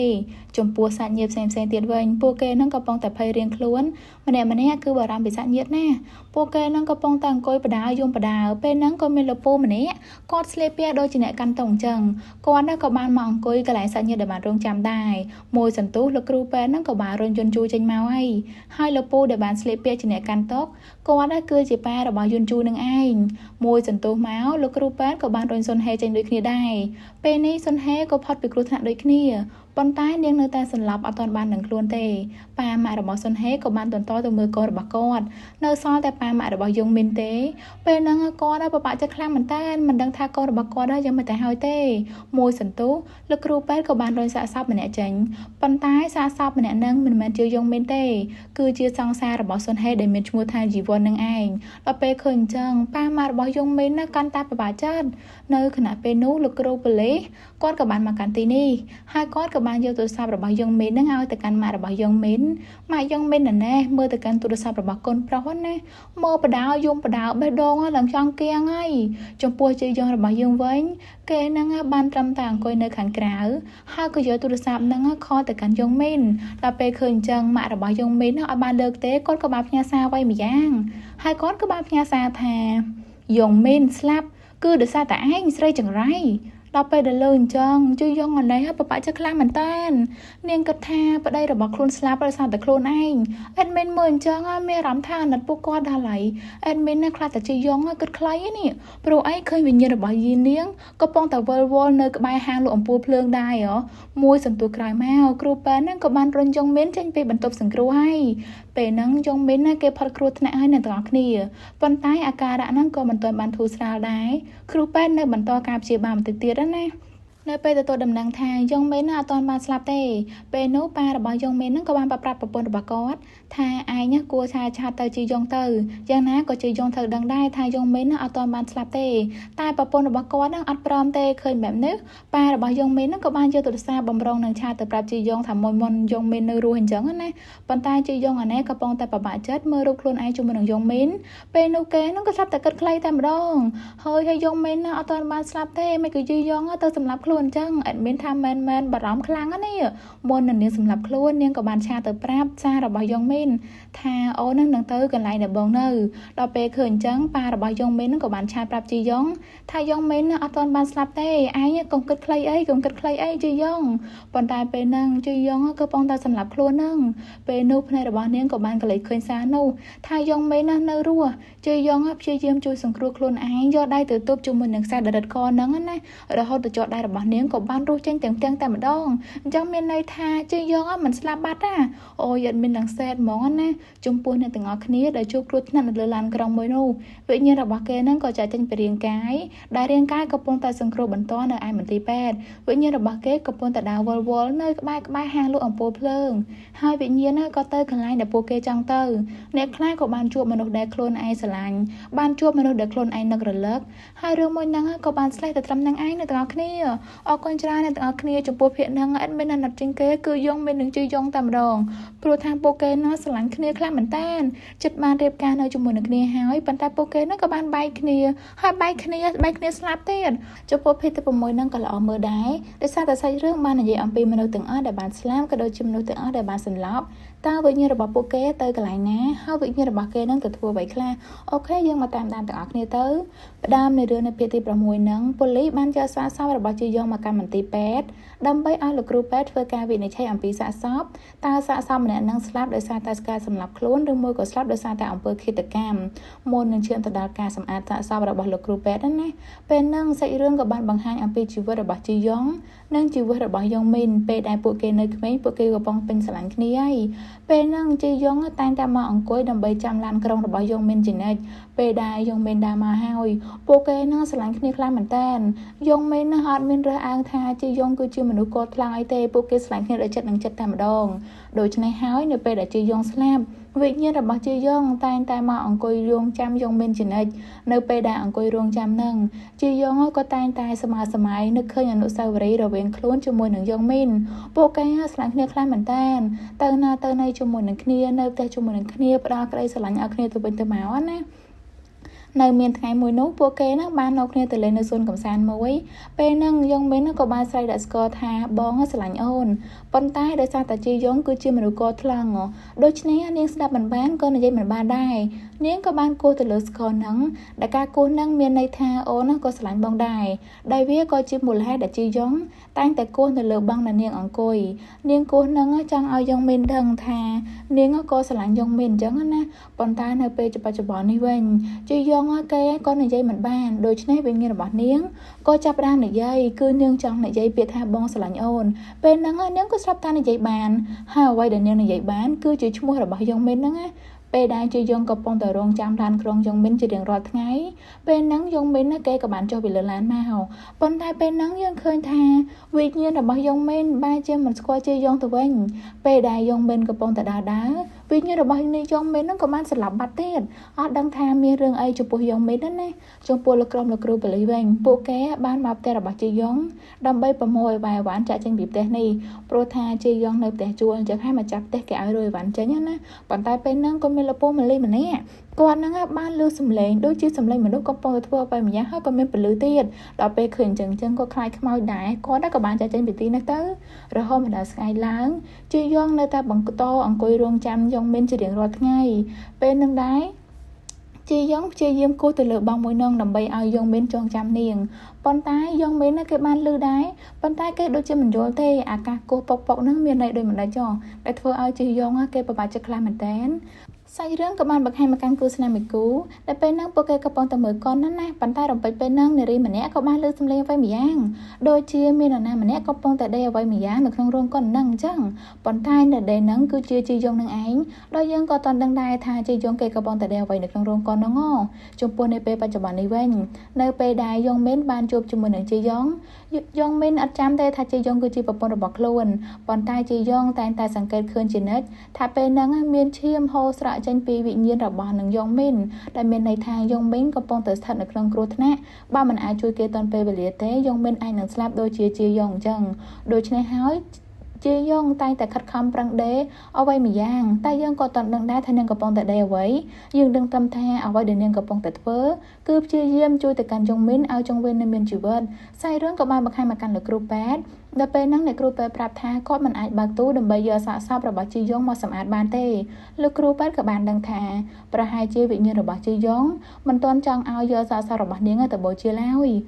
ចំពោះសាច់ញាតិផ្សេងៗទៀតវិញពួកគេហ្នឹងកំពុងតែភ័យរៀងខ្លួនម្នាក់ម្នាក់គឺបារម្ភពីសាច់ញាតិណាពួកគេហ្នឹងកំពុងតែអង្គុយបដាយំបដាពេលហ្នឹងក៏មានលោកពូម្នាក់គាត់ស្លៀកពាក់ដូចជាអ្នកកាន់តុងអញ្ចឹងគាត់ហ្នឹងក៏បានមកអង្គុយកន្លែងសាច់ញាតិដែលបានរងចាំដែរមួយសន្ទុះលោកគ្រូពេទ្យហ្នឹងក៏បានរុញយន្តជូចេញមកហើយហើយលោកពូដែលបានស្លៀកពាក់ជាអ្នកកាន់តុគាត់ហ្នឹងគឺជាប៉ារបស់យន្តជូនឹងឯងមួយសន្ទុះមកលោកគ្រូពេទ្យក៏បានរុញសុនហេចេញដូចគ្នាដែរពេលនេះសុនហេក៏ផុតពីគ្រោះថ្នាក់ដូចគ្នាប៉ុន្តែនាងនៅតែសន្លប់អត់ទាន់បាននឹងខ្លួនទេប៉ាម៉ាក់របស់សុនហេក៏បានបន្តទៅមើលកូនរបស់គាត់នៅសល់តែប៉ាម៉ាក់របស់យងមីនទេពេលហ្នឹងគាត់ពិបាកចិត្តខ្លាំងមែនតើមិនដឹងថាកូនរបស់គាត់យ៉ាងមិនទៅហើយទេមួយសន្ទុះលោកគ្រូពេទ្យក៏បានរុញសាកសពម្នាក់ចេញប៉ុន្តែសាកសពម្នាក់ហ្នឹងមិនមែនជាយងមីនទេគឺជាសង្សាររបស់សុនហេដែលមានឈ្មោះថាជីវ៉ុននឹងឯងដល់ពេលឃើញអញ្ចឹងប៉ាម៉ាក់របស់យងមីនណាកាន់តែពិបាកចិត្តនៅខណៈពេលនោះលោកគ្រូប៉ូលីសគាត់ក៏បានមកកាន់ទីនេះហើយគាត់ក៏បានយកទូរស័ព្ទរបស់យងមីននឹងឲ្យទៅកាន់ម៉ាក់របស់យងមីនម៉ាក់យងមីនណែមើលទៅកាន់ទូរស័ព្ទរបស់កូនប្រុសណាមកបដាយំបដាបេះដូងឡើងចង់គៀងហើយចំពោះជាយងរបស់យើងវិញគេនឹងបានត្រឹមតែអង្គុយនៅខាងក្រៅហើយក៏យកទូរស័ព្ទនឹងខលទៅកាន់យងមីនដល់ពេលឃើញអញ្ចឹងម៉ាក់របស់យងមីនឲ្យបានលើកទេគាត់ក៏បានផ្ញើសារអ្វីម្យ៉ាងហើយគាត់ក៏បានផ្ញើសារថាយងមីនស្លាប់គឺដោយសារតែឯងស្រីចង្រៃដល់ពេលដែលលើអញ្ចឹងជួយយងអណេះពិបាកចិត្តខ្លាំងមែនតើនាងគិតថាប្តីរបស់ខ្លួនស្លាប់ដោយសារតែខ្លួនឯងអេដមីនមើលអញ្ចឹងមានអារម្មណ៍ថាអាណិតពួកគាត់ដល់ហើយអេដមីនណាខ្លះតែជាយងគិតខ្លីនេះព្រោះអីឃើញវិញ្ញាណរបស់យីនាងកំពុងតែវិលវល់នៅក្បែរហាងលក់អំពូលភ្លើងដែរមួយសន្ទុះក្រោយមកគ្រូពេទ្យហ្នឹងក៏បានរុញយងមីនចេញពីបន្ទប់សង្គ្រោះហើយពេលហ្នឹងយងមីនណាគេផុតគ្រោះថ្នាក់ហើយអ្នកទាំងអស់គ្នាប៉ុន្តែអាការៈហ្នឹងក៏មិនទាន់បានធូរស្រាលដែរគ្រូពេទ្យនៅបន្តការព្យាបាលបន្តិចទៀតណានៅពេលទទួលដំណឹងថាយងមីនអត់ទាន់បានស្លាប់ទេពេលនោះប៉ារបស់យងមីនហ្នឹងក៏បានប្រាប់ប្រពន្ធរបស់គាត់ថាឯងគួរថាឆាតទៅជីយងទៅយ៉ាងណាក៏ជីយងត្រូវដឹងដែរថាយងមីនអត់ទាន់បានស្លាប់ទេតែប្រពន្ធរបស់គាត់ហ្នឹងអត់ព្រមទេឃើញបែបនេះប៉ារបស់យងមីនហ្នឹងក៏បានយកទូរស័ព្ទបំរុងនឹងឆាតទៅប្រាប់ជីយងថាមុនមុនយងមីននៅរស់អញ្ចឹងណាប៉ុន្តែជីយងអានេះកំពុងតែពិបាកចិត្តមើលរូបខ្លួនឯងជាមួយនឹងយងមីនពេលនោះគេហ្នឹងក៏ស្រាប់តែគិតខ្លីតែម្ដងហើយយងមីនអត់ទាន់បានស្លាប់ទេមិនក៏ជីយងទៅសម្លាប់ខ្លួន ខ្លួនអញ្ចឹង admin ថាមែនមែនបារម្ភខ្លាំងណាស់នេះមុននឹងនាងសម្លាប់ខ្លួននាងក៏បាន chat ទៅប្រាប់សាររបស់យ៉ុងមីនថាអូននឹងទៅកន្លែងដែលបងនៅដល់ពេលឃើញអញ្ចឹងប៉ារបស់យ៉ុងមីនក៏បាន chat ប្រាប់ជីយ៉ុងថាយ៉ុងមីនអត់ទាន់បានស្លាប់ទេឯងកុំគិតខ្លីអីកុំគិតខ្លីអីជីយ៉ុងប៉ុន្តែពេលហ្នឹងជីយ៉ុងក៏កំពុងតែសម្លាប់ខ្លួនហ្នឹងពេលនោះភ្នែករបស់នាងក៏បានក្រឡេកឃើញសារនោះថាយ៉ុងមីននៅរស់ជីយ៉ុងព្យាយាមជួយសង្គ្រោះខ្លួនឯងយកដៃទៅទប់ជាមួយនឹងខ្សែដរិតកហ្នឹងណារហូតទៅជាប់ដៃរបស់នាងក៏បានរស់ចេញទាំងទាំងតែម្ដងអញ្ចឹងមានន័យថាជីយ៉ុងមិនស្លាប់បាត់ណាអូយអត់មាននឹងសែតហ្មងណាចំពោះអ្នកទាំងអស់គ្នាដែលជួបគ្រោះថ្នាក់នៅលើឡានក្រុងមួយនោះវិញ្ញាណរបស់គេហ្នឹងក៏ចាក់ចេញពីរាងកាយដែលរាងកាយកំពុងតែសង្គ្រោះបន្តនៅឯមន្ទីរពេទ្យវិញ្ញាណរបស់គេកំពុងតែដើរវល់វល់នៅក្បែរក្បែរហាងលក់អំពូលភ្លើងហើយវិញ្ញាណក៏ទៅកន្លែងដែលពួកគេចង់ទៅអ្នកខ្លះក៏បានជួបមនុស្សដែលខ្លួនឯងស្រឡាញ់បានជួបមនុស្សដែលខ្លួនឯងនឹករលឹកហើយរឿងមួយហ្នឹងក៏បានស្លេះទៅត្រឹមហ្នឹងឯងអ្នកទាំងអស់គ្នាអរគុណច្រើនអ្នកទាំងអស់គ្នាចំពោះភាគហ្នឹង admin អាណិតជាងគេគឺយងមាននឹងជឿយងតែម្ដងព្រោះថាពួកគេហ្នឹងស្រឡាញ់គ្នាខ្លាំងមែនតើចិត្តបានរៀបការនៅជាមួយនឹងគ្នាហើយប៉ុន្តែពួកគេហ្នឹងក៏បានបែកគ្នាហើយបែកគ្នាបែកគ្នាស្លាប់ទៀតចំពោះភាគទី6ហ្នឹងក៏ល្អមើលដែរដោយសារតែសាច់រឿងបាននិយាយអំពីមនុស្សទាំងអស់ដែលបានស្លាប់ក៏ដូចជាមនុស្សទាំងអស់ដែលបានសន្លប់តើវិញ្ញាណរបស់ពួកគេទៅកន្លែងណាហើយវិញ្ញាណរបស់គេនឹងទៅធ្វើអ្វីខ្លះOK យើងមកតាមដានទាំងអស់គ្នាទៅផ្ដើមនៃរឿងនៅភាគទី6ហ្នឹងប៉ូលីសបានយកសាកសពរបស់ជាយងមកកាន់មន្ទីរពេទ្យដើម្បីឲ្យលោកគ្រូពេទ្យធ្វើការវិនិច្ឆ័យអំពីសាកសពតើសាកសពម្នាក់នឹងស្លាប់ដោយសារតែការសម្លាប់ខ្លួនឬមួយក៏ស្លាប់ដោយសារតែអំពើឃាតកម្មមុននឹងឈានទៅដល់ការសម្អាតសាកសពរបស់លោកគ្រូពេទ្យណាពេលហ្នឹងសាច់រឿងក៏បានបង្ហាញអំពីជីវិតរបស់ជីយ៉ុងនិងជីវិតរបស់យ៉ុងមីនពេលដែលពួកគេនៅក្មេងពួកគេកំពុងពេញស្រឡាញ់គ្នាហើយពេលហ្នឹងជីយ៉ុងតែងតែមកអង្គុយដើម្បីចាំឡានក្រុងរបស់យ៉ុងមីនជានិច្ចពេលដែលយ៉ុងមីនដើរមកហើយពួកគេហ្នឹងស្រឡាញ់គ្នាខ្លាំងមែនតើយ៉ុងមីនហ្នឹងអត់មានរើសអើងថាជីយ៉ុងគឺជាមនុស្សកតខ្លាំងអីទេពួកគេស្រឡាញ់គ្នាដោយចិត្តនឹងចិត្តតែម្ដងដូច្នេះហើយនៅពេលដែលជីយ៉ុងស្លាប់វិញ្ញាណរបស់ជាយ៉ងតែងតែមកអង្គុយរងចាំយ៉ងមានជានិច្ចនៅពេលដែលអង្គុយរងចាំនឹងជាយ៉ងក៏តែងតែសម័យសម័យនឹកឃើញអនុស្សាវរីយ៍រវាងខ្លួនជាមួយនឹងយ៉ងមីនពួកគេស្រឡាញ់គ្នាខ្លាំងមែនតើទៅណាទៅណីជាមួយនឹងគ្នានៅផ្ទះជាមួយនឹងគ្នាផ្ដល់ក្តីស្រឡាញ់ឲ្យគ្នាទៅវិញទៅមកណានៅមានថ្ងៃមួយនោះពួកគេនឹងបាននៅគ្នាទៅលេងនៅសួនកំសាន្តមួយពេលហ្នឹងយ៉ងមីនក៏បានស្រែកដាក់ស្គាល់ថាបងស្រឡាញ់អូនប៉ុន្តែដោយសារតែជីយ៉ងគឺជាមនុស្សកថ្លង់ដូច្នេះនាងស្ដាប់មិនបានក៏និយាយមិនបានដែរនាងក៏បានគោះទៅលើស្គរហ្នឹងដែលការគោះហ្នឹងមានន័យថាអូនក៏ស្រឡាញ់បងដែរដែលវាក៏ជាមូលហេតុដែលជីយ៉ងតែងតែគោះនៅលើបង់ដែលនាងអង្គុយនាងគោះហ្នឹងចង់ឲ្យយ៉ងមីនដឹងថានាងក៏ស្រឡាញ់យ៉ងមីនអញ្ចឹងណាប៉ុន្តែនៅពេលបច្ចុប្បន្ននេះវិញជីយ៉ងគេក៏និយាយមិនបានដូច្នេះវិញ្ញាណរបស់នាងក៏ចាប់ផ្ដើមនិយាយគឺនាងចង់និយាយពាក្យថាបងស្រឡាញ់អូនពេលហ្នឹងនាងក៏ស្រាប់តែនិយាយបានហើយអ្វីដែលនាងនិយាយបានគឺជាឈ្មោះរបស់យ៉ងមីនហ្នឹងណាពេលដែលជាយងកំពុងតែរងចាំឡានក្រុងយ៉ងមីនជារៀងរាល់ថ្ងៃពេលហ្នឹងយ៉ងមីនគេក៏បានចុះពីលើឡានមកប៉ុន្តែពេលហ្នឹងយើងឃើញថាវិញ្ញាណរបស់យ៉ងមីនបែរជាមិនស្គាល់ជាយងទៅវិញពេលដែលយ៉ងមីនកំពុងតែដើរដើរវិញ្ញាណរបស់នេះយ៉ងមីនហ្នឹងក៏បានស្លាប់បាត់ទៀតអត់ដឹងថាមានរឿងអីចំពោះយ៉ងមីនណាចំពោះលោកក្រុមលោកគ្រូប៉ូលីសវិញពួកគេបានមកផ្ទះរបស់ជាយងដើម្បីប្រមូលអីវ៉ាវ៉ាន់ចាក់ចេញពីផ្ទះនេះព្រោះថាជាយងនៅផ្ទះជួលអញ្ចឹងហើយមកចាប់ផ្ទះគេឲ្យរួយវ៉ាន់ចេញណាប៉ុន្តែពេលហ្នឹងក៏មានលពូមលីម្នាក់គាត់ហ្នឹងបានលឺសំឡេងដូចជាសំឡេងមនុស្សកំពុងតែធ្វើអ្វីម្យ៉ាងហើយក៏មានពលឺទៀតដល់ពេលឃើញអញ្ចឹងអញ្ចឹងក៏ខ្លាចខ្មោចដែរគាត់ក៏បានចាក់ចេញពីទីនេះទៅរហូតមកដល់ស្អែកឡើងជាយងនៅតែបន្តអង្គុយរងចាំយងមានជារៀងរាល់ថ្ងៃពេលនឹងដែរជាយ៉ងព្យាយាមគោះទៅលើបងមួយនងដើម្បីឲ្យយ៉ងមីនចងចាំនាងប៉ុន្តែយ៉ងមីនគេបានលឺដែរប៉ុន្តែគេដូចជាមិនយល់ទេអាកាសគោះប៉ុកប៉ុកហ្នឹងមានន័យដូចម្ដេចចុះដែលធ្វើឲ្យជាយ៉ងគេពិបាកចិត្តខ្លាំងមែនតើសាច់រឿងក៏បានបង្ហាញមកកាន់គូស្នេហ៍មួយគូដែលពេលហ្នឹងពួកគេកំពុងតែមើលកុនណាណាប៉ុន្តែរំពេចពេលហ្នឹងនារីម្នាក់ក៏បានលើសំឡេងអ្វីម្យ៉ាងដូចជាមាននរណាម្នាក់កំពុងតែដេកអ្វីម្យ៉ាងនៅក្នុងរោងកុនហ្នឹងអញ្ចឹងប៉ុន្តែនៅដេកហ្នឹងគឺជាជីយ៉ងនឹងឯងដោយយើងក៏តន់ដឹងដែរថាជីយ៉ងគេកំពុងតែដេកអ្វីនៅក្នុងរោងកុនហ្នឹងចំពោះនៅពេលបច្ចុប្បន្ននេះវិញនៅពេលដែលយ៉ងមីនបានជួបជាមួយនឹងជីយ៉ងយ៉ងមីនអត់ចាំទេថាជីយ៉ងគឺជាប្រពន្ធរបស់ខ្លួនប៉ុន្តែជីយ៉ងតែងតែសង្កេតឃើញជានិច្ចថាពេលហ្នឹងមានឈាមហូរស្រក់ចេញពីវិញ្ញាណរបស់នឹងយ៉ងមីនដែលមានន័យថាយ៉ងមីនកំពុងតែស្ថិតនៅក្នុងគ្រោះថ្នាក់បើមិនអាចជួយគេទាន់ពេលវេលាទេយ៉ងមីនអាចនឹងស្លាប់ដូចជាជាយ៉ងអញ្ចឹងដូច្នេះហើយ ជាយងតែងតែខិតខំប្រឹងដេរអ្វីម្យ៉ាងតែយើងក៏តន់ដឹងដែរថានាងកំពុងតែដេរអ្វីយើងដឹងត្រឹមថាអ្វីដែលនាងកំពុងតែធ្វើគឺព្យាយាមជួយទៅកាន់ចុងមីនឲ្យចុងវិញនៅមានជីវិតសាច់រឿងក៏បានបង្ហាញមកកាន់លោកគ្រូពេទ្យដល់ពេលហ្នឹងអ្នកគ្រូពេទ្យប្រាប់ថាគាត់មិនអាចបើកទូដើម្បីយកសាកសពរបស់ជីយ៉ុងមកសម្អាតបានទេលោកគ្រូពេទ្យក៏បានដឹងថាប្រហែលជាវិញ្ញាណរបស់ជីយ៉ុងមិនទាន់ចង់ឲ្យយកសាកសពរបស់នាងទៅបូជាឡើយ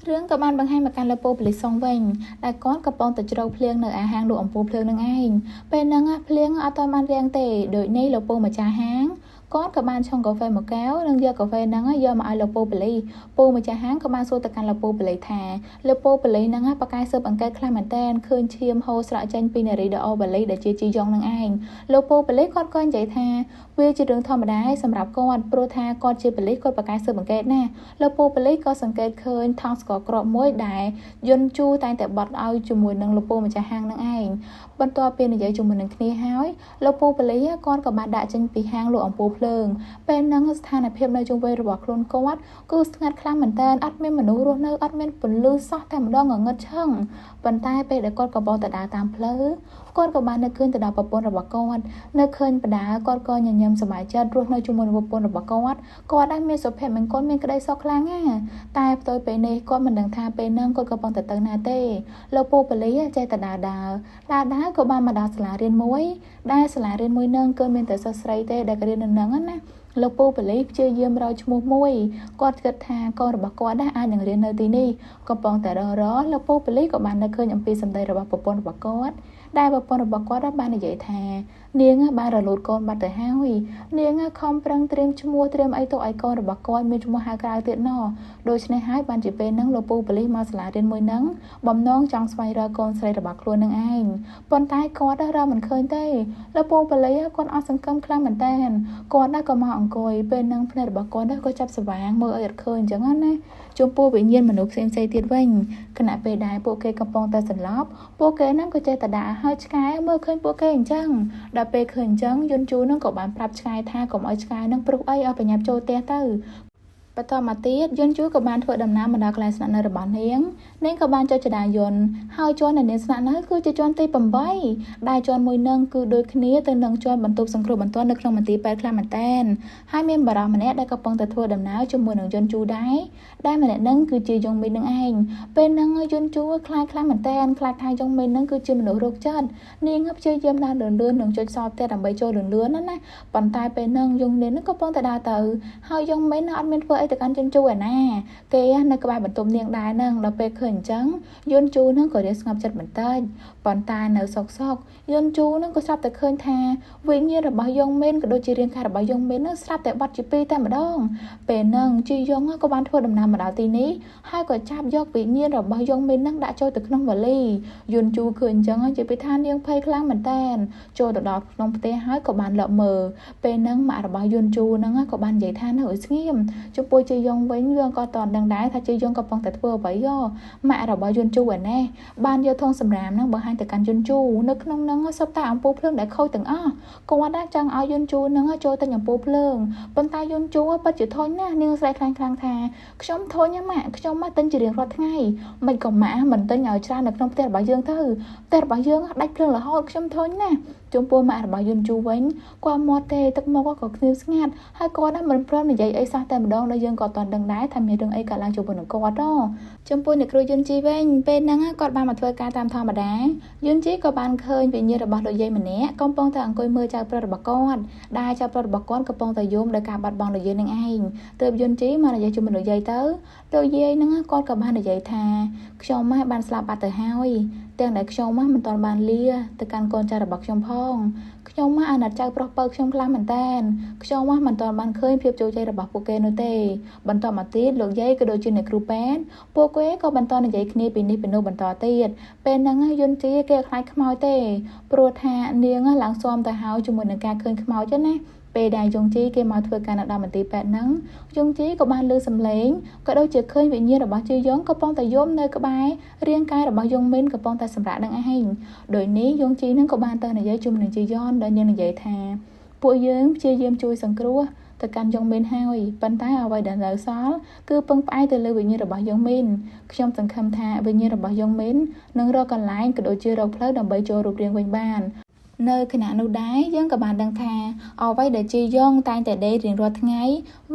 រឿងក៏បានបង្ហាញមកកាន់លោកពូប៉ូលីសសុងវិញដែលគាត់កំពុងតែជ្រកភ្លៀងនៅអាហាងលក់អំពូលភ្លើងនឹងឯងពេលហ្នឹងភ្លៀងអត់ទាន់បានរាំងទេដូចនេះលោកពូម្ចាស់ហាងគាត់ក៏បានឆុងកាហ្វេមួយកែវនិងយកកាហ្វេហ្នឹងយកមកឲ្យលោកពូប៉ូលីសពូម្ចាស់ហាងក៏បានសួរទៅកាន់លោកពូប៉ូលីសថាលោកពូប៉ូលីសហ្នឹងប៉ាកែស៊ើបអង្កេតខ្លាំងមែនតើឃើញឈាមហូរស្រក់ចេញពីនារីដ៏អូវ៉ាលីដែលជាជីយ៉ុងនឹងឯងលោកពូប៉ូលីសគាត់ក៏និយាយថាវាជារឿងធម្មតាសម្រាប់គាត់ព្រោះថាគាត់ជាប៉ូលីសគាត់ប៉ាកែស៊ើបអង្កេតណាលោកពូប៉ូលីសក៏សង្កេតឃើញថង់ស្ករគ្រាប់មួយដែលយន្តជូតែងតែបត់ឲ្យជាមួយនឹងលោកពូម្ចាស់ហាងនឹងឯងបន្ទាប់ពីនិយាយជាមួយនឹងគ្នាហើយលោកពូប៉ូលីសគាត់ក៏បានដាក់ចេញពីហាងលក់អំពូលភ្លើងពេលហ្នឹងស្ថានភាពនៅជុំវិញរបស់ខ្លួនគាត់គឺស្ងាត់ខ្លាំងមែនតើអត់មានមនុស្សរស់នៅអត់មានពន្លឺសោះតែម្ដងងងឹតឆឹងប៉ុន្តែពេលដែលគាត់កំពុងតែដើរតាមផ្លូវគាត់ក៏បាននឹកឃើញទៅដល់ប្រពន្ធរបស់គាត់នៅឃើញបដាគាត់ក៏ញញឹមសប្បាយចិត្តរស់នៅជាមួយនឹងប្រពន្ធរបស់គាត់គាត់ដែរមានសុភមង្គលមានក្តីសុខខ្លាំងណាស់តែផ្ទុយពេលនេះគាត់មិនដឹងថាពេលហ្នឹងគាត់កំពុងតែទៅណាទេលោកពូប៉ូលីសចេះតែដើរដើរដើរដើរក៏បានមកដល់សាលារៀនមួយដែលសាលារៀនមួយហ្នឹងគឺមានតែសិស្សស្រីទេដែលរៀននៅហ្នឹងណាលោកពូប៉ូលីសព្យាយាមរកឈ្មោះមួយគាត់គិតថាកូនរបស់គាត់ដែរអាចនឹងរៀននៅទីនេះកំពុងតែរកលោកពូប៉ូលីសក៏បាននឹកឃើញអំពីសម្ដីរបស់ប្រពន្ធរបស់គាត់ដែលប្រពន្ធរបស់គាត់បាននិយាយថានាងបានរលូតកូនបាត់ទៅហើយនាងខំប្រឹងត្រៀមឈ្មោះត្រៀមអីទៅឲ្យកូនរបស់គាត់មានឈ្មោះហៅក្រៅទៀតណោះដូច្នេះហើយបានជាពេលហ្នឹងលោកពូប៉ូលីសមកសាលារៀនមួយហ្នឹងបំណងចង់ស្វែងរកកូនស្រីរបស់ខ្លួននឹងឯងប៉ុន្តែគាត់រកមិនឃើញទេលោកពូប៉ូលីសគាត់អស់សង្ឃឹមខ្លាំងមែនតើគាត់ក៏មកអង្គុយពេលហ្នឹងភ្នែករបស់គាត់ក៏ចាប់ស្វាងមើលឲ្យអត់ឃើញអញ្ចឹងណាចំពោះវិញ្ញាណមនុស្សផ្សេងៗទៀតវិញខណៈពេលដែលពួកគេកំពុងតែសន្លប់ពួកគេហ្នឹងក៏ចេះតែដាក់ឲ្យឆ្កែមើលឃើញពួកគេអញ្ចឹងដល់ពេលឃើញអញ្ចឹងយន្តជូនឹងក៏បានប្រាប់ឆ្កែថាកុំឲ្យឆ្កែនឹងព្រុសអីឲ្យប្រញាប់ចូលផ្ទះទៅបន្តមកទៀតយន្តជូក៏បានធ្វើដំណើរមកដល់កន្លែងស្នាក់នៅរបស់នាងនាងក៏បានចុចចដាយន្តហើយជាន់ដែលនាងស្នាក់នៅគឺជាជាន់ទី8ដែលជាន់មួយនឹងគឺដូចគ្នាទៅនឹងជាន់បន្ទប់សង្គ្រោះបន្ទាន់នៅក្នុងមន្ទីរពេទ្យខ្លាំងមែនតែនហើយមានបរិសម្នាក់ដែលកំពុងតែធ្វើដំណើរជាមួយនឹងយន្តជូដែរដែលម្នាក់នឹងគឺជាយងមីននឹងឯងពេលហ្នឹងយន្តជូខ្លាចខ្លាំងមែនតែនខ្លាចថាយងមីននឹងគឺជាមនុស្សរោគចិត្តនាងព្យាយាមដើរលឿនលឿននឹងចុចសោផ្ទះដើម្បីចូលលឿនលឿនណាប៉ុន្តែពេលហ្នឹងយងមីននឹងកំពុងតែដើរទៅហើយយងមីនអត់មានធ្វើអីទៅកាន់យន្តជូឯណាគេនៅក្បែរបន្ទប់នាងដែរហ្នឹងដល់ពេលឃើញអញ្ចឹងយន្តជូនឹងក៏រៀងស្ងប់ចិត្តបន្តិចប៉ុន្តែនៅសុកសុកយន្តជូនឹងក៏ស្រាប់តែឃើញថាវិញ្ញាណរបស់យងមីនក៏ដូចជារាងកាយរបស់យងមីននឹងស្រាប់តែបាត់ជាពីរតែម្ដងពេលហ្នឹងជីយ៉ុងក៏បានធ្វើដំណើរមកដល់ទីនេះហើយក៏ចាប់យកវិញ្ញាណរបស់យងមីននឹងដាក់ចូលទៅក្នុងវ៉ាលីយន្តជូឃើញអញ្ចឹងជាពីថានាងភ័យខ្លាំងមែនតែនចូលទៅដល់ក្នុងផ្ទះហើយក៏បានលក់មើលពេលហ្នឹងម៉ាក់របស់យន្តជូហ្នឹងក៏បាននិយាយថានៅឲ្យស្ងៀមចំពោះជីយ៉ុងវិញវាក៏តន់ដឹងដែរថាជីយ៉ុងកំពុងតែធ្វើអ្វីយោម៉ាក់របស់យន្តជូឯណេះបានយកធុងសម្រាមហ្នឹងបង្ហាញទៅកាន់យន្តជូនៅក្នុងហ្នឹងសុទ្ធតែអំពូលភ្លើងដែលខូចទាំងអស់គាត់ណាចង់ឲ្យយន្តជូហ្នឹងចូលទៅអំពូលភ្លើងប៉ុន្តែយន្តជូពិតជាធុញណាស់នាងស្រែកខ្លាំងខ្លាំងថាខ្ញុំធុញណាម៉ាក់ខ្ញុំមកទិញជារៀងរាល់ថ្ងៃមិនក៏ម៉ាក់មិនទិញឲ្យច្រើននៅក្នុងផ្ទះរបស់យើងទៅផ្ទះរបស់យើងដាច់ភ្លើងរហូតខ្ញុំធុញណាស់ចំពោះម៉ាក់របស់យន្តជូវិញគាត់មាត់ទេទឹកមុខក៏ខ្នៀវស្ងាត់ហើយគាត់ណាមិនព្រមនិយាយអីសោះតែម្ដងដល់យើងក៏តន់ដឹងដែរថាមានរឿងអីកើតឡើងជាមួយនឹងគាត់ចំពោះអ្នកគ្រូយន្តជីវិញពេលហ្នឹងគាត់បានមកធ្វើការតាមធម្មតាយន្តជីក៏បានឃើញវិញ្ញាណរបស់លោកយាយម្នាក់កំពុងតែអង្គុយមើលចៅប្រុសរបស់គាត់ដែលចៅប្រុសរបស់គាត់កំពុងតែយំដោយការបាត់បង់លោកយាយនឹងឯងទើបយន្តជីមកនិយាយជាមួយលោកយាយទៅលោកយាយហ្នឹងគាត់ក៏បាននិយាយថាខ្ញុំបានស្លាប់បាត់ទៅហើយទាំងដែលខ្ញុំមិនទាន់បានលាទៅកាន់កូនចៅរបស់ខ្ញុំផងខ្ញុំអាណិតចៅប្រុសពៅខ្ញុំខ្លាំងមែនតែនខ្ញុំមិនទាន់បានឃើញភាពជោគជ័យរបស់ពួកគេនោះទេបន្តមកទៀតលោកយាយក៏ដូចជាអ្នកគ្រូពេទ្យពួកគេក៏បន្តនិយាយគ្នាពីនេះពីនោះបន្តទៀតពេលហ្នឹងយន្តជាគេខ្លាចខ្មោចទេព្រោះថានាងឡើងស៊ាំទៅហើយជាមួយនឹងការឃើញខ្មោចណាពេលដែលយងជីគេមកធ្វើការនៅដល់មន្ទីរពេទ្យហ្នឹងយងជីក៏បានលើសំឡេងក៏ដូចជាឃើញវិញ្ញាណរបស់ជីយ៉ុងកំពុងតែយំនៅក្បែររាងកាយរបស់យងមីនកំពុងតែសម្រាកនឹងឯងដោយនេះយងជីនឹងក៏បានទៅនិយាយជាមួយនឹងជីយ៉នដោយនាងនិយាយថាពួកយើងព្យាយាមជួយសង្គ្រោះ ទៅកាន់យ៉ុងមីនហើយប៉ុន្តែអ្វីដែលនៅសល់គឺពឹងផ្អែកទៅលើវិញ្ញាណរបស់យ៉ុងមីនខ្ញុំសង្ឃឹមថាវិញ្ញាណរបស់យ៉ុងមីននឹងរកកន្លែងក៏ដូចជារកផ្លូវដើម្បីចូលរូបរាងវិញបាននៅខណៈនោះដែរយើងក៏បានដឹងថាអ្វីដែលជីយ៉ងតែងតែដេករៀងរាល់ថ្ងៃ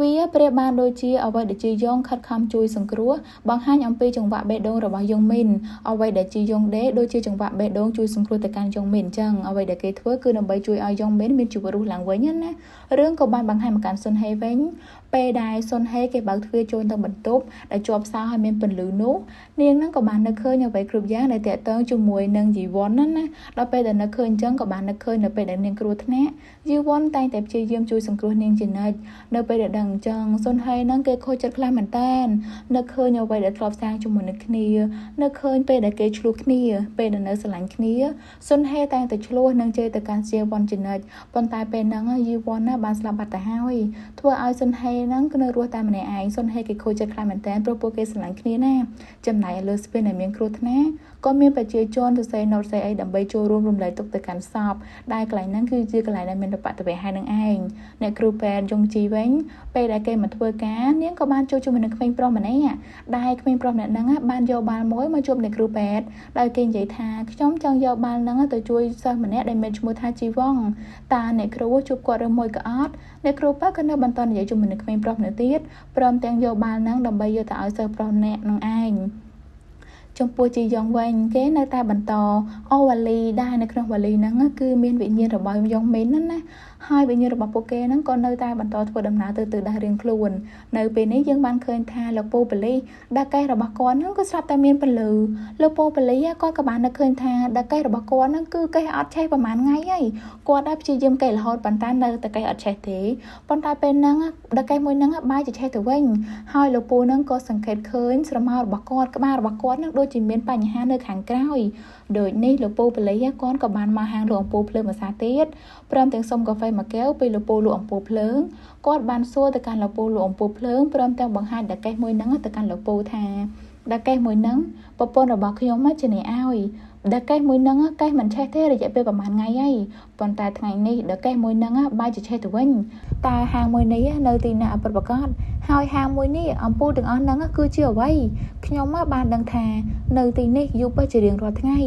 វាប្រៀបបានដូចជាអ្វីដែលជីយ៉ងខិតខំជួយសង្គ្រោះបង្ហាញអំពីចង្វាក់បេះដូងរបស់យ៉ុងមីនអ្វីដែលជីយ៉ងដេកដូចជាចង្វាក់បេះដូងជួយសង្គ្រោះទៅកាន់យ៉ុងមីនអញ្ចឹងអ្វីដែលគេធ្វើគឺដើម្បីជួយឲ្យយ៉ុងមីនមានជីវិតរស់ឡើងវិញណារឿងក៏បានបង្ហាញមកកាន់សុនហេវិញពេលដែលសុនហេគេបើកទ្វារចូលទៅបន្ទប់ដែលជាប់សោហើយមានពន្លឺនោះនាងនឹងក៏បាននឹកឃើញអ្វីគ្រប់យ៉ាងដែលតាក់ទងជាមួយនឹងជីវ៉ុនណាណាដល់ពេលដែលនឹកឃើញអញ្ចឹងក៏បាននឹកឃើញនៅពេលដែលនាងគ្រោះថ្នាក់ជីវ៉ុនតែងតែព្យាយាមជួយសង្គ្រោះនាងជានិច្ចនៅពេលដែលដឹងអញ្ចឹងសុនហេនឹងគេខូចចិត្តខ្លាំងមែនតើនឹកឃើញអ្វីដែលធ្លាប់សាងជាមួយនឹងគ្នានឹកឃើញពេលដែលគេឆ្លោះគ្នាពេលដែលនៅស្រឡាញ់គ្នាសុនហេតែងតែឆ្លោះនិងជេរទៅកាន់ជីវ៉ុនជានិច្ចប៉ុន្តែពេលហ្នឹងជីវ៉ុនណាបានស្លាប់បាត់ទៅហើយធ្វើឲ្យសុនហេហ្នឹងគឺនៅរស់តែម្នាក់ឯងសុនហេគេខូចចិត្តខ្លាំងមែនតើព្រោះពួកគេស្រឡាញ់គ្នាណាចំណែកលើស្ពានដែលមានគ្រោះថ្នាក់ក៏មានប្រជាជនសរសេរណូតស្អីអីដើម្បីចូលរួមរំលែកទុកទៅកាន់សពដែលកន្លែងហ្នឹងគឺជាកន្លែងដែលមានបតវហេតុនឹងឯងអ្នកគ្រូពេទ្យយងជីវិញពេលដែលគេមកធ្វើការនាងក៏បានជួបជាមួយនឹងក្មេងប្រុសម្នាក់ដែលក្មេងប្រុសម្នាក់ហ្នឹងបានយកបាល់មួយមកជួបអ្នកគ្រូពេទ្យដោយគេនិយាយថាខ្ញុំចង់យកបាល់ហ្នឹងទៅជួយសិស្សម្នាក់ដែលមានឈ្មោះថាជីវងតាអ្នកគ្រូជួបគាត់ឬមួយក៏អត់អ្នកគ្រូពេទ្យក៏នៅបន្តនិយាយជាមួយនឹងក្មេងប្រុសម្នាក់ទៀតព្រមទាំងយកបាល់ហ្នឹងដើម្បីយកទៅឲ្យសិស្សប្រុសម្នាក់នឹងឯងចំពោះជីយ៉ងវិញគេនៅតែបន្តអូវ៉ាលីដែរនៅក្នុងវ៉ាលីហ្នឹងគឺមានវិញ្ញាណរបស់យ៉ងមីនណាណាហើយវិញ្ញាណរបស់ពួកគេហ្នឹងក៏នៅតែបន្តធ្វើដំណើរទៅទិសដៅរៀងខ្លួននៅពេលនេះយើងបានឃើញថាលោកពូប៉ូលីសដាកេសរបស់គាត់ហ្នឹងគឺស្រាប់តែមានពន្លឺលោកពូប៉ូលីសគាត់ក៏បាននឹកឃើញថាដាកេសរបស់គាត់ហ្នឹងគឺកេះអត់ឆេះប្រហែលថ្ងៃហើយគាត់ដែរព្យាយាមកេះរហូតប៉ុន្តែនៅតែកេះអត់ឆេះទេប៉ុន្តែពេលហ្នឹងដាកេសមួយហ្នឹងបែរជាឆេះទៅវិញហើយលោកពូហ្នឹងក៏សង្កេតឃើញស្រមោលរបស់គាត់ក្បាលរបស់គាត់ហ្នឹងដូចជាមានបញ្ហានៅខាងក្រោយដូចនេះលោកពូប៉ូលីសគាត់ក៏បានមកហាងលក់អំពូលភ្លើងមួយសាទៀតព្រមទាំងសុំកាហ្វេមួយកែវពីលោកពូលក់អំពូលភ្លើងគាត់បានសួរទៅកាន់លោកពូលក់អំពូលភ្លើងព្រមទាំងបង្ហាញដាកេសមួយហ្នឹងទៅកាន់លោកពូថាដាកេសមួយហ្នឹងប្រពន្ធរបស់ខ្ញុំជាអ្នកឲ្យដាកេសមួយហ្នឹងកេះមិនឆេះទេរយៈពេលប្រហែលថ្ងៃហើយប៉ុន្តែថ្ងៃនេះដាកេសមួយហ្នឹងបែរជាឆេះទៅវិញតើហាងមួយនេះនៅទីណាពិតប្រាកដហើយហាងមួយនេះអំពូលទាំងអស់ហ្នឹងគឺជាអ្វីខ្ញុំបានដឹងថានៅទីនេះយប់ជារៀងរាល់ថ្ងៃ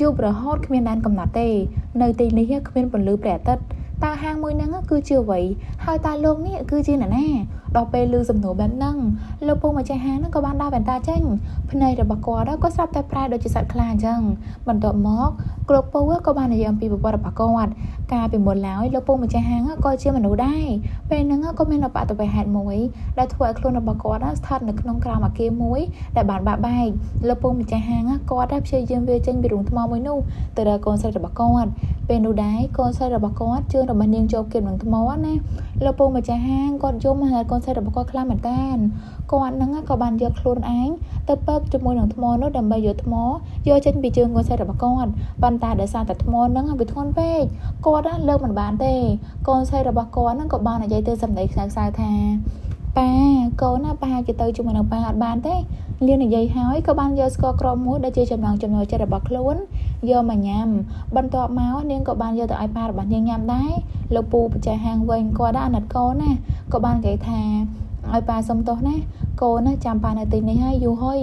យប់រហូតគ្មានដែនកំណត់ទេនៅទីនេះគ្មានពន្លឺព្រះអាទិត្យតើហាងមួយហ្នឹងគឺជាអ្វីហើយតើលោកនេះគឺជាអ្នកណាដល់ពេលឮសំណួរបែបហ្នឹងលោកពូម្ចាស់ហាងហ្នឹងក៏បានដោះវ៉ែនតាចេញភ្នែករបស់គាត់ក៏ស្រាប់តែប្រែដូចជាសត្វខ្លាអញ្ចឹងបន្ទាប់មកលោកពូក៏បាននិយាយអំពីប្រវត្តិរបស់គាត់កាលពីមុនឡើយលោកពូម្ចាស់ហាងក៏ជាមនុស្សដែរពេលហ្នឹងក៏មានឧបទ្ទវហេតុមួយដែលធ្វើឲ្យខ្លួនរបស់គាត់ស្ថិតនៅក្នុងក្រោមអគារមួយដែលបានបាក់បែកលោកពូម្ចាស់ហាងគាត់ได้ព្យាយាមវាចេញពីរូងថ្មមួយនោះទៅដល់កូនស្រីរបស់គាត់ពេលនោះដែរកូនស្រីរបស់គាត់ជើងរបស់នាងជាប់គៀបនឹងថ្មណាលោកពូម្ចាស់ហាងគាត់យំហើយកូនស្រីរបស់គាត់ខ្លាំងមែនតើគាត់ហ្នឹងក៏បានយកខ្លួនឯងទៅពើបជាមួយនឹងថ្មនោះដើម្បីយកថ្មយកចេញពីជើងកូនស្រីរបស់គាត់ប៉ុន្តែដោយសារតែថ្មហ្នឹងវាធ្ងន់ពេកគាត់លើកមិនបានទេកូនស្រីរបស់គាត់ហ្នឹងក៏បាននិយាយទៅសម្ដីខ្សៅខ្សៅថាប៉ាកូនណាប្រហែលជាទៅជាមួយនឹងប៉ាអត់បានទេលាននិយាយហើយក៏បានយកស្ករគ្រាប់មួយដែលជាចំណងចំណូលចិត្តរបស់ខ្លួនយកមកញ៉ាំបន្ទាប់មកនាងក៏បានយកទៅឲ្យប៉ារបស់នាងញ៉ាំដែរលោកពូម្ចាស់ហាងវិញគាត់អាណិតកូនណាក៏បាននិយាយថាឲ្យប៉ាសុំទោសណាកូនណាចាំប៉ានៅទីនេះហើយយូរហើយ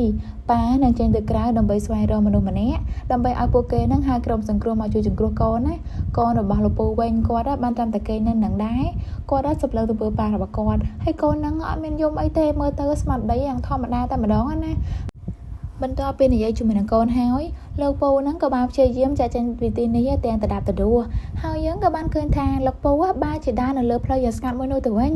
ប៉ានឹងចេញទៅក្រៅដើម្បីស្វែងរកមនុស្សម្នាក់ដើម្បីឲ្យពួកគេនឹងហៅក្រុមសង្គ្រោះមកជួយសង្គ្រោះកូនណាកូនរបស់លោកពូវិញគាត់បានតាមតែគេនៅនឹងដែរគាត់សម្លឹងទៅធ្វើប៉ារបស់គាត់ហើយកូននឹងអត់មានយំអីទេមើលទៅស្មារតីយ៉ាងធម្មតាតែម្ដងណាបន្ទាប់ពីនិយាយជាមួយនឹងកូនហើយលោកពូហ្នឹងក៏បានព្យាយាមចាក់ចេញពីទីនេះទាំងតដាប់តដួសហើយយើងក៏បានឃើញថាលោកពូបានជាដើរនៅលើផ្លូវយ៉ាងស្ងាត់មួយនោះទៅវិញ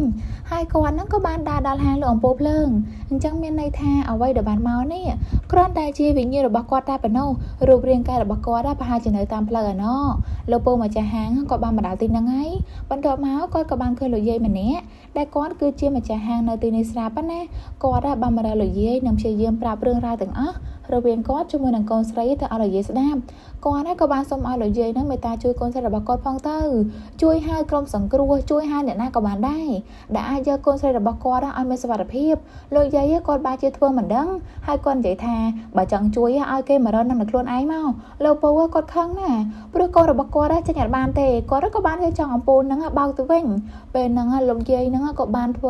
ហើយគាត់ហ្នឹងក៏បានដើរដល់ហាងលក់អំពូលភ្លើងអញ្ចឹងមានន័យថាអ្វីដែលបានមកនេះគ្រាន់តែជាវិញ្ញាណរបស់គាត់តែប៉ុណ្ណោះរូបរាងកាយរបស់គាត់ប្រហែលជានៅតាមផ្លូវឯណោះលោកពូម្ចាស់ហាងក៏បានមកដល់ទីហ្នឹងហើយបន្ទាប់មកគាត់ក៏បានឃើញលោកយាយម្នាក់ដែលគាត់គឺជាម្ចាស់ហាងនៅទីនេះស្រាប់ណាគាត់បានមកដល់លោកយាយនិងព្យាយាមប្រាប់រឿងរ៉ាវទាំងអស់ រវាងគាត់ជាមួយនឹងកូនស្រីទៅឲ្យលោកយាយស្ដាប់គាត់ក៏បានសុំឲ្យលោកយាយហ្នឹងមេត្តាជួយកូនស្រីរបស់គាត់ផងទៅជួយហៅក្រុមសង្គ្រោះជួយហៅអ្នកណាក៏បានដែរដែលអាចយកកូនស្រីរបស់គាត់ឲ្យមានសុវត្ថិភាពលោកយាយគាត់បានជាធ្វើមិនដឹងហើយគាត់និយាយថាបើចង់ជួយឲ្យគេមករកនឹងខ្លួនឯងមកលោកពូគាត់ខឹងណាព្រោះកូនរបស់គាត់ចេញអត់បានទេគាត់ក៏បានចង់អំពូលហ្នឹងបើកទៅវិញពេលហ្នឹងលោកយាយហ្នឹងក៏បានធ្វ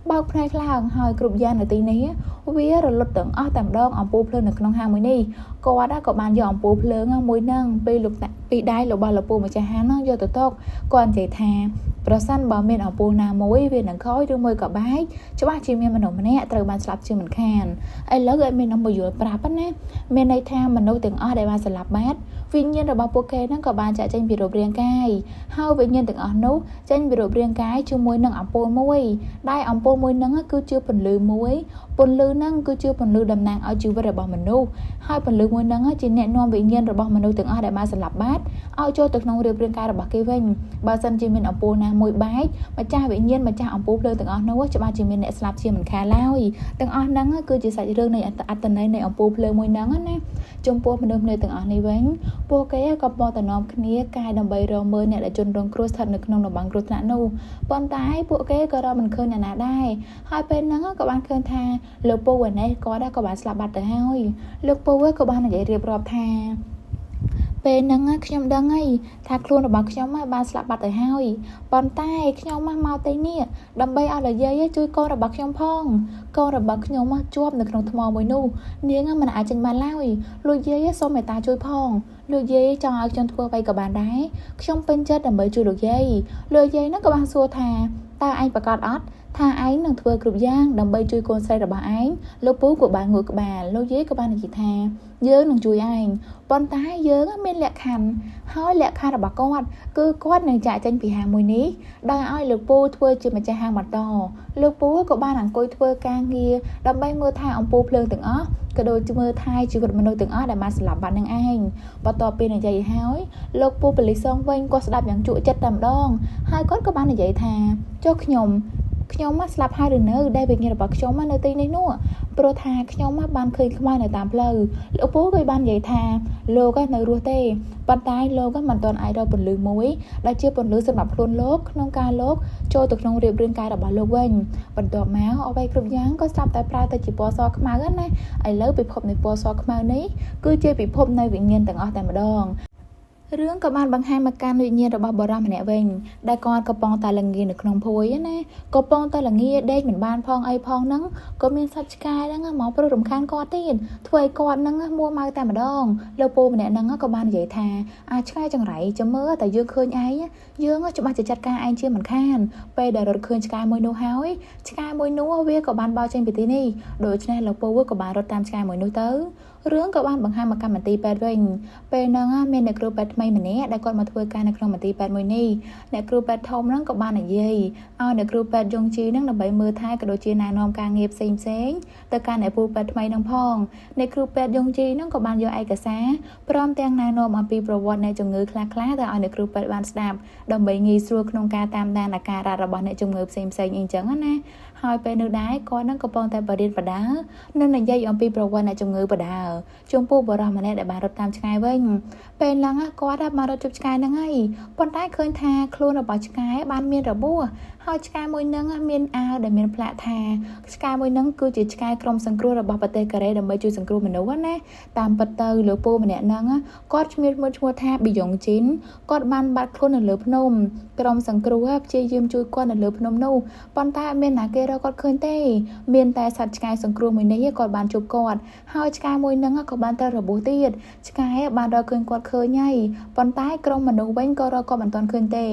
ើបើកភ្នែកឡើងហើយគ្រប់យ៉ាងនៅទីនេះវារលត់ទាំងអស់តែម្ដងអំពូលភ្លើងនៅក្នុងហាងមួយនេះគាត់ក៏បានយកអំពូលភ្លើងមួយហ្នឹងពេលលោកពីដៃរបស់លោកពូម្ចាស់ហាងហ្នឹងយកទៅទុកគាត់និយាយថាប្រសិនបើមានអំពូលណាមួយវានឹងខូចឬមួយក៏បែកច្បាស់ជាមានមនុស្សម្នាក់ត្រូវបានស្លាប់ជាមិនខានឥឡូវឲ្យមាននឹងពយល់ប្រាប់ណាមានន័យថាមនុស្សទាំងអស់ដែលបានស្លាប់បាត់វិញ្ញាណរបស់ពួកគេហ្នឹងក៏បានចាក់ចេញពីរូបរាងកាយហើយវិញ្ញាណទាំងអស់នោះចេញពីរូបរាងកាយជាមួយនឹងអំពូលមួយដែលអំពូលមួយហ្នឹងគឺជាពន្លឺមួយពន្លឺហ្នឹងគឺជាពន្លឺតំណាងឲ្យជីវិតរបស់មនុស្សហើយពន្លឺមួយហ្នឹងជាអ្នកនាំវិញ្ញាណរបស់មនុស្សទាំងអស់ដែលបានស្លាប់បាត់ឲ្យចូលទៅក្នុងរូបរាងកាយរបស់គេវិញបើសិនជាមានអំពូលណាមួយបែកម្ចាស់វិញ្ញាណម្ចាស់អំពូលភ្លើងទាំងអស់នោះច្បាស់ជាមានអ្នកស្លាប់ជាមិនខានឡើយទាំងអស់ហ្នឹងគឺជាសាច់រឿងនៃអត្តន័យនៃអំពូលភ្លើងមួយហ្នឹងណាចំពោះមនុស្សម្នាក់ទាំងអស់នេះវិញពួកគេក៏បតនាំគ្នាកាយដើម្បីរកមើលអ្នកដែលជនរងគ្រោះស្ថិតនៅក្នុងតំបន់គ្រោះថ្នាក់នោះប៉ុន្តែពួកគេក៏រកមិនឃើញអ្នកណាដែរហើយពេលហ្នឹងក៏បានឃើញថាលោកពូឯនេះគាត់ក៏បានស្លាប់បាត់ទៅហើយលោកពូក៏បាននិយាយរៀបរាប់ថាពេលហ្នឹងខ្ញុំដឹងហើយថាខ្លួនរបស់ខ្ញុំបានស្លាប់បាត់ទៅហើយប៉ុន្តែខ្ញុំមកទីនេះដើម្បីឲ្យលោកយាយជួយកូនរបស់ខ្ញុំផងកូនរបស់ខ្ញុំជាប់នៅក្នុងថ្មមួយនោះនាងមិនអាចចេញបានឡើយលោកយាយសូមមេត្តាជួយផងលោកយាយចង់ឲ្យខ្ញុំធ្វើអ្វីក៏បានដែរខ្ញុំពេញចិត្តដើម្បីជួយលោកយាយលោកយាយហ្នឹងក៏បានសួរថាតើឯងប្រកាសអត់ថាឯងនឹងធ្វើគ្រប់យ៉ាងដើម្បីជួយកូនស្រីរបស់ឯងលោកពូក៏បានងក់ក្បាលលោកយាយក៏បាននិយាយថាយើងនឹងជួយឯងប៉ុន្តែយើងមានលក្ខខណ្ឌហើយលក្ខខណ្ឌរបស់គាត់គឺគាត់នឹងចាកចេញពីហាងមួយនេះដោយឲ្យលោកពូធ្វើជាម្ចាស់ហាងបន្តលោកពូក៏បានអង្គុយធ្វើការងារដើម្បីមើលថែអំពូលភ្លើងទាំងអស់ក៏ដូចជាមើលថែជីវិតមនុស្សទាំងអស់ដែលបានស្លាប់បាត់នឹងឯងបន្ទាប់ពីនិយាយហើយលោកពូប៉ូលីសងវិញគាត់ស្ដាប់យ៉ាងជក់ចិត្តតែម្ដងហើយគាត់ក៏បាននិយាយថាចុះខ្ញុំស្លាប់ហើយឬនៅដែលវិញ្ញាណរបស់ខ្ញុំនៅទីនេះនោះព្រោះថាខ្ញុំបានឃើញខ្មៅនៅតាមផ្លូវលោកពូក៏បាននិយាយថាលោកនៅរស់ទេប៉ុន្តែលោកមិនទាន់អាចរកពន្លឺមួយដែលជាពន្លឺសម្រាប់ខ្លួនលោកក្នុងការលោកចូលទៅក្នុងរៀបរាងកាយរបស់លោកវិញបន្ទាប់មកអ្វីគ្រប់យ៉ាងក៏ស្រាប់តែប្រែទៅជាពណ៌សខ្មៅណាឥឡូវពិភពនៃពណ៌សខ្មៅនេះគឺជាពិភពនៃវិញ្ញាណទាំងអស់តែម្ដងរឿងក៏បានបង្ហាញមកកាន់វិញ្ញាណរបស់បុរសម្នាក់វិញដែលគាត់កំពុងតែលងានៅក្នុងភួយណាកំពុងតែលងាដេកមិនបានផងអីផងហ្នឹងក៏មានសត្វឆ្កែហ្នឹងមកព្រោះរំខានគាត់ទៀតធ្វើឲ្យគាត់ហ្នឹងមួម៉ៅតែម្ដងលោកពូម្នាក់ហ្នឹងក៏បាននិយាយថាអាឆ្កែចង្រៃចាំមើលតែយើងឃើញឯងយើងច្បាស់ជាចាត់ការឯងជាមិនខានពេលដែលរត់ឃើញឆ្កែមួយនោះហើយឆ្កែមួយនោះវាក៏បានបោចចេញពីទីនេះដូច្នេះលោកពូក៏បានរត់តាមឆ្កែមួយនោះទៅរឿងក៏បានបង្ហាញមកកម្មមន្ទីរពេទ្យវិញពេលហ្នឹងមានអ្នកគ្រូពេទ្យថ្មីម្នាក់ដែលគាត់មកធ្វើការនៅក្នុងមន្ទីរពេទ្យមួយនេះអ្នកគ្រូពេទ្យធំហ្នឹងក៏បាននិយាយឲ្យអ្នកគ្រូពេទ្យយងជីហ្នឹងដើម្បីមើលថែក៏ដូចជាណែនាំការងារផ្សេងផ្សេងទៅកាន់អ្នកគ្រូពេទ្យថ្មីហ្នឹងផងអ្នកគ្រូពេទ្យយងជីហ្នឹងក៏បានយកឯកសារព្រមទាំងណែនាំអំពីប្រវត្តិអ្នកជំងឺខ្លះៗទៅឲ្យអ្នកគ្រូពេទ្យបានស្ដាប់ដើម្បីងាយស្រួលក្នុងការតាមដានអាការៈរបស់អ្នកជំងឺផ្សេងផ្សេងអីចឹងណាហើយពេលនោះដែរគាត់នឹងកំពុងតែបរៀនបដានិងនិយាយអំពីប្រវត្តិអ្នកជំងឺបដាចំពោះបុរសម្នាក់ដែលបានរត់តាមឆ្កែវិញពេលឡើងគាត់បានរត់ជប់ឆ្កែហ្នឹងហើយប៉ុន្តែឃើញថាខ្លួនរបស់ឆ្កែបានមានរបួសហើយឆ្កែមួយហ្នឹងមានអាវដែលមានផ្លាកថាឆ្កែមួយហ្នឹងគឺជាឆ្កែក្រុមសង្គ្រោះរបស់ប្រទេសកូរ៉េដើម្បីជួយសង្គ្រោះមនុស្សណាតាមពិតទៅលោកពូម្នាក់ហ្នឹងគាត់ឈ្មោះថាប៊ីយ៉ុងជីនគាត់បានបាត់ខ្លួននៅលើភ្នំក្រុមសង្គ្រោះព្យាយាមជួយគាត់នៅលើភ្នំនោះប៉ុន្តែអត់មានណាគេរកគាត់ឃើញទេមានតែសត្វឆ្កែសង្គ្រោះមួយនេះគាត់បានជួបគាត់ហើយឆ្កែមួយហ្នឹងក៏បានត្រូវរបួសទៀតឆ្កែបានរកឃើញគាត់ឃើញហើយប៉ុន្តែក្រុមមនុស្សវិញក៏រកគាត់មិនទាន់ឃើញទ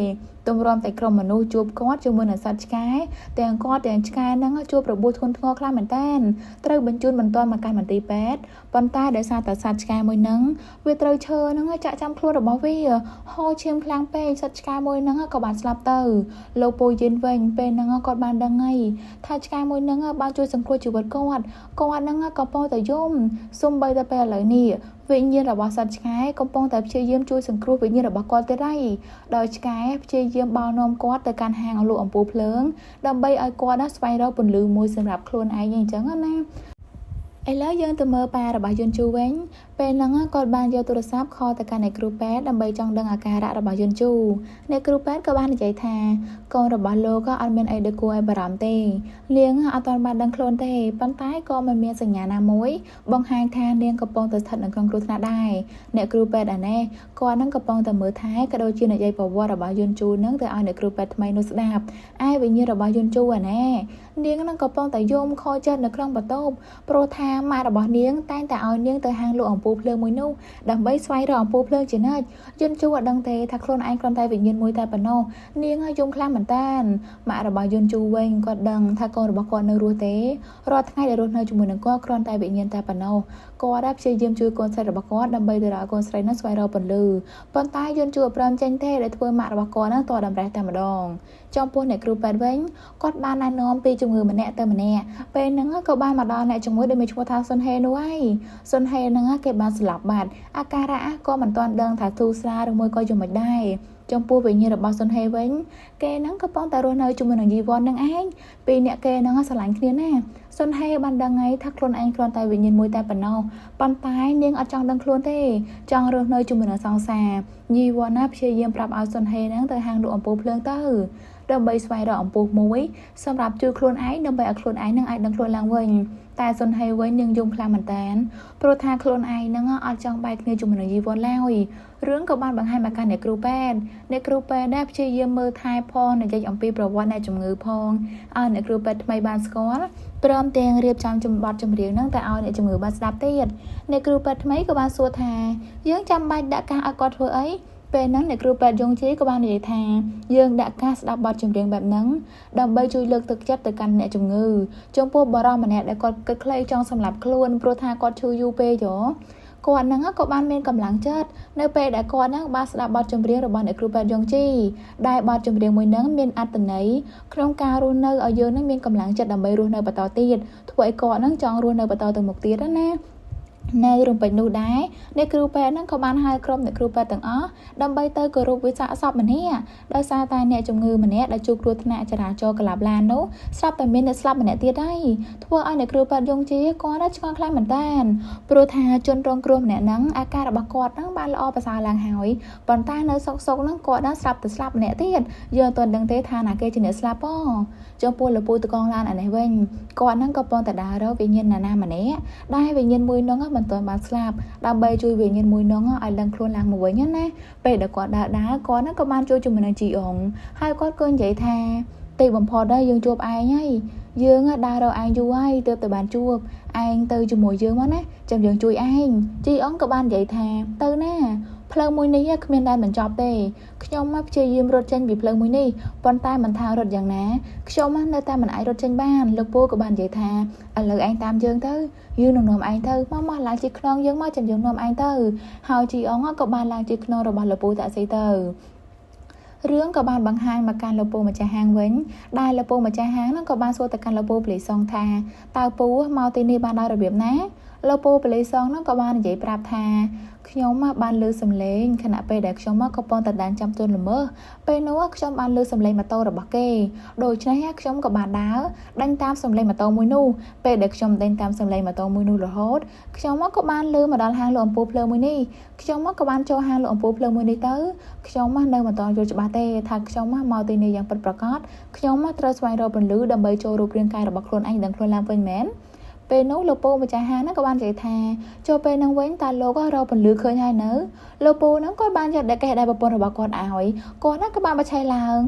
េទម្រាំតែក្រុមមនុស្សជួបគាត់ជាមួយនឹងសត្វឆ្កែទាំងគាត់ទាំងឆ្កែហ្នឹងជួបរបួសធ្ងន់ធ្ងរខ្លាំងមែនតើត្រូវបញ្ជូនបន្ទាន់មកកាន់មន្ទីរពេទ្យប៉ុន្តែដោយសារតែសត្វឆ្កែមួយហ្នឹងវាត្រូវឈើហ្នឹងចាក់ចាំខ្លួនរបស់វាហូរឈាមខ្លាំងពេកសត្វឆ្កែមួយហ្នឹងក៏បានស្លាប់ទៅលោកពូយិនវិញពេលហ្នឹងគាត់បានដឹងហើយថាឆ្កែមួយហ្នឹងបានជួយសង្គ្រោះជីវិតគាត់គាត់ហ្នឹងក៏ពោតែយំសូម្បីតែពេលឥឡូវនេះវិញ្ញាណរបស់សត្វឆ្កែកំពុងតែព្យាយាមជួយសង្គ្រោះវិញ្ញាណរបស់គាត់ទៀតហើយដោយឆ្កែព្យាយាមបោនាំគាត់ទៅកាន់ហាងលក់អំពូលភ្លើងដើម្បីឲ្យគាត់ស្វែងរកពន្លឺមួយសម្រាប់ខ្លួនឯងអញ្ចឹងណា ឥឡូវយើងទៅមើលប៉ារបស់យុនជូវិញពេលហ្នឹងគាត់បានយកទូរស័ព្ទខលទៅកាន់អ្នកគ្រូពេទ្យដើម្បីចង់ដឹងអាការៈរបស់យុនជូអ្នកគ្រូពេទ្យក៏បាននិយាយថាកូនរបស់លោកក៏អត់មានអីដែលគួរឲ្យបារម្ភទេនាងអត់ទាន់បានដឹងខ្លួនទេប៉ុន្តែក៏មិនមានសញ្ញាណាមួយបង្ហាញថានាងកំពុងតែស្ថិតនៅក្នុងគ្រោះថ្នាក់ដែរអ្នកគ្រូពេទ្យអានេះគាត់នឹងកំពុងតែមើលថែក៏ដូចជានិយាយប្រវត្តិរបស់យុនជូនឹងទៅឲ្យអ្នកគ្រូពេទ្យថ្មីនោះស្ដាប់ឯវិញ្ញាណរបស់យុនជូអានេះនាងនឹងកំពុងតែយំខកចិត្តនៅក្នុងបន្ទប់ព្រោះថាម៉ាក់របស់នាងតែងតែឲ្យនាងទៅហាងលក់អំពូលភ្លើងមួយនោះដើម្បីស្វែងរកអំពូលភ្លើងជានិច្ចយុនជូអត់ដឹងទេថាខ្លួនឯងគ្រាន់តែវិញ្ញាណមួយតែប៉ុណ្ណោះនាងយំខ្លាំងមែនតើម៉ាក់របស់យុនជូវិញគាត់ដឹងថាកូនរបស់គាត់នៅរស់ទេរាល់ថ្ងៃដែលរស់នៅជាមួយនឹងគាត់គ្រាន់តែវិញ្ញាណតែប៉ុណ្ណោះគាត់ព្យាយាមជួយកូនស្រីរបស់គាត់ដើម្បីទៅរកកូនស្រីនោះស្វែងរកពន្លឺប៉ុន្តែយុនជូអត់ព្រមចេញទេដែលធ្វើម៉ាក់របស់គាត់នឹងតតម្រេះតែម្ដងចំពោះអ្នកគ្រូពេទ្យវិញគាត់បានណែនាំពីជំងឺម្នាក់ទៅម្នាក់ពេលហ្នឹងក៏បានមកដល់អ្នកជំងឺដែលមានឈ្មោះថាសុនហេនោះហើយសុនហេហ្នឹងគេបានស្លាប់បាត់អាការៈក៏មិនទាន់ដឹងថាធូរស្រាលឬមួយក៏យ៉ាងម៉េចដែរចំពោះវិញ្ញាណរបស់សុនហេវិញគេហ្នឹងកំពុងតែរស់នៅជាមួយនឹងយីវ៉ននឹងឯងពីរអ្នកគេហ្នឹងស្រឡាញ់គ្នាណាសុនហេបានដឹងហើយថាខ្លួនឯងគ្រាន់តែវិញ្ញាណមួយតែប៉ុណ្ណោះប៉ុន្តែនាងអត់ចង់ដឹងខ្លួនទេចង់រស់នៅជាមួយនឹងសង្សារយីវ៉នណាព្យាយាមប្រាប់ឲ្យសុនហេហ្នឹងទៅហាងលក់អំពូលភ្លើងទៅដើម្បីស្វែងរកអំពូលមួយសម្រាប់ជួយខ្លួនឯងដើម្បីឲ្យខ្លួនឯងនឹងអាចដឹងខ្លួនឡើងវិញតែសុនហេវិញនាងយំខ្លាំងមែនតើព្រោះថាខ្លួនឯងនឹងអត់ចង់បែកគ្នាជាមួយនឹងយីវ៉នឡើយរឿងក៏បានបង្ហាញមកកាន់អ្នកគ្រូពេទ្យអ្នកគ្រូពេទ្យដែរព្យាយាមមើលថែផងនិយាយអំពីប្រវត្តិអ្នកជំងឺផងឲ្យអ្នកគ្រូពេទ្យថ្មីបានស្គាល់ព្រមទាំងរៀបចំចំបត់ចម្រៀងនឹងទៅឲ្យអ្នកជំងឺបានស្ដាប់ទៀតអ្នកគ្រូពេទ្យថ្មីក៏បានសួរថាយើងចាំបាច់ដាក់ការឲ្យគាត់ធ្វើអីពេលហ្នឹងអ្នកគ្រូពេទ្យយងជីក៏បាននិយាយថាយើងដាក់ការស្ដាប់បទចម្រៀងបែបហ្នឹងដើម្បីជួយលើកទឹកចិត្តទៅកាន់អ្នកជំងឺចំពោះបុរសម្នាក់ដែលគាត់គិតខ្លីចង់សម្លាប់ខ្លួនព្រោះថាគាត់ឈឺយូរពេកយោគាត់ហ្នឹងក៏បានមានកម្លាំងចិត្តនៅពេលដែលគាត់ហ្នឹងបានស្ដាប់បទចម្រៀងរបស់អ្នកគ្រូពេទ្យយងជីដែលបទចម្រៀងមួយហ្នឹងមានអត្ថន័យក្នុងការរស់នៅឲ្យយើងហ្នឹងមានកម្លាំងចិត្តដើម្បីរស់នៅបន្តទៀតធ្វើឲ្យគាត់ហ្នឹងចង់រស់នៅបន្តទៅមុខទៀតណានៅរំពេចនោះដែរអ្នកគ្រូពេទ្យហ្នឹងក៏បានហៅក្រុមអ្នកគ្រូពេទ្យទាំងអស់ដើម្បីទៅគោរពវិសាកសពម្នាក់ដោយសារតែអ្នកជំងឺម្នាក់ដែលជួបគ្រោះថ្នាក់ចរាចរណ៍កលាបឡាននោះស្រាប់តែមានអ្នកស្លាប់ម្នាក់ទៀតហើយធ្វើឲ្យអ្នកគ្រូពេទ្យយងជាគាត់ឆ្ងល់ខ្លាំងមែនតើព្រោះថាជនរងគ្រោះម្នាក់ហ្នឹងអាការរបស់គាត់ហ្នឹងបានល្អប្រសើរឡើងហើយប៉ុន្តែនៅសុកសុកហ្នឹងគាត់ហ្នឹងស្រាប់តែស្លាប់ម្នាក់ទៀតយើងអត់ទាន់ដឹងទេថាណាគេជាអ្នកស្លាប់ផងចំពោះលពូតកងឡានអានេះវិញគាត់ហ្នឹងក៏ប៉ុងតែដើររកវិញ្ញាណណាណាម្នាក់ដែលវិញ្ញាណមួយហ្នឹងមិនទាន់បានស្លាប់ដើម្បីជួយវិញ្ញាណមួយនោះឲ្យដឹងខ្លួនឡើងមកវិញណាពេលដែលគាត់ដើរដើរគាត់ហ្នឹងក៏បានជួយជាមួយនឹងជីអងហើយគាត់ក៏និយាយថាទីបំផុតដែរយើងជួបឯងហើយយើងដើររកឯងយូរហើយទើបតែបានជួបឯងទៅជាមួយយើងមកណាចាំយើងជួយឯងជីអងក៏បាននិយាយថាទៅណាផ្លូវមួយនេះគ្មានដែលបញ្ចប់ទេខ្ញុំមកព្យាយាមរត់ចេញពីផ្លូវមួយនេះប៉ុន្តែមិនថារត់យ៉ាងណាខ្ញុំនៅតែមិនអាចរត់ចេញបានលោកពូក៏បាននិយាយថាឥឡូវឯងតាមយើងទៅយើងនឹងនាំឯងទៅមកមកឡើងជិះខ្នងយើងមកចាំយើងនាំឯងទៅហើយជីអងក៏បានឡើងជិះខ្នងរបស់លោកពូតាក់ស៊ីទៅរឿងក៏បានបង្ហាញមកកាន់លោកពូម្ចាស់ហាងវិញដែលលោកពូម្ចាស់ហាងហ្នឹងក៏បានសួរទៅកាន់លោកពូប៉ូលីសងថាតើពូមកទីនេះបានដល់របៀបណាលោកពូប៉ូលីសងហ្នឹងក៏បាននិយាយប្រាប់ថាខ្ញុំបានលើសំឡេងខណៈពេលដែលខ្ញុំកំពុងតែដានចាំជនល្មើសពេលនោះខ្ញុំបានលើសំឡេងម៉ូតូរបស់គេដូច្នេះខ្ញុំក៏បានដើរដេញតាមសំឡេងម៉ូតូមួយនោះពេលដែលខ្ញុំដេញតាមសំឡេងម៉ូតូមួយនោះរហូតខ្ញុំក៏បានលើមកដល់ហាងលក់អំពូលភ្លើងមួយនេះខ្ញុំក៏បានចូលហាងលក់អំពូលភ្លើងមួយនេះទៅខ្ញុំនៅមិនទាន់យល់ច្បាស់ទេថាខ្ញុំមកទីនេះយ៉ាងពិតប្រាកដខ្ញុំត្រូវស្វែងរកពន្លឺដើម្បីចូលរូបរាងកាយរបស់ខ្លួនឯងដឹងខ្លួនឡើងវិញមែនពេលនោះលោកពូម្ចាស់ហាងហ្នឹងក៏បាននិយាយថាចូលពេលហ្នឹងវិញតើលោករកពន្លឺឃើញហើយនៅលោកពូហ្នឹងគាត់បានយកដែកកេះដែលប្រពន្ធរបស់គាត់ឲ្យគាត់ហ្នឹងក៏បានបច្ឆេះឡើ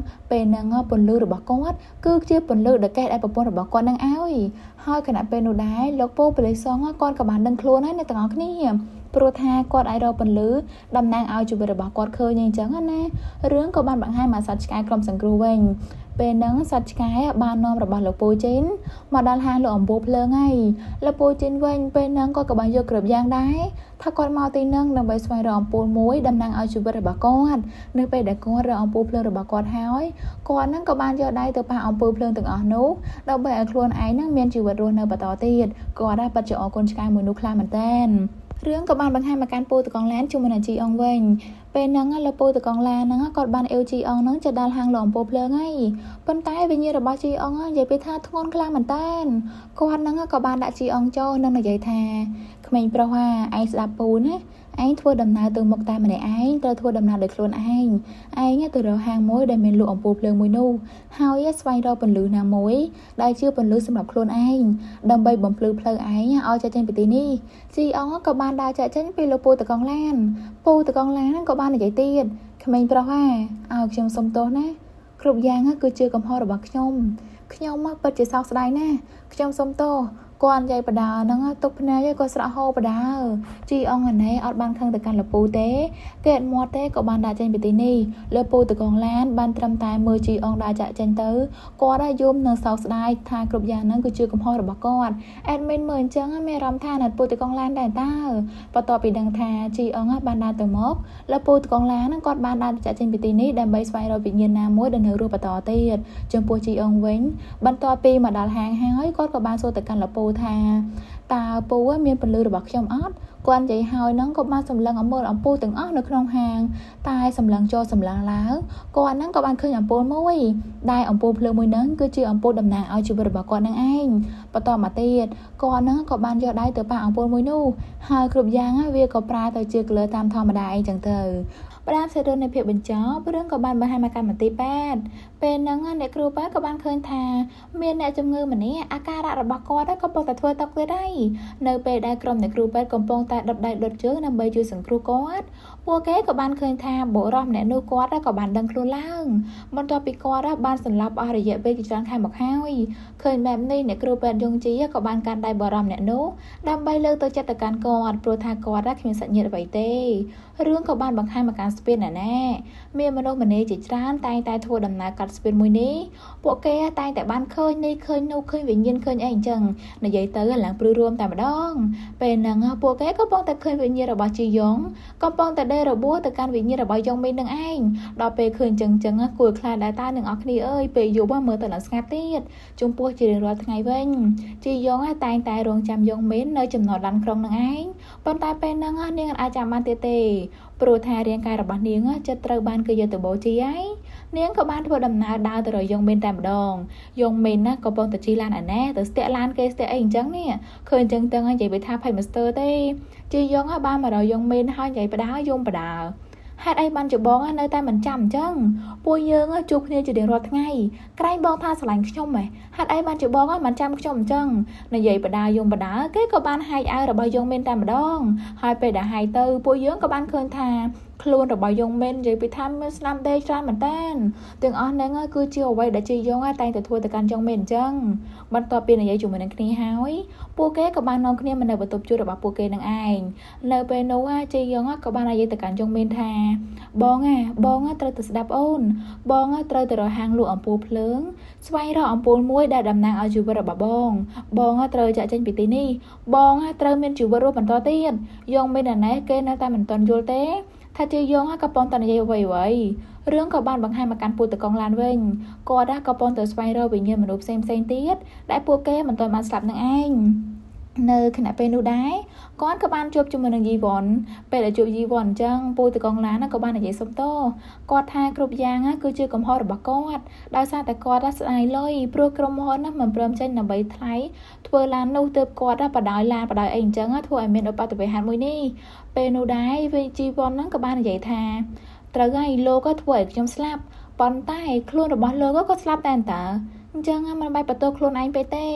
ងពេលហ្នឹងពន្លឺរបស់គាត់គឺជាពន្លឺដែកកេះដែលប្រពន្ធរបស់គាត់នឹងឲ្យហើយខណៈពេលនោះដែរលោកពូប៉ូលីសងគាត់ក៏បានដឹងខ្លួនហើយអ្នកទាំងអស់គ្នាព្រោះថាគាត់អាចរកពន្លឺតំណាងឲ្យជីវិតរបស់គាត់ឃើញអញ្ចឹងណារឿងក៏បានបង្ហាញមកសត្វឆ្កែក្រុមសង្គ្រោះវិញពេលហ្នឹងសត្វឆ្កែបាននាំរបស់លោកពូជីនមកដល់ហាងលក់អំពូលភ្លើងហើយលោកពូជីនវិញពេលហ្នឹងគាត់ក៏បានយកគ្រប់យ៉ាងដែរថាគាត់មកទីហ្នឹងដើម្បីស្វែងរកអំពូលមួយតំណាងឲ្យជីវិតរបស់គាត់នៅពេលដែលគាត់រកអំពូលភ្លើងរបស់គាត់ហើយគាត់ហ្នឹងក៏បានយកដៃទៅប៉ះអំពូលភ្លើងទាំងអស់នោះដើម្បីឲ្យខ្លួនឯងហ្នឹងមានជីវិតរស់នៅបន្តទៀតគាត់ដែរពិតជាអរគុណឆ្កែមួយនោះខ្លាំងមែនតើរឿងក៏បានបង្ហាញមកកាន់ពូតកងឡានជាមួយនឹងជីអងវិញ ពេលហ្នឹងលោកពូតកងឡាហ្នឹងគាត់បានអេវជីអងហ្នឹងចិត្តដល់ហាងលក់អំពូលភ្លើងហើយប៉ុន្តែវិញ្ញាណរបស់ជីអងនិយាយពីថាធ្ងន់ខ្លាំងមែនតើគាត់ហ្នឹងក៏បានដាក់ជីអងចូលនិងនិយាយថាក្មេងប្រុសអាឯងស្ដាប់ពូណាឯងធ្វើដំណើរទៅមុខតែម្នាក់ឯងត្រូវធ្វើដំណើរដោយខ្លួនឯងឯងទៅរកហាងមួយដែលមានលក់អំពូលភ្លើងមួយនោះហើយស្វែងរកពន្លឺណាមួយដែលជាពន្លឺសម្រាប់ខ្លួនឯងដើម្បីបំភ្លឺផ្លូវឯងឲ្យចាក់ចេញពីទីនេះជីអងក៏បានដើរចាក់ចេញពីលោកពូតកងឡានពូតកងឡានក៏បាននិយាយទៀតក្មេងប្រុសអាឲ្យខ្ញុំសុំទោសណាគ្រប់យ៉ាងគឺជាកំហុសរបស់ខ្ញុំខ្ញុំពិតជាសោកស្ដាយណាស់ខ្ញុំសុំទោសគាត់និយាយបដាហ្នឹងទុកភ្នែកក៏ស្រក់ហូរបដាជីអងអាណេអត់បានខឹងទៅកាន់លពូទេគេអត់មាត់ទេក៏បានដាក់ចេញពីទីនេះលើពូតកងឡានបានត្រឹមតែមើលជីអងដាក់ចាក់ចេញទៅគាត់យំនឹងសោកស្ដាយថាគ្រប់យ៉ាងហ្នឹងគឺជាកំហុសរបស់គាត់អេដមីនមើលអញ្ចឹងមានអារម្មណ៍ថាណាត់ពូតកងឡានដែរតើបន្ទាប់ពីដឹងថាជីអងបានដើរទៅមកលើពូតកងឡានហ្នឹងគាត់បានដើរចាក់ចេញពីទីនេះដើម្បីស្វែងរកវិញ្ញាណណាមួយដែលនៅរស់បន្តទៀតចំពោះជីអងវិញបន្ទាប់ពីមកដល់ហាងហើយគាត់ក៏បានសួរទៅកាន់លពូថាតើពូមានពន្លឺរបស់ខ្ញុំអត់គាត់និយាយហើយហ្នឹងក៏បានសម្លឹងអំមើលអំពូលទាំងអស់នៅក្នុងហាងតែសម្លឹងចូលសម្លឹងឡើងគាត់ហ្នឹងក៏បានឃើញអំពូលមួយដែលអំពូលភ្លើងមួយហ្នឹងគឺជាអំពូលតំណាងឲ្យជីវិតរបស់គាត់នឹងឯងបន្តមកទៀតគាត់ហ្នឹងក៏បានយកដៃទៅប៉ះអំពូលមួយនោះហើយគ្រប់យ៉ាងវាក៏ប្រែទៅជាកលតាមធម្មតាអីចឹងទៅផ្ដើមសាច់រឿងនៃភាពបញ្ចប់រឿងក៏បានបង្ហាញមកកម្មវិធីពេទ្យពេលហ្នឹងអ្នកគ្រូពេទ្យក៏បានឃើញថាមានអ្នកជំងឺម្នាក់អាការៈរបស់គាត់កំពុងតែធ្វើតុកទៀតហើយនៅពេលដែលក្រុមអ្នកគ្រូពេទ្យកំពុងតែដុតដៃដុតជើងដើម្បីជួយសង្គ្រោះគាត់ពួកគេក៏បានឃើញថាបុរសម្នាក់នោះគាត់ក៏បានដឹងខ្លួនឡើងបន្ទាប់ពីគាត់បានសន្លប់អស់រយៈពេលជាច្រើនខែមកហើយឃើញបែបនេះអ្នកគ្រូពេទ្យយងជីក៏បានកាន់ដៃបុរសម្នាក់នោះដើម្បីលើកទៅចិត្តទៅកាន់គាត់ព្រោះថាគាត់គ្មានសាច់ញាតិអ្វីទេរឿងក៏បានបង្ហាញមកកាន់ស្ពានណែណាមានមនុស្សម្នាជាច្រើនតែងតែធ្វើដំណើរកាត់ស្ពានមួយនេះពួកគេតែងតែបានឃើញនេះឃើញនោះឃើញវិញ្ញាណឃើញអីអញ្ចឹងនិយាយទៅឡើងព្រឺរួមតែម្ដងពេលហ្នឹងពួកគេកំពុងតែឃើញវិញ្ញាណរបស់ជីយ៉ងកំពុងតែដេរបួសទៅកាន់វិញ្ញាណរបស់យ៉ងមីនឹងឯងដល់ពេលឃើញចឹងចឹងគួរខ្លាចដែរតើនឹងអស់គ្នាអើយពេលយប់មើលទៅឡើងស្ងាត់ទៀតចំពោះជារៀងរាល់ថ្ងៃវិញជីយ៉ងតែងតែរងចាំយ៉ងមីននៅចំណតឡានក្រុងនឹងឯងប៉ុន្តែពេលហ្នឹងនាងអាចចាំបានទៀតទេព្រោះថារាងកាយរបស់នាងចិត្តត្រូវបានគេយកទៅបូជាហើយនាងក៏បានធ្វើដំណើរដើរទៅរកយ៉ងមីនតែម្ដងយ៉ងមីនណាកំពុងតែជិះឡានអាណែទៅស្ទាក់ឡានគេស្ទាក់អីអញ្ចឹងនេះឃើញអញ្ចឹងទាំងនិយាយពីថាផៃម៉ាស្ទ័រទេជីយ៉ងបានមករកយ៉ងមីនហើយនិយាយបដាយំបដាហេតុអីបានជាបងនៅតែមិនចាំអញ្ចឹងពួកយើងជួបគ្នាជារៀងរាល់ថ្ងៃក្រែងបងថាស្រឡាញ់ខ្ញុំហ៎ហេតុអីបានជាបងមិនចាំខ្ញុំអញ្ចឹងនិយាយបដាយំបដាគេក៏បានហែកអាវរបស់យងមីនតែម្ដងហើយពេលដែលហែកទៅពួកយើងក៏បានឃើញថាខ្លួនរបស់យងមីននិយាយពីថាមានស្នាមដេកច្រើនមែនតើទាំងអស់ហ្នឹងគឺជាអ្វីដែលជាយងតែងតែធ្វើទៅកាន់យងមីនអញ្ចឹងបន្ទាប់ពីនិយាយជាមួយនឹងគ្នាហើយពួកគេក៏បាននាំគ្នាមកនៅបន្ទប់ជួលរបស់ពួកគេនឹងឯងនៅពេលនោះជាយងក៏បាននិយាយទៅកាន់យងមីនថាបងអាបងត្រូវទៅស្ដាប់អូនបងត្រូវទៅរកហាងលក់អំពូលភ្លើងស្វែងរកអំពូលមួយដែលតំណាងឲ្យជីវិតរបស់បងបងត្រូវចាក់ចេញពីទីនេះបងត្រូវមានជីវិតរស់បន្តទៀតយងមីនណែគេនៅតែមិនទាន់យល់ទេថាជាយងកំពុងតែនិយាយអ្វីអ្វីរឿងក៏បានបង្ហាញមកកាន់ពូតកងឡានវិញគាត់ក៏កំពុងតែស្វែងរកវិញ្ញាណមនុស្សផ្សេងផ្សេងទៀតដែលពួកគេមិនទាន់បានស្លាប់នឹងឯងនៅខណៈពេលនោះដែរគាត់ក៏បានជួបជាមួយនឹងយីវ៉ុនពេលដែលជួបយីវ៉ុនអញ្ចឹងពូតកងឡានក៏បាននិយាយសុំទោសគាត់ថាគ្រប់យ៉ាងគឺជាកំហុសរបស់គាត់ដោយសារតែគាត់ស្ដាយលុយព្រោះក្រុមហ៊ុនមិនព្រមចេញដើម្បីថ្លៃធ្វើឡាននោះទើបគាត់បដោយឡានបដោយអីអញ្ចឹងធ្វើឲ្យមានឧបទ្ទវហេតុមួយនេះពេលនោះដែរវិញជីវ៉ុនហ្នឹងក៏បាននិយាយថាត្រូវហើយលោកក៏ធ្វើឲ្យខ្ញុំស្លាប់ប៉ុន្តែខ្លួនរបស់លោកក៏ស្លាប់ដែរតើអញ្ចឹងមិនបាច់បន្ទោសខ្លួនឯងពេកទេ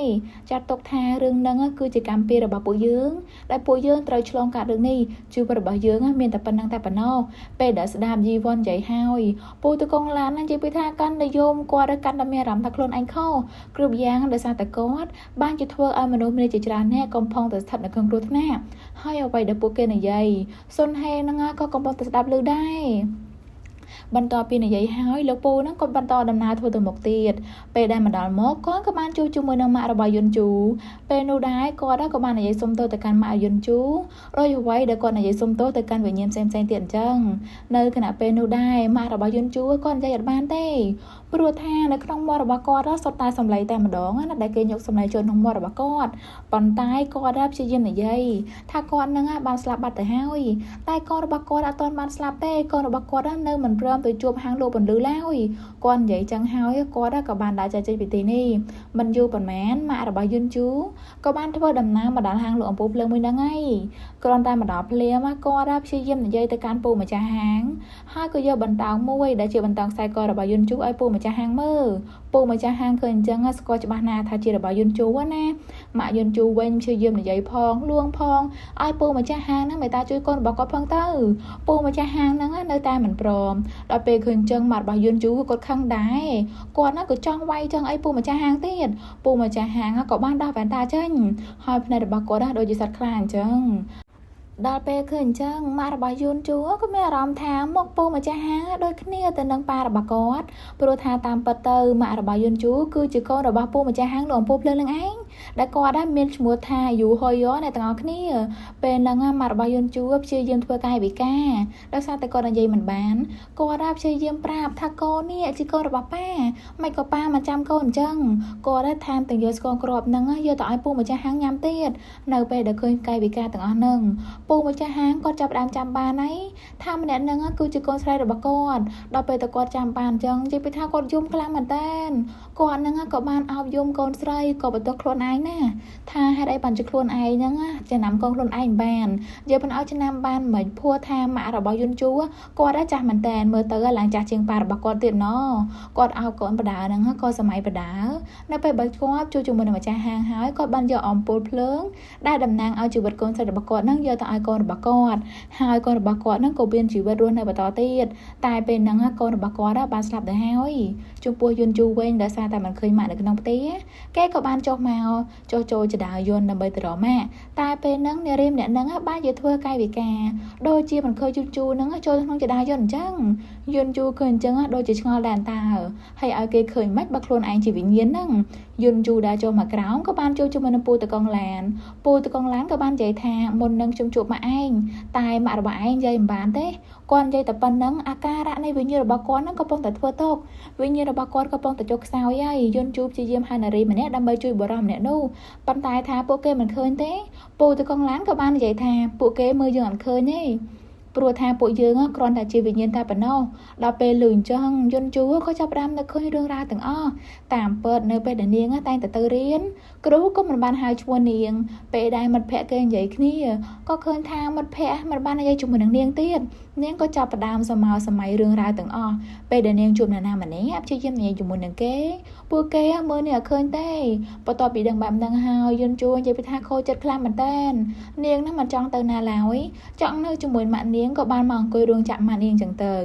ចាត់ទុកថារឿងហ្នឹងគឺជាកម្មពៀររបស់ពួកយើងដែលពួកយើងត្រូវឆ្លងកាត់រឿងនេះជីវិតរបស់យើងមានតែប៉ុណ្្នឹងតែប៉ុណ្ណោះពេលដែលស្ដាប់យីវ៉ុននិយាយហើយពូតកងឡាននិយាយពីថាកាន់តែយំគាត់កាន់តែមានអារម្មណ៍ថាខ្លួនឯងខុសគ្រប់យ៉ាងដោយសារតែគាត់បានជាធ្វើឲ្យមនុស្សម្នាក់ជាច្រើនអ្នកកំពុងតែស្ថិតនៅក្នុងគ្រោះថ្នាក់ហើយអ្វីដែលពួកគេនិយាយសុនហេហ្នឹងក៏កំពុងតែស្ដាប់ឮដែរបន្ទាប់ពីនិយាយហើយលោកពូហ្នឹងក៏បន្តដំណើរធ្វើទៅមុខទៀតពេលដែលមកដល់មកគាត់ក៏បានជួបជាមួយនឹងម៉ាក់របស់យុនជូពេលនោះដែរគាត់ក៏បាននិយាយសុំទោសទៅកាន់ម៉ាក់យុនជូដោយអ្វីដែលគាត់និយាយសុំទោសទៅកាន់វិញ្ញាណផ្សេងៗទៀតអញ្ចឹងនៅខណៈពេលនោះដែរម៉ាក់របស់យុនជូគាត់និយាយអត់បានទេ ព្រោះថានៅក្នុងមាត់របស់គាត់សុទ្ធតែសម្លេងតែម្ដងណាដែលគេយកសម្លេងចូលក្នុងមាត់របស់គាត់ប៉ុន្តែគាត់ព្យាយាមនិយាយថាគាត់នឹងបានស្លាប់បាត់ទៅហើយតែកូនរបស់គាត់អត់ទាន់បានស្លាប់ទេកូនរបស់គាត់នៅមិនព្រមទៅជួបហាងលក់ពន្លឺឡើយគាត់និយាយចឹងហើយគាត់ក៏បានដើរចាកចេញពីទីនេះមិនយូរប៉ុន្មានម៉ាក់របស់យុនជូក៏បានធ្វើដំណើរមកដល់ហាងលក់អំពូលភ្លើងមួយហ្នឹងហើយគ្រាន់តែមកដល់ភ្លាមគាត់ព្យាយាមនិយាយទៅកាន់ពូម្ចាស់ហាងហើយក៏យកបន្តោងមួយដែលជាបន្តោងខ្សែករបស់យុនជូឲ្យពូម្ចាស់ហាងមើលពូម្ចាស់ហាងឃើញអញ្ចឹងស្គាល់ច្បាស់ណាស់ថាជារបស់យុនជូណាម៉ាក់យុនជូវិញព្យាយាមនិយាយផងលួងផងឲ្យពូម្ចាស់ហាងហ្នឹងមេត្តាជួយកូនរបស់គាត់ផងទៅពូម្ចាស់ហាងហ្នឹងនៅតែមិនព្រមដល់ពេលឃើញអញ្ចឹងម៉ាក់របស់យុនជូគាត់ខឹងដែរគាត់ហ្នឹងក៏ចង់វាយចង់អីពូម្ចាស់ហាងទៀតពូម្ចាស់ហាងក៏បានដោះវ៉ែនតាចេញហើយភ្នែករបស់គាត់ដូចជាសត្វខ្លាអញ្ចឹងដល់ពេលឃើញអញ្ចឹងម៉ាក់របស់យូនជូក៏មានអារម្មណ៍ថាមុខពូម្ចាស់ហាងដូចគ្នាទៅនឹងប៉ារបស់គាត់ព្រោះថាតាមពិតទៅម៉ាក់របស់យូនជូគឺជាកូនរបស់ពូម្ចាស់ហាងលោកអំពូភ្លើងនឹងឯងដែលគាត់ដែរមានឈ្មោះថាយូហុយអ្នកទាំងអស់គ្នាពេលហ្នឹងម៉ាក់របស់យូនជូព្យាយាមធ្វើកាយវិការដោយសារតែគាត់និយាយមិនបានគាត់ដែរព្យាយាមប្រាប់ថាកូននេះជាកូនរបស់ប៉ាមិនក៏ប៉ាមកចាំកូនអញ្ចឹងគាត់ដែរថែមទាំងយកស្ករគ្រាប់ហ្នឹងយកទៅឲ្យពូម្ចាស់ហាងញ៉ាំទៀតនៅពេលដែលឃើញកាយវិការទាំងអស់ហ្នឹងពូម្ចាស់ហាងគាត់ចាប់ផ្ដើមចាំបានហើយថាម្នាក់ហ្នឹងគឺជាកូនស្រីរបស់គាត់ដល់ពេលតែគាត់ចាំបានអញ្ចឹងនិយាយពីថាគាត់យំខ្លាំងមែនតើគាត់ហ្នឹងក៏បានអោបយំកូនស្រីក៏បន្ទោសខ្លួនឯងណាថាហេតុអីបានជាខ្លួនឯងហ្នឹងចំណាំកូនខ្លួនឯងបាននិយាយមិនឲ្យចំណាំបានមិនព្រោះថាម៉ាក់របស់យុនជូគាត់ចាស់មែនតើមើលទៅឡើងចាស់ជាងប៉ារបស់គាត់ទៀតណគាត់អោបកូនបដាហ្នឹងក៏សម័យបដានៅពេលបើគាត់ជួបជាមួយនឹងម្ចាស់ហាងហើយគាត់បានយកអំពូលភ្លើងដែលតំណាងឲ្យជីវិតកូនស្រីរបស់គាត់ហ្នឹងយកទៅឲ្យកូនរបស់គាត់ហើយកូនរបស់គាត់ហ្នឹងក៏មានជីវិតរស់នៅបន្តទៀតតែពេលហ្នឹងកូនរបស់គាត់បានស្លាប់ទៅហើយចំពោះយុនជូវិញដោយសារតែមិនឃើញម៉ាក់នៅក្នុងផ្ទះគេក៏បានចុះមកចុះចូលចដាយន្តដើម្បីទៅរកម៉ាក់តែពេលហ្នឹងនារីម្នាក់ហ្នឹងបានជាធ្វើកាយវិការដូចជាមិនឃើញយុនជូហ្នឹងចូលក្នុងចដាយន្តអញ្ចឹងយុនជូឃើញអញ្ចឹងដូចជាឆ្ងល់ដែរតើហើយឲ្យគេឃើញមិនបើខ្លួនឯងជាវិញ្ញាណហ្នឹងយុនជូដែលចូលមកក្រោមក៏បានជួបជាមួយនឹងពូតកងឡានពូតកងឡានក៏បាននិយាយថាមុននឹងខ្ញុំជួបម៉ាក់ឯងតែម៉ាក់របស់ឯងនិយាយមិនបានទេគាត់និយាយតែប៉ុណ្្នឹងអាការៈនៃវិញ្ញាណរបស់គាត់ហ្នឹងកំពុងតែធ្វើទុកវិញ្ញាណរបស់គាត់កំពុងតែចុះខ្សោយហើយយុនជូព្យាយាមហៅនារីម្នាក់ដើម្បីជួយបុរសម្នាក់នោះប៉ុន្តែថាពួកគេមិនឃើញទេពូតកងឡានក៏បាននិយាយថាពួកគេមើលយើងអត់ឃើញទេព្រោះថាពួកយើងគ្រាន់តែជាវិញ្ញាណតែប៉ុណ្ណោះដល់ពេលលឺអញ្ចឹងយុនជូក៏ចាប់ផ្ដើមនឹកឃើញរឿងរ៉ាវទាំងអស់តាមពិតនៅពេលដែលនាងតែងតែទៅរៀនគ្រូក៏មិនបានហៅឈ្មោះនាងពេលដែលមិត្តភក្តិគេនិយាយគ្នាក៏ឃើញថាមិត្តភក្តិមិនបាននិយាយជាមួយនឹងនាងទៀតនាងក៏ចាប់ផ្ដើមសមោសម័យរឿងរ៉ាវទាំងអស់ពេលដែលនាងជួបនរណាម្នាក់ព្យាយាមនិយាយជាមួយនឹងគេពួកគេមើលនាងអត់ឃើញទេបន្ទាប់ពីដឹងបែបហ្នឹងហើយយុនជូនិយាយពីថាខូចចិត្តខ្លាំងមែនតើនាងហ្នឹងមិនចង់ទៅណាឡើយចង់នៅជាមួយម៉ាក់នាងក៏បានមកអង្គុយរោងចក្រម៉ាក់នាងចឹងទៅ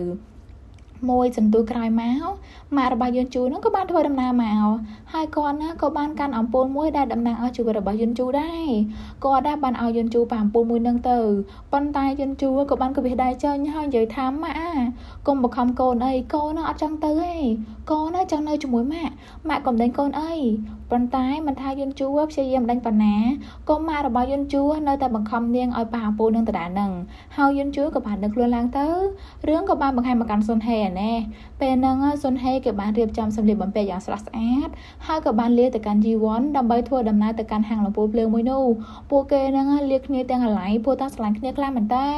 មួយសន្ទុះក្រោយមកម៉ាក់របស់យុនជូហ្នឹងក៏បានធ្វើដំណើរមកហើយគាត់ណាក៏បានកាន់អំពូលមួយដែលតំណាងឲ្យជីវិតរបស់យុនជូដែរគាត់ដែរបានឲ្យយុនជូប៉ះអំពូលមួយហ្នឹងទៅប៉ុន្តែយុនជូក៏បានគវិសដៃចេញហើយនិយាយថាម៉ាក់កុំបង្ខំកូនអីកូនអត់ចង់ទៅទេកូនចង់នៅជាមួយម៉ាក់ម៉ាក់កុំដេញកូនអីប៉ុន្តែមិនថាយុនជូព្យាយាមដេញប៉ុណ្ណាក៏ម៉ាក់របស់យុនជូនៅតែបង្ខំនាងឲ្យប៉ះអំពូលនឹងដដែលហ្នឹងហើយយុនជូក៏បាននឹកខ្លួនឡើងទៅរឿងក៏បានបង្ហាញមកកាន់សុនហេណែពេលហ្នឹងសុនហេគេបានរៀបចំសម្លៀកបំពាក់យ៉ាងស្រស់ស្អាតហើយក៏បានលាទៅកាន់ជីវ៉ុនដើម្បីធ្វើដំណើរទៅកាន់ហាងលំពូលភ្លើងមួយនោះពួកគេហ្នឹងលាគ្នាទាំងកន្លែងពួកតាស្រឡាញ់គ្នាខ្លាំងមែនតើ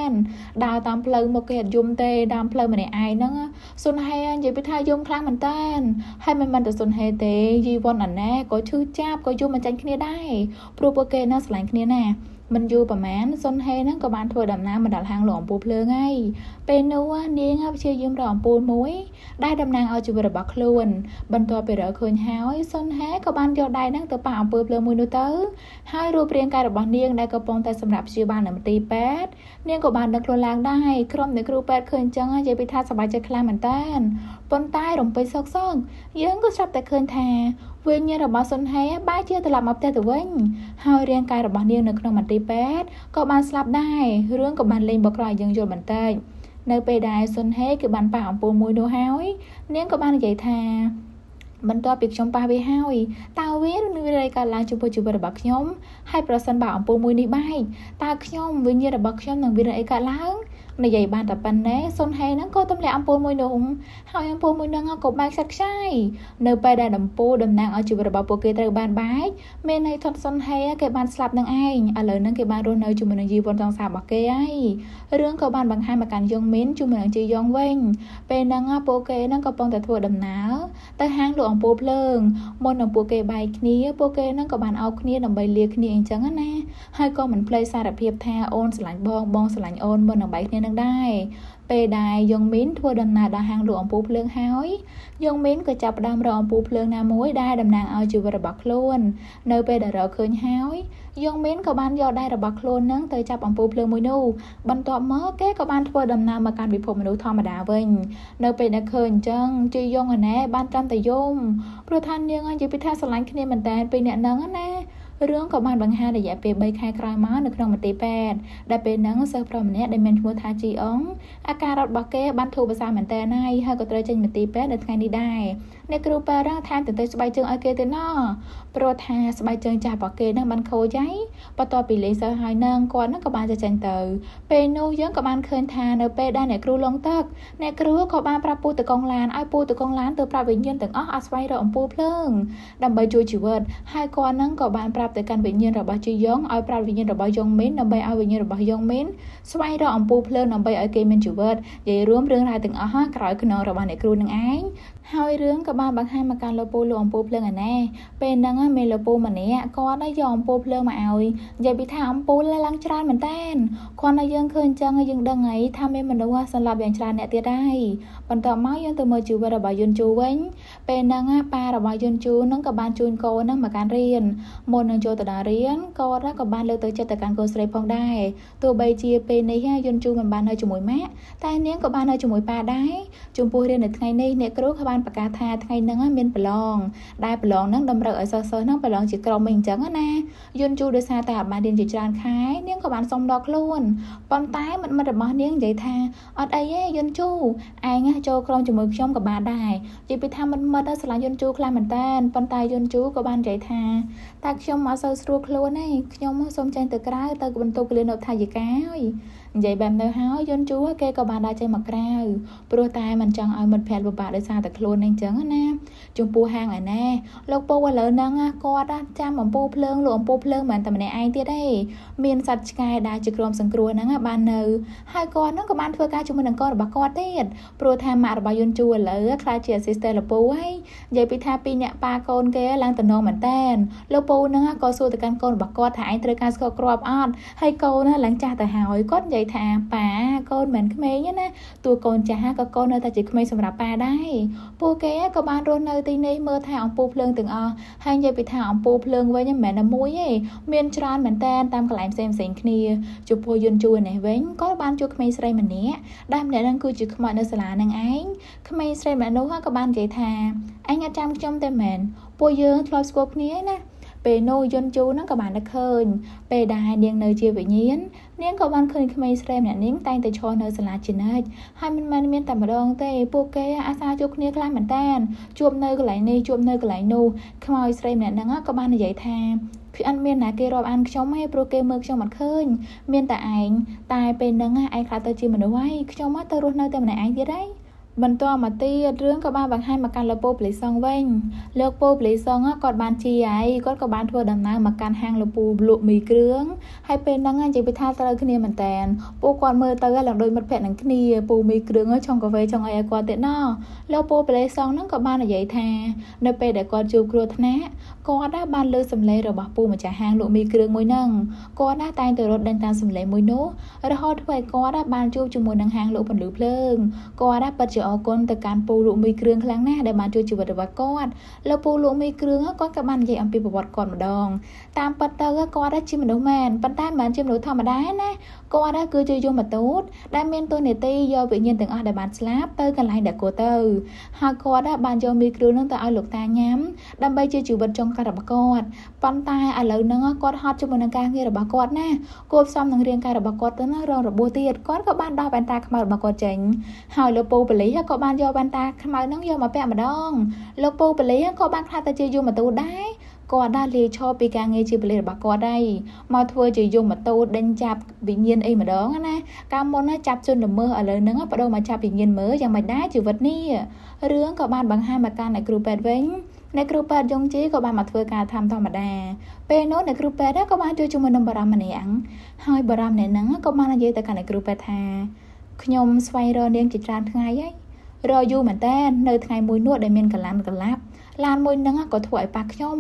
ដើរតាមផ្លូវមកគេអត់យំទេតាមផ្លូវម្នាក់ឯងហ្នឹងសុនហេនិយាយពីថាយំខ្លាំងមែនតើហើយមិនមែនតែសុនហេទេយីវ៉ុនអាណែក៏ឈឺចាប់ក៏យំមិនចាញ់គ្នាដែរព្រោះពួកគេហ្នឹងស្រឡាញ់គ្នាណាមិនយូរប្រហែលសុនហេហ្នឹងក៏បានធ្វើដំណើរមកដល់ហាងលក់អំពូលភ្លើងហើយពេលនោះនាងព្យាយាមរកអំពូលមួយដែលតំណាងឲ្យជីវិតរបស់ខ្លួនបន្ទាប់ពីរកឃើញហើយសុនហេក៏បានយកដៃហ្នឹងទៅប៉ះអំពូលភ្លើងមួយនោះទៅហើយរូបរាងកាយរបស់នាងដែលកំពុងតែសម្រាប់ព្យាបាលនៅមន្ទីរពេទ្យនាងក៏បានដឹកខ្លួនឡើងដែរក្រុមនៃគ្រូពេទ្យឃើញអញ្ចឹងនិយាយពីថាសប្បាយចិត្តខ្លាំងមែនតើប៉ុន្តែរំពេចសោកសោកយើងក៏ស្រាប់តែឃើញថាវិញ្ញាណរបស់សុនហេបែរជាត្រឡប់មកផ្ទះទៅវិញហើយរាងកាយរបស់នាងនៅក្នុងមន្ទីរពេទ្យក៏បានស្លាប់ដែររឿងក៏បានលេងបកក្រោយយើងយល់បន្តិចនៅពេលដែលសុនហេគឺបានប៉ះអំពូលមួយនោះហើយនាងក៏បាននិយាយថាបន្ទាប់ពីខ្ញុំប៉ះវាហើយតើវានឹងមានอะไรកើតឡើងចំពោះជីវិតរបស់ខ្ញុំហើយប្រសិនបើអំពូលមួយនេះបែកតើខ្ញុំវិញ្ញាណរបស់ខ្ញុំនឹងមានអីកើតឡើង និយាយបានតែប៉ុណ្ណេះសុនហេហ្នឹងក៏ទម្លាក់អំពូលមួយនោះហើយអំពូលមួយហ្នឹងក៏បែកខ្ចាត់ខ្ចាយនៅពេលដែលដំពូលតំណាងឲ្យជីវិតរបស់ពួកគេត្រូវបានបែកមានន័យថត់សុនហេគេបានស្លាប់នឹងឯងឥឡូវហ្នឹងគេបានរស់នៅជាមួយនឹងជីវិតសង្សាររបស់គេហើយរឿងក៏បានបង្ហាញមកកាន់យ៉ុងមីនជាមួយនឹងជីយ៉ុងវិញពេលហ្នឹងពួកគេហ្នឹងកំពុងតែធ្វើដំណើរទៅហាងលក់អំពូលភ្លើងមុននឹងពួកគេបែកគ្នាពួកគេហ្នឹងក៏បានអោបគ្នាដើម្បីលាគ្នាអញ្ចឹងណាហើយក៏មិនភ្លេចសារភាពថាអូនស្រឡាញ់បងបងស្រឡាញ់អូនមុននឹងបែកគ្នានឹងដែរពេលដែលយ៉ុងមីនធ្វើដំណើរដល់ហាងលក់អំពូលភ្លើងហើយយ៉ុងមីនក៏ចាប់ផ្ដើមរកអំពូលភ្លើងណាមួយដែលតំណាងឲ្យជីវិតរបស់ខ្លួននៅពេលដែលរកឃើញហើយយ៉ុងមីនក៏បានយកដៃរបស់ខ្លួននឹងទៅចាប់អំពូលភ្លើងមួយនោះបន្ទាប់មកគេក៏បានធ្វើដំណើរមកកាន់ពិភពមនុស្សធម្មតាវិញនៅពេលដែលឃើញអញ្ចឹងជីយ៉ុងឯណែបានត្រឹមតែយំព្រោះថានាងនិយាយពីថាស្រឡាញ់គ្នាមែនតើពីអ្នកហ្នឹងណារឿងក៏បានបង្ហាញរយៈពេល3ខែក្រោយមកនៅក្នុងមន្ទីរពេទ្យដែលពេលហ្នឹងសិស្សប្រុសម្នាក់ដែលមានឈ្មោះថាជីអងអាការរត់របស់គេបានធូរប្រសើរមែនតើហើយហើយក៏ត្រូវចេញមន្ទីរពេទ្យនៅថ្ងៃនេះដែរអ្នកគ្រូពេទ្យថែមទាំងទៅស្បែកជើងឲ្យគេទៀតណោះព្រោះថាស្បែកជើងចាស់របស់គេហ្នឹងបានខូចហើយបន្ទាប់ពីលេងសិស្សហើយហ្នឹងគាត់ហ្នឹងក៏បានចេញទៅពេលនោះយើងក៏បានឃើញថានៅពេលដែលអ្នកគ្រូលងទឹកអ្នកគ្រូក៏បានប្រាប់ពូតកងឡានឲ្យពូតកងឡានទៅប្រាប់វិញ្ញាណទាំងអស់ឲ្យស្វែងរកអំពូលភ្លើងដើម្បីជួយជីវិតហើយគាត់ហ្នឹងក៏បានប្រាប់ទៅកាន់វិញ្ញាណរបស់ជីយ៉ុងឲ្យប្រាប់វិញ្ញាណរបស់យ៉ុងមីនដើម្បីឲ្យវិញ្ញាណរបស់យ៉ុងមីនស្វែងរកអំពូលភ្លើងដើម្បីឲ្យគេមានជីវិតនិយាយរួមរឿងរ៉ាវទាំងអស់ក្រោយខ្នងរបស់អ្នកគ្រូនឹងឯងហើយរឿងក៏បានបង្ហាញមកកាន់លោកពូលោកអំពូលភ្លើងឯណេះពេលហ្នឹងមានលោកពូម្នាក់គាត់ได้យកអំពូលភ្លើងមកឲ្យនិយាយពីថាអំពូលឡើងច្រើនមែនតើគាត់ឲ្យយើងឃើញអញ្ចឹងយើងដឹងហើយថាមានមនុស្សស្លាប់យ៉ាងច្រើនអ្នកទៀតហើយបន្ទាប់មកយើងទៅមើលជីវិតរបស់យុនជូវិញពេលហ្នឹងប៉ារបស់យុនជូនឹងក៏បានជូនកូនហ្នឹងមកកាន់រៀនមុននឹងចូលទៅដល់រៀនគាត់ក៏បានលើកទឹកចិត្តទៅកាន់កូនស្រីផងដែរទោះបីជាពេលនេះយុនជូមិនបាននៅជាមួយម៉ាក់តែនាងក៏បាននៅជាមួយប៉ាដែរចំពោះរៀននៅថ្ងៃនេះអ្នកគ្រូក៏បានប្រកាសថាថ្ងៃហ្នឹងមានប្រឡងដែលប្រឡងហ្នឹងតម្រូវឲ្យសិស្សៗហ្នឹងប្រឡងជាក្រុមអីអញ្ចឹងណាយុនជូដោយសារតែអត់បានរៀនជាច្រើនខែនាងក៏បានសុំដល់ខ្លួនប៉ុន្តែមិត្តរបស់នាងនិយាយថាអត់អីទេយុនជូឯងចូលក្រុមជាមួយខ្ញុំក៏បានដែរនិយាយពីថាមិត្តស្រឡាញ់យុនជូខ្លាំងមែនតើប៉ុន្តែយុនជូក៏បាននិយាយថាតែខ្ញុំអត់សូវស្រួលខ្លួនទេខ្ញុំសូមចេញទៅក្រៅទៅបន្ទប់គលានុបដ្ឋាយិកាហើយនិយាយបែបនៅហើយយុនជូគេក៏បានដើរចេញមកក្រៅព្រោះតែមិនចង់ឲ្យមិត្តភក្តិពិបាកដោយសារតែខ្លួនអញ្ចឹងណាចំពោះហាងឯណែលោកពូឥឡូវហ្នឹងគាត់ចាំអំពូលភ្លើងលក់អំពូលភ្លើងមិនតែម្នាក់ឯងទៀតទេមានសត្វឆ្កែដែលជាក្រុមសង្គ្រោះហ្នឹងបាននៅហើយគាត់ហ្នឹងក៏បានធ្វើការជាមួយនឹងកូនរបស់គាត់ទៀតព្រោះថាម៉ាក់របស់យុនជូឥឡូវខ្លាចជា assistant លោកពូហើយនិយាយពីថាពីរអ្នកប៉ាកូនគេឡើងតំណងមែនតែនលោកពូហ្នឹងក៏សួរទៅកាន់កូនរបស់គាត់ថាឯងត្រូវការស្គាល់គ្រាប់អត់ហើយកូនឡើងចាស់ទៅហើយគាត់និយាយថាប៉ាកូនមិនក្មេងណាតួកូនចាស់ក៏កូននៅតែជាក្មេងសម្រាប់ប៉ាដែរពួកគេក៏បានរស់នៅទីនេះមើលថែអំពូលភ្លើងទាំងអស់ហើយនិយាយពីថាអំពូលភ្លើងវិញមិនមែនតែមួយទេមានច្រើនមែនតែនតាមកន្លែងផ្សេងផ្សេងគ្នាចំពោះយុនជួនេះវិញក៏បានជួបក្មេងស្រីម្នាក់ដែលម្នាក់ហ្នឹងគឺជាខ្មោចនៅសាលានឹងឯងក្មេងស្រីម្នាក់នោះក៏បាននិយាយថាឯងអត់ចាំខ្ញុំទេមែនពួកយើងធ្លាប់ស្គាល់គ្នាឯណាពេលនោះយុនជូហ្នឹងក៏បាននឹកឃើញពេលដែលនាងនៅជាវិញ្ញាណនាងក៏បានឃើញក្មេងស្រីម្នាក់នាងតែងតែឈរនៅសាលាជានិច្ចហើយមិនមែនមានតែម្ដងទេពួកគេអាសាជួបគ្នាខ្លាំងមែនតើជួបនៅកន្លែងនេះជួបនៅកន្លែងនោះខ្មោចស្រីម្នាក់ហ្នឹងក៏បាននិយាយថាគឺអត់មានណាគេរាប់អានខ្ញុំទេព្រោះគេមើលខ្ញុំអត់ឃើញមានតែឯងតែពេលហ្នឹងឯងខ្លាចទៅជាមនុស្សហើយខ្ញុំទៅរស់នៅតែម្នាក់ឯងទៀតហើយបន្តមកទៀតរឿងក៏បានបង្ហាញមកកាន់លោកពូប៉ូលីសងវិញលោកពូប៉ូលីសងគាត់បានជាហើយគាត់ក៏បានធ្វើដំណើរមកកាន់ហាងលោកពូលក់មីគ្រឿងហើយពេលហ្នឹងនិយាយពីថាត្រូវគ្នាមែនតែនពួកគាត់មើលទៅឡើងដូចមិត្តភក្តិនឹងគ្នាពូមីគ្រឿងឆុងកាហ្វេឆុងអីឲ្យគាត់ទៀតណោះលោកពូប៉ូលីសងហ្នឹងក៏បាននិយាយថានៅពេលដែលគាត់ជួបគ្រោះថ្នាក់គាត់បានលើសំឡេងរបស់ពូម្ចាស់ហាងលក់មីគ្រឿងមួយហ្នឹងគាត់តែងតែរត់ដេញតាមសំឡេងមួយនោះរហូតធ្វើឲ្យគាត់បានជួបជាមួយនឹងហាងលក់ពន្លឺភ្លើងគាត់ពិតជាអរគុណទៅកាន់ពូលក់មីគ្រឿងខ្លាំងណាស់ដែលបានជួយជីវិតរបស់គាត់លោកពូលក់មីគ្រឿងគាត់ក៏បាននិយាយអំពីប្រវត្តិគាត់ម្ដងតាមពិតទៅគាត់ជាមនុស្សមែនប៉ុន្តែមិនមែនជាមនុស្សធម្មតាណាគាត់គឺជាយមទូតដែលមានតួនាទីយកវិញ្ញាណទាំងអស់ដែលបានស្លាប់ទៅកន្លែងដែលគួរទៅហើយគាត់បានយកមីគ្រឿងនឹងទៅឲ្យលោកតាញ៉ាំដើម្បីជាជីវិតចុងក្រោយរបស់គាត់ប៉ុន្តែឥឡូវហ្នឹងគាត់ហត់ជាមួយនឹងការងាររបស់គាត់ណាគួបផ្សំនឹងរាងកាយរបស់គាត់ទៅណារងរបួសទៀតគាត់ក៏បានដោះវ៉ែនតាខ្មៅរបស់គាត់ចេញហើយលោកពូប៉ូលីសក៏បានយកវ៉ែនតាខ្មៅហ្នឹងយកមកពាក់ម្ដងលោកពូប៉ូលីសក៏បានខ្លាចទៅជាយមទូតដែរ គាត់ដែរលាឈប់ពីការងារជាប៉ូលីសរបស់គាត់ដែរមកធ្វើជាយមទូតដេញចាប់វិញ្ញាណអីម្ដងណាកាលមុនណាចាប់ជនល្មើសឥឡូវហ្នឹងបដូរមកចាប់វិញ្ញាណមើលយ៉ាងម៉េចដែរជីវិតនេះរឿងក៏បានបង្ហាញមកកាន់អ្នកគ្រូពេទ្យវិញអ្នកគ្រូពេទ្យយងជីក៏បានមកធ្វើការធម្មតាពេលនោះអ្នកគ្រូពេទ្យក៏បានជួយជាមួយនឹងបារម្ភម្នាក់ហើយបារម្ភអ្នកហ្នឹងក៏បាននិយាយទៅកាន់អ្នកគ្រូពេទ្យថាខ្ញុំស្វែងរកនាងជាច្រើនថ្ងៃហើយរកយូរមែនតើនៅថ្ងៃមួយនោះដែលមានកលានកលាប់ឡានមួយហ្នឹងក៏ធ្វើឲ្យប៉ះខ្ញុំ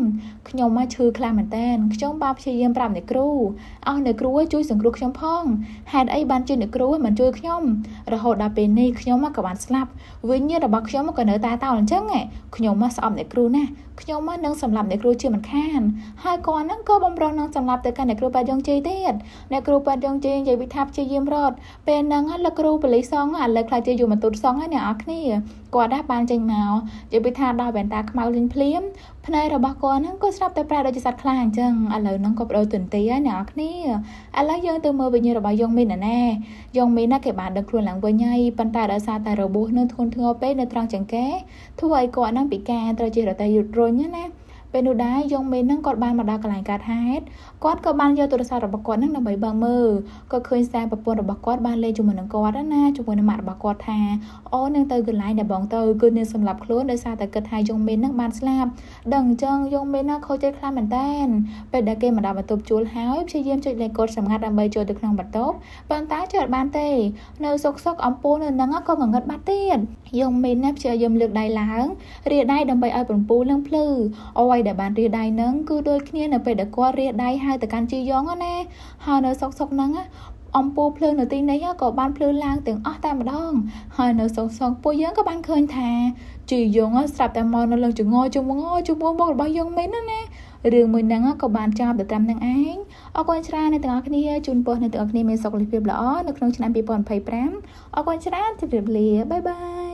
ខ្ញុំមកឈឺខ្លាំងមែនតើខ្ញុំបានព្យាយាមប្រាប់អ្នកគ្រូឲ្យអ្នកគ្រូជួយសង្គ្រោះខ្ញុំផងហេតុអីបានជាអ្នកគ្រូមិនជួយខ្ញុំរហូតដល់ពេលនេះខ្ញុំក៏បានស្លាប់វិញ្ញាណរបស់ខ្ញុំក៏នៅតែតោអញ្ចឹងខ្ញុំមកស្អប់អ្នកគ្រូណាស់ខ្ញុំនឹងសម្លាប់អ្នកគ្រូជាមិនខានហើយគាត់ហ្នឹងក៏បំរុងនឹងសម្លាប់ទៅកាន់អ្នកគ្រូប៉ាយ៉ងជ័យទៀតអ្នកគ្រូប៉ាយ៉ងជ័យនិយាយវិថាព្យាយាមរត់ពេលហ្នឹងលោកគ្រូប៉ូលីសសងឥឡូវខ្លាចជាយមទូតសងហើយអ្នកនរគ្នាគាត់ដែរបានចេញមកនិយាយពីថាដល់វ៉ែនតាខ្មៅលេងភ្លាមភ្នែករបស់គាត់ហ្នឹងក៏ស្រាប់តែប្រែដូចជាសត្វខ្លាអញ្ចឹងឥឡូវហ្នឹងក៏បដូរទន្ទេហើយអ្នកនរគ្នាឥឡូវយើងទៅមើលវិញ្ញាណរបស់យ៉ងមីនណាយ៉ងមីនណាគេបានដឹងខ្លួនឡើងវិញហើយប៉ុន្តែដោយសារតែរបួសនឹងធ្ងន់ធ្ងរពេកនៅត្រង់ចង្កេះធ្វើឲ្យគាត់ហ្នឹងពិការត្រូវជារទេះយុទ្ធរុញណាពេលនោះដែរយ៉ងមីនហ្នឹងគាត់បានមកដល់កន្លែងកើតហេតុគាត់ក៏បានយកទូរស័ព្ទរបស់គាត់ហ្នឹងដើម្បីបើកមើលក៏ឃើញសារប្រពន្ធរបស់គាត់បានលេងជាមួយនឹងគាត់ណាជាមួយនឹងម៉ាក់របស់គាត់ថាអូនឹងទៅកន្លែងដែលបងទៅគឺនាងសម្លាប់ខ្លួនដោយសារតែគិតថាយ៉ងមីនហ្នឹងបានស្លាប់ដឹងអញ្ចឹងយ៉ងមីនណាខូចចិត្តខ្លាំងមែនតើពេលដែលគេមកដល់បន្ទប់ជួលហើយព្យាយាមចុចលេខកូដសម្ងាត់ដើម្បីចូលទៅក្នុងបន្ទប់ប៉ុន្តែចុចអត់បានទេនៅសុកសុកអំពូលនៅហ្នឹងក៏ងងឹតបាត់ទៀតយ៉ងមីនណាព្យាយាមលើកដៃឡើងរាដៃដើម្បីឲ្យបំពូលនឹងភ្លឺអ្វីដែលបានរាដៃហ្នឹងគឺដូចគ្នានៅពេលដែលគាត់រាដៃហៅទៅកាន់ជីយ៉ងណាហើយនៅសុកសុកហ្នឹងអំពូលភ្លើងនៅទីនេះក៏បានភ្លឺឡើងទាំងអស់តែម្ដងហើយនៅសុកសុកពួកយើងក៏បានឃើញថាជីយ៉ងស្រាប់តែមកនៅលើចងចងចងមករបស់យ៉ងមីនណារឿងមួយហ្នឹងក៏បានចប់ទៅត្រឹមហ្នឹងឯងអរគុណច្រើនអ្នកទាំងអស់គ្នាជូនពរអ្នកទាំងអស់គ្នាមានសុខភាពល្អនៅក្នុងឆ្នាំ2025អរគុណច្រើនជម្រាបលាបាយបាយ។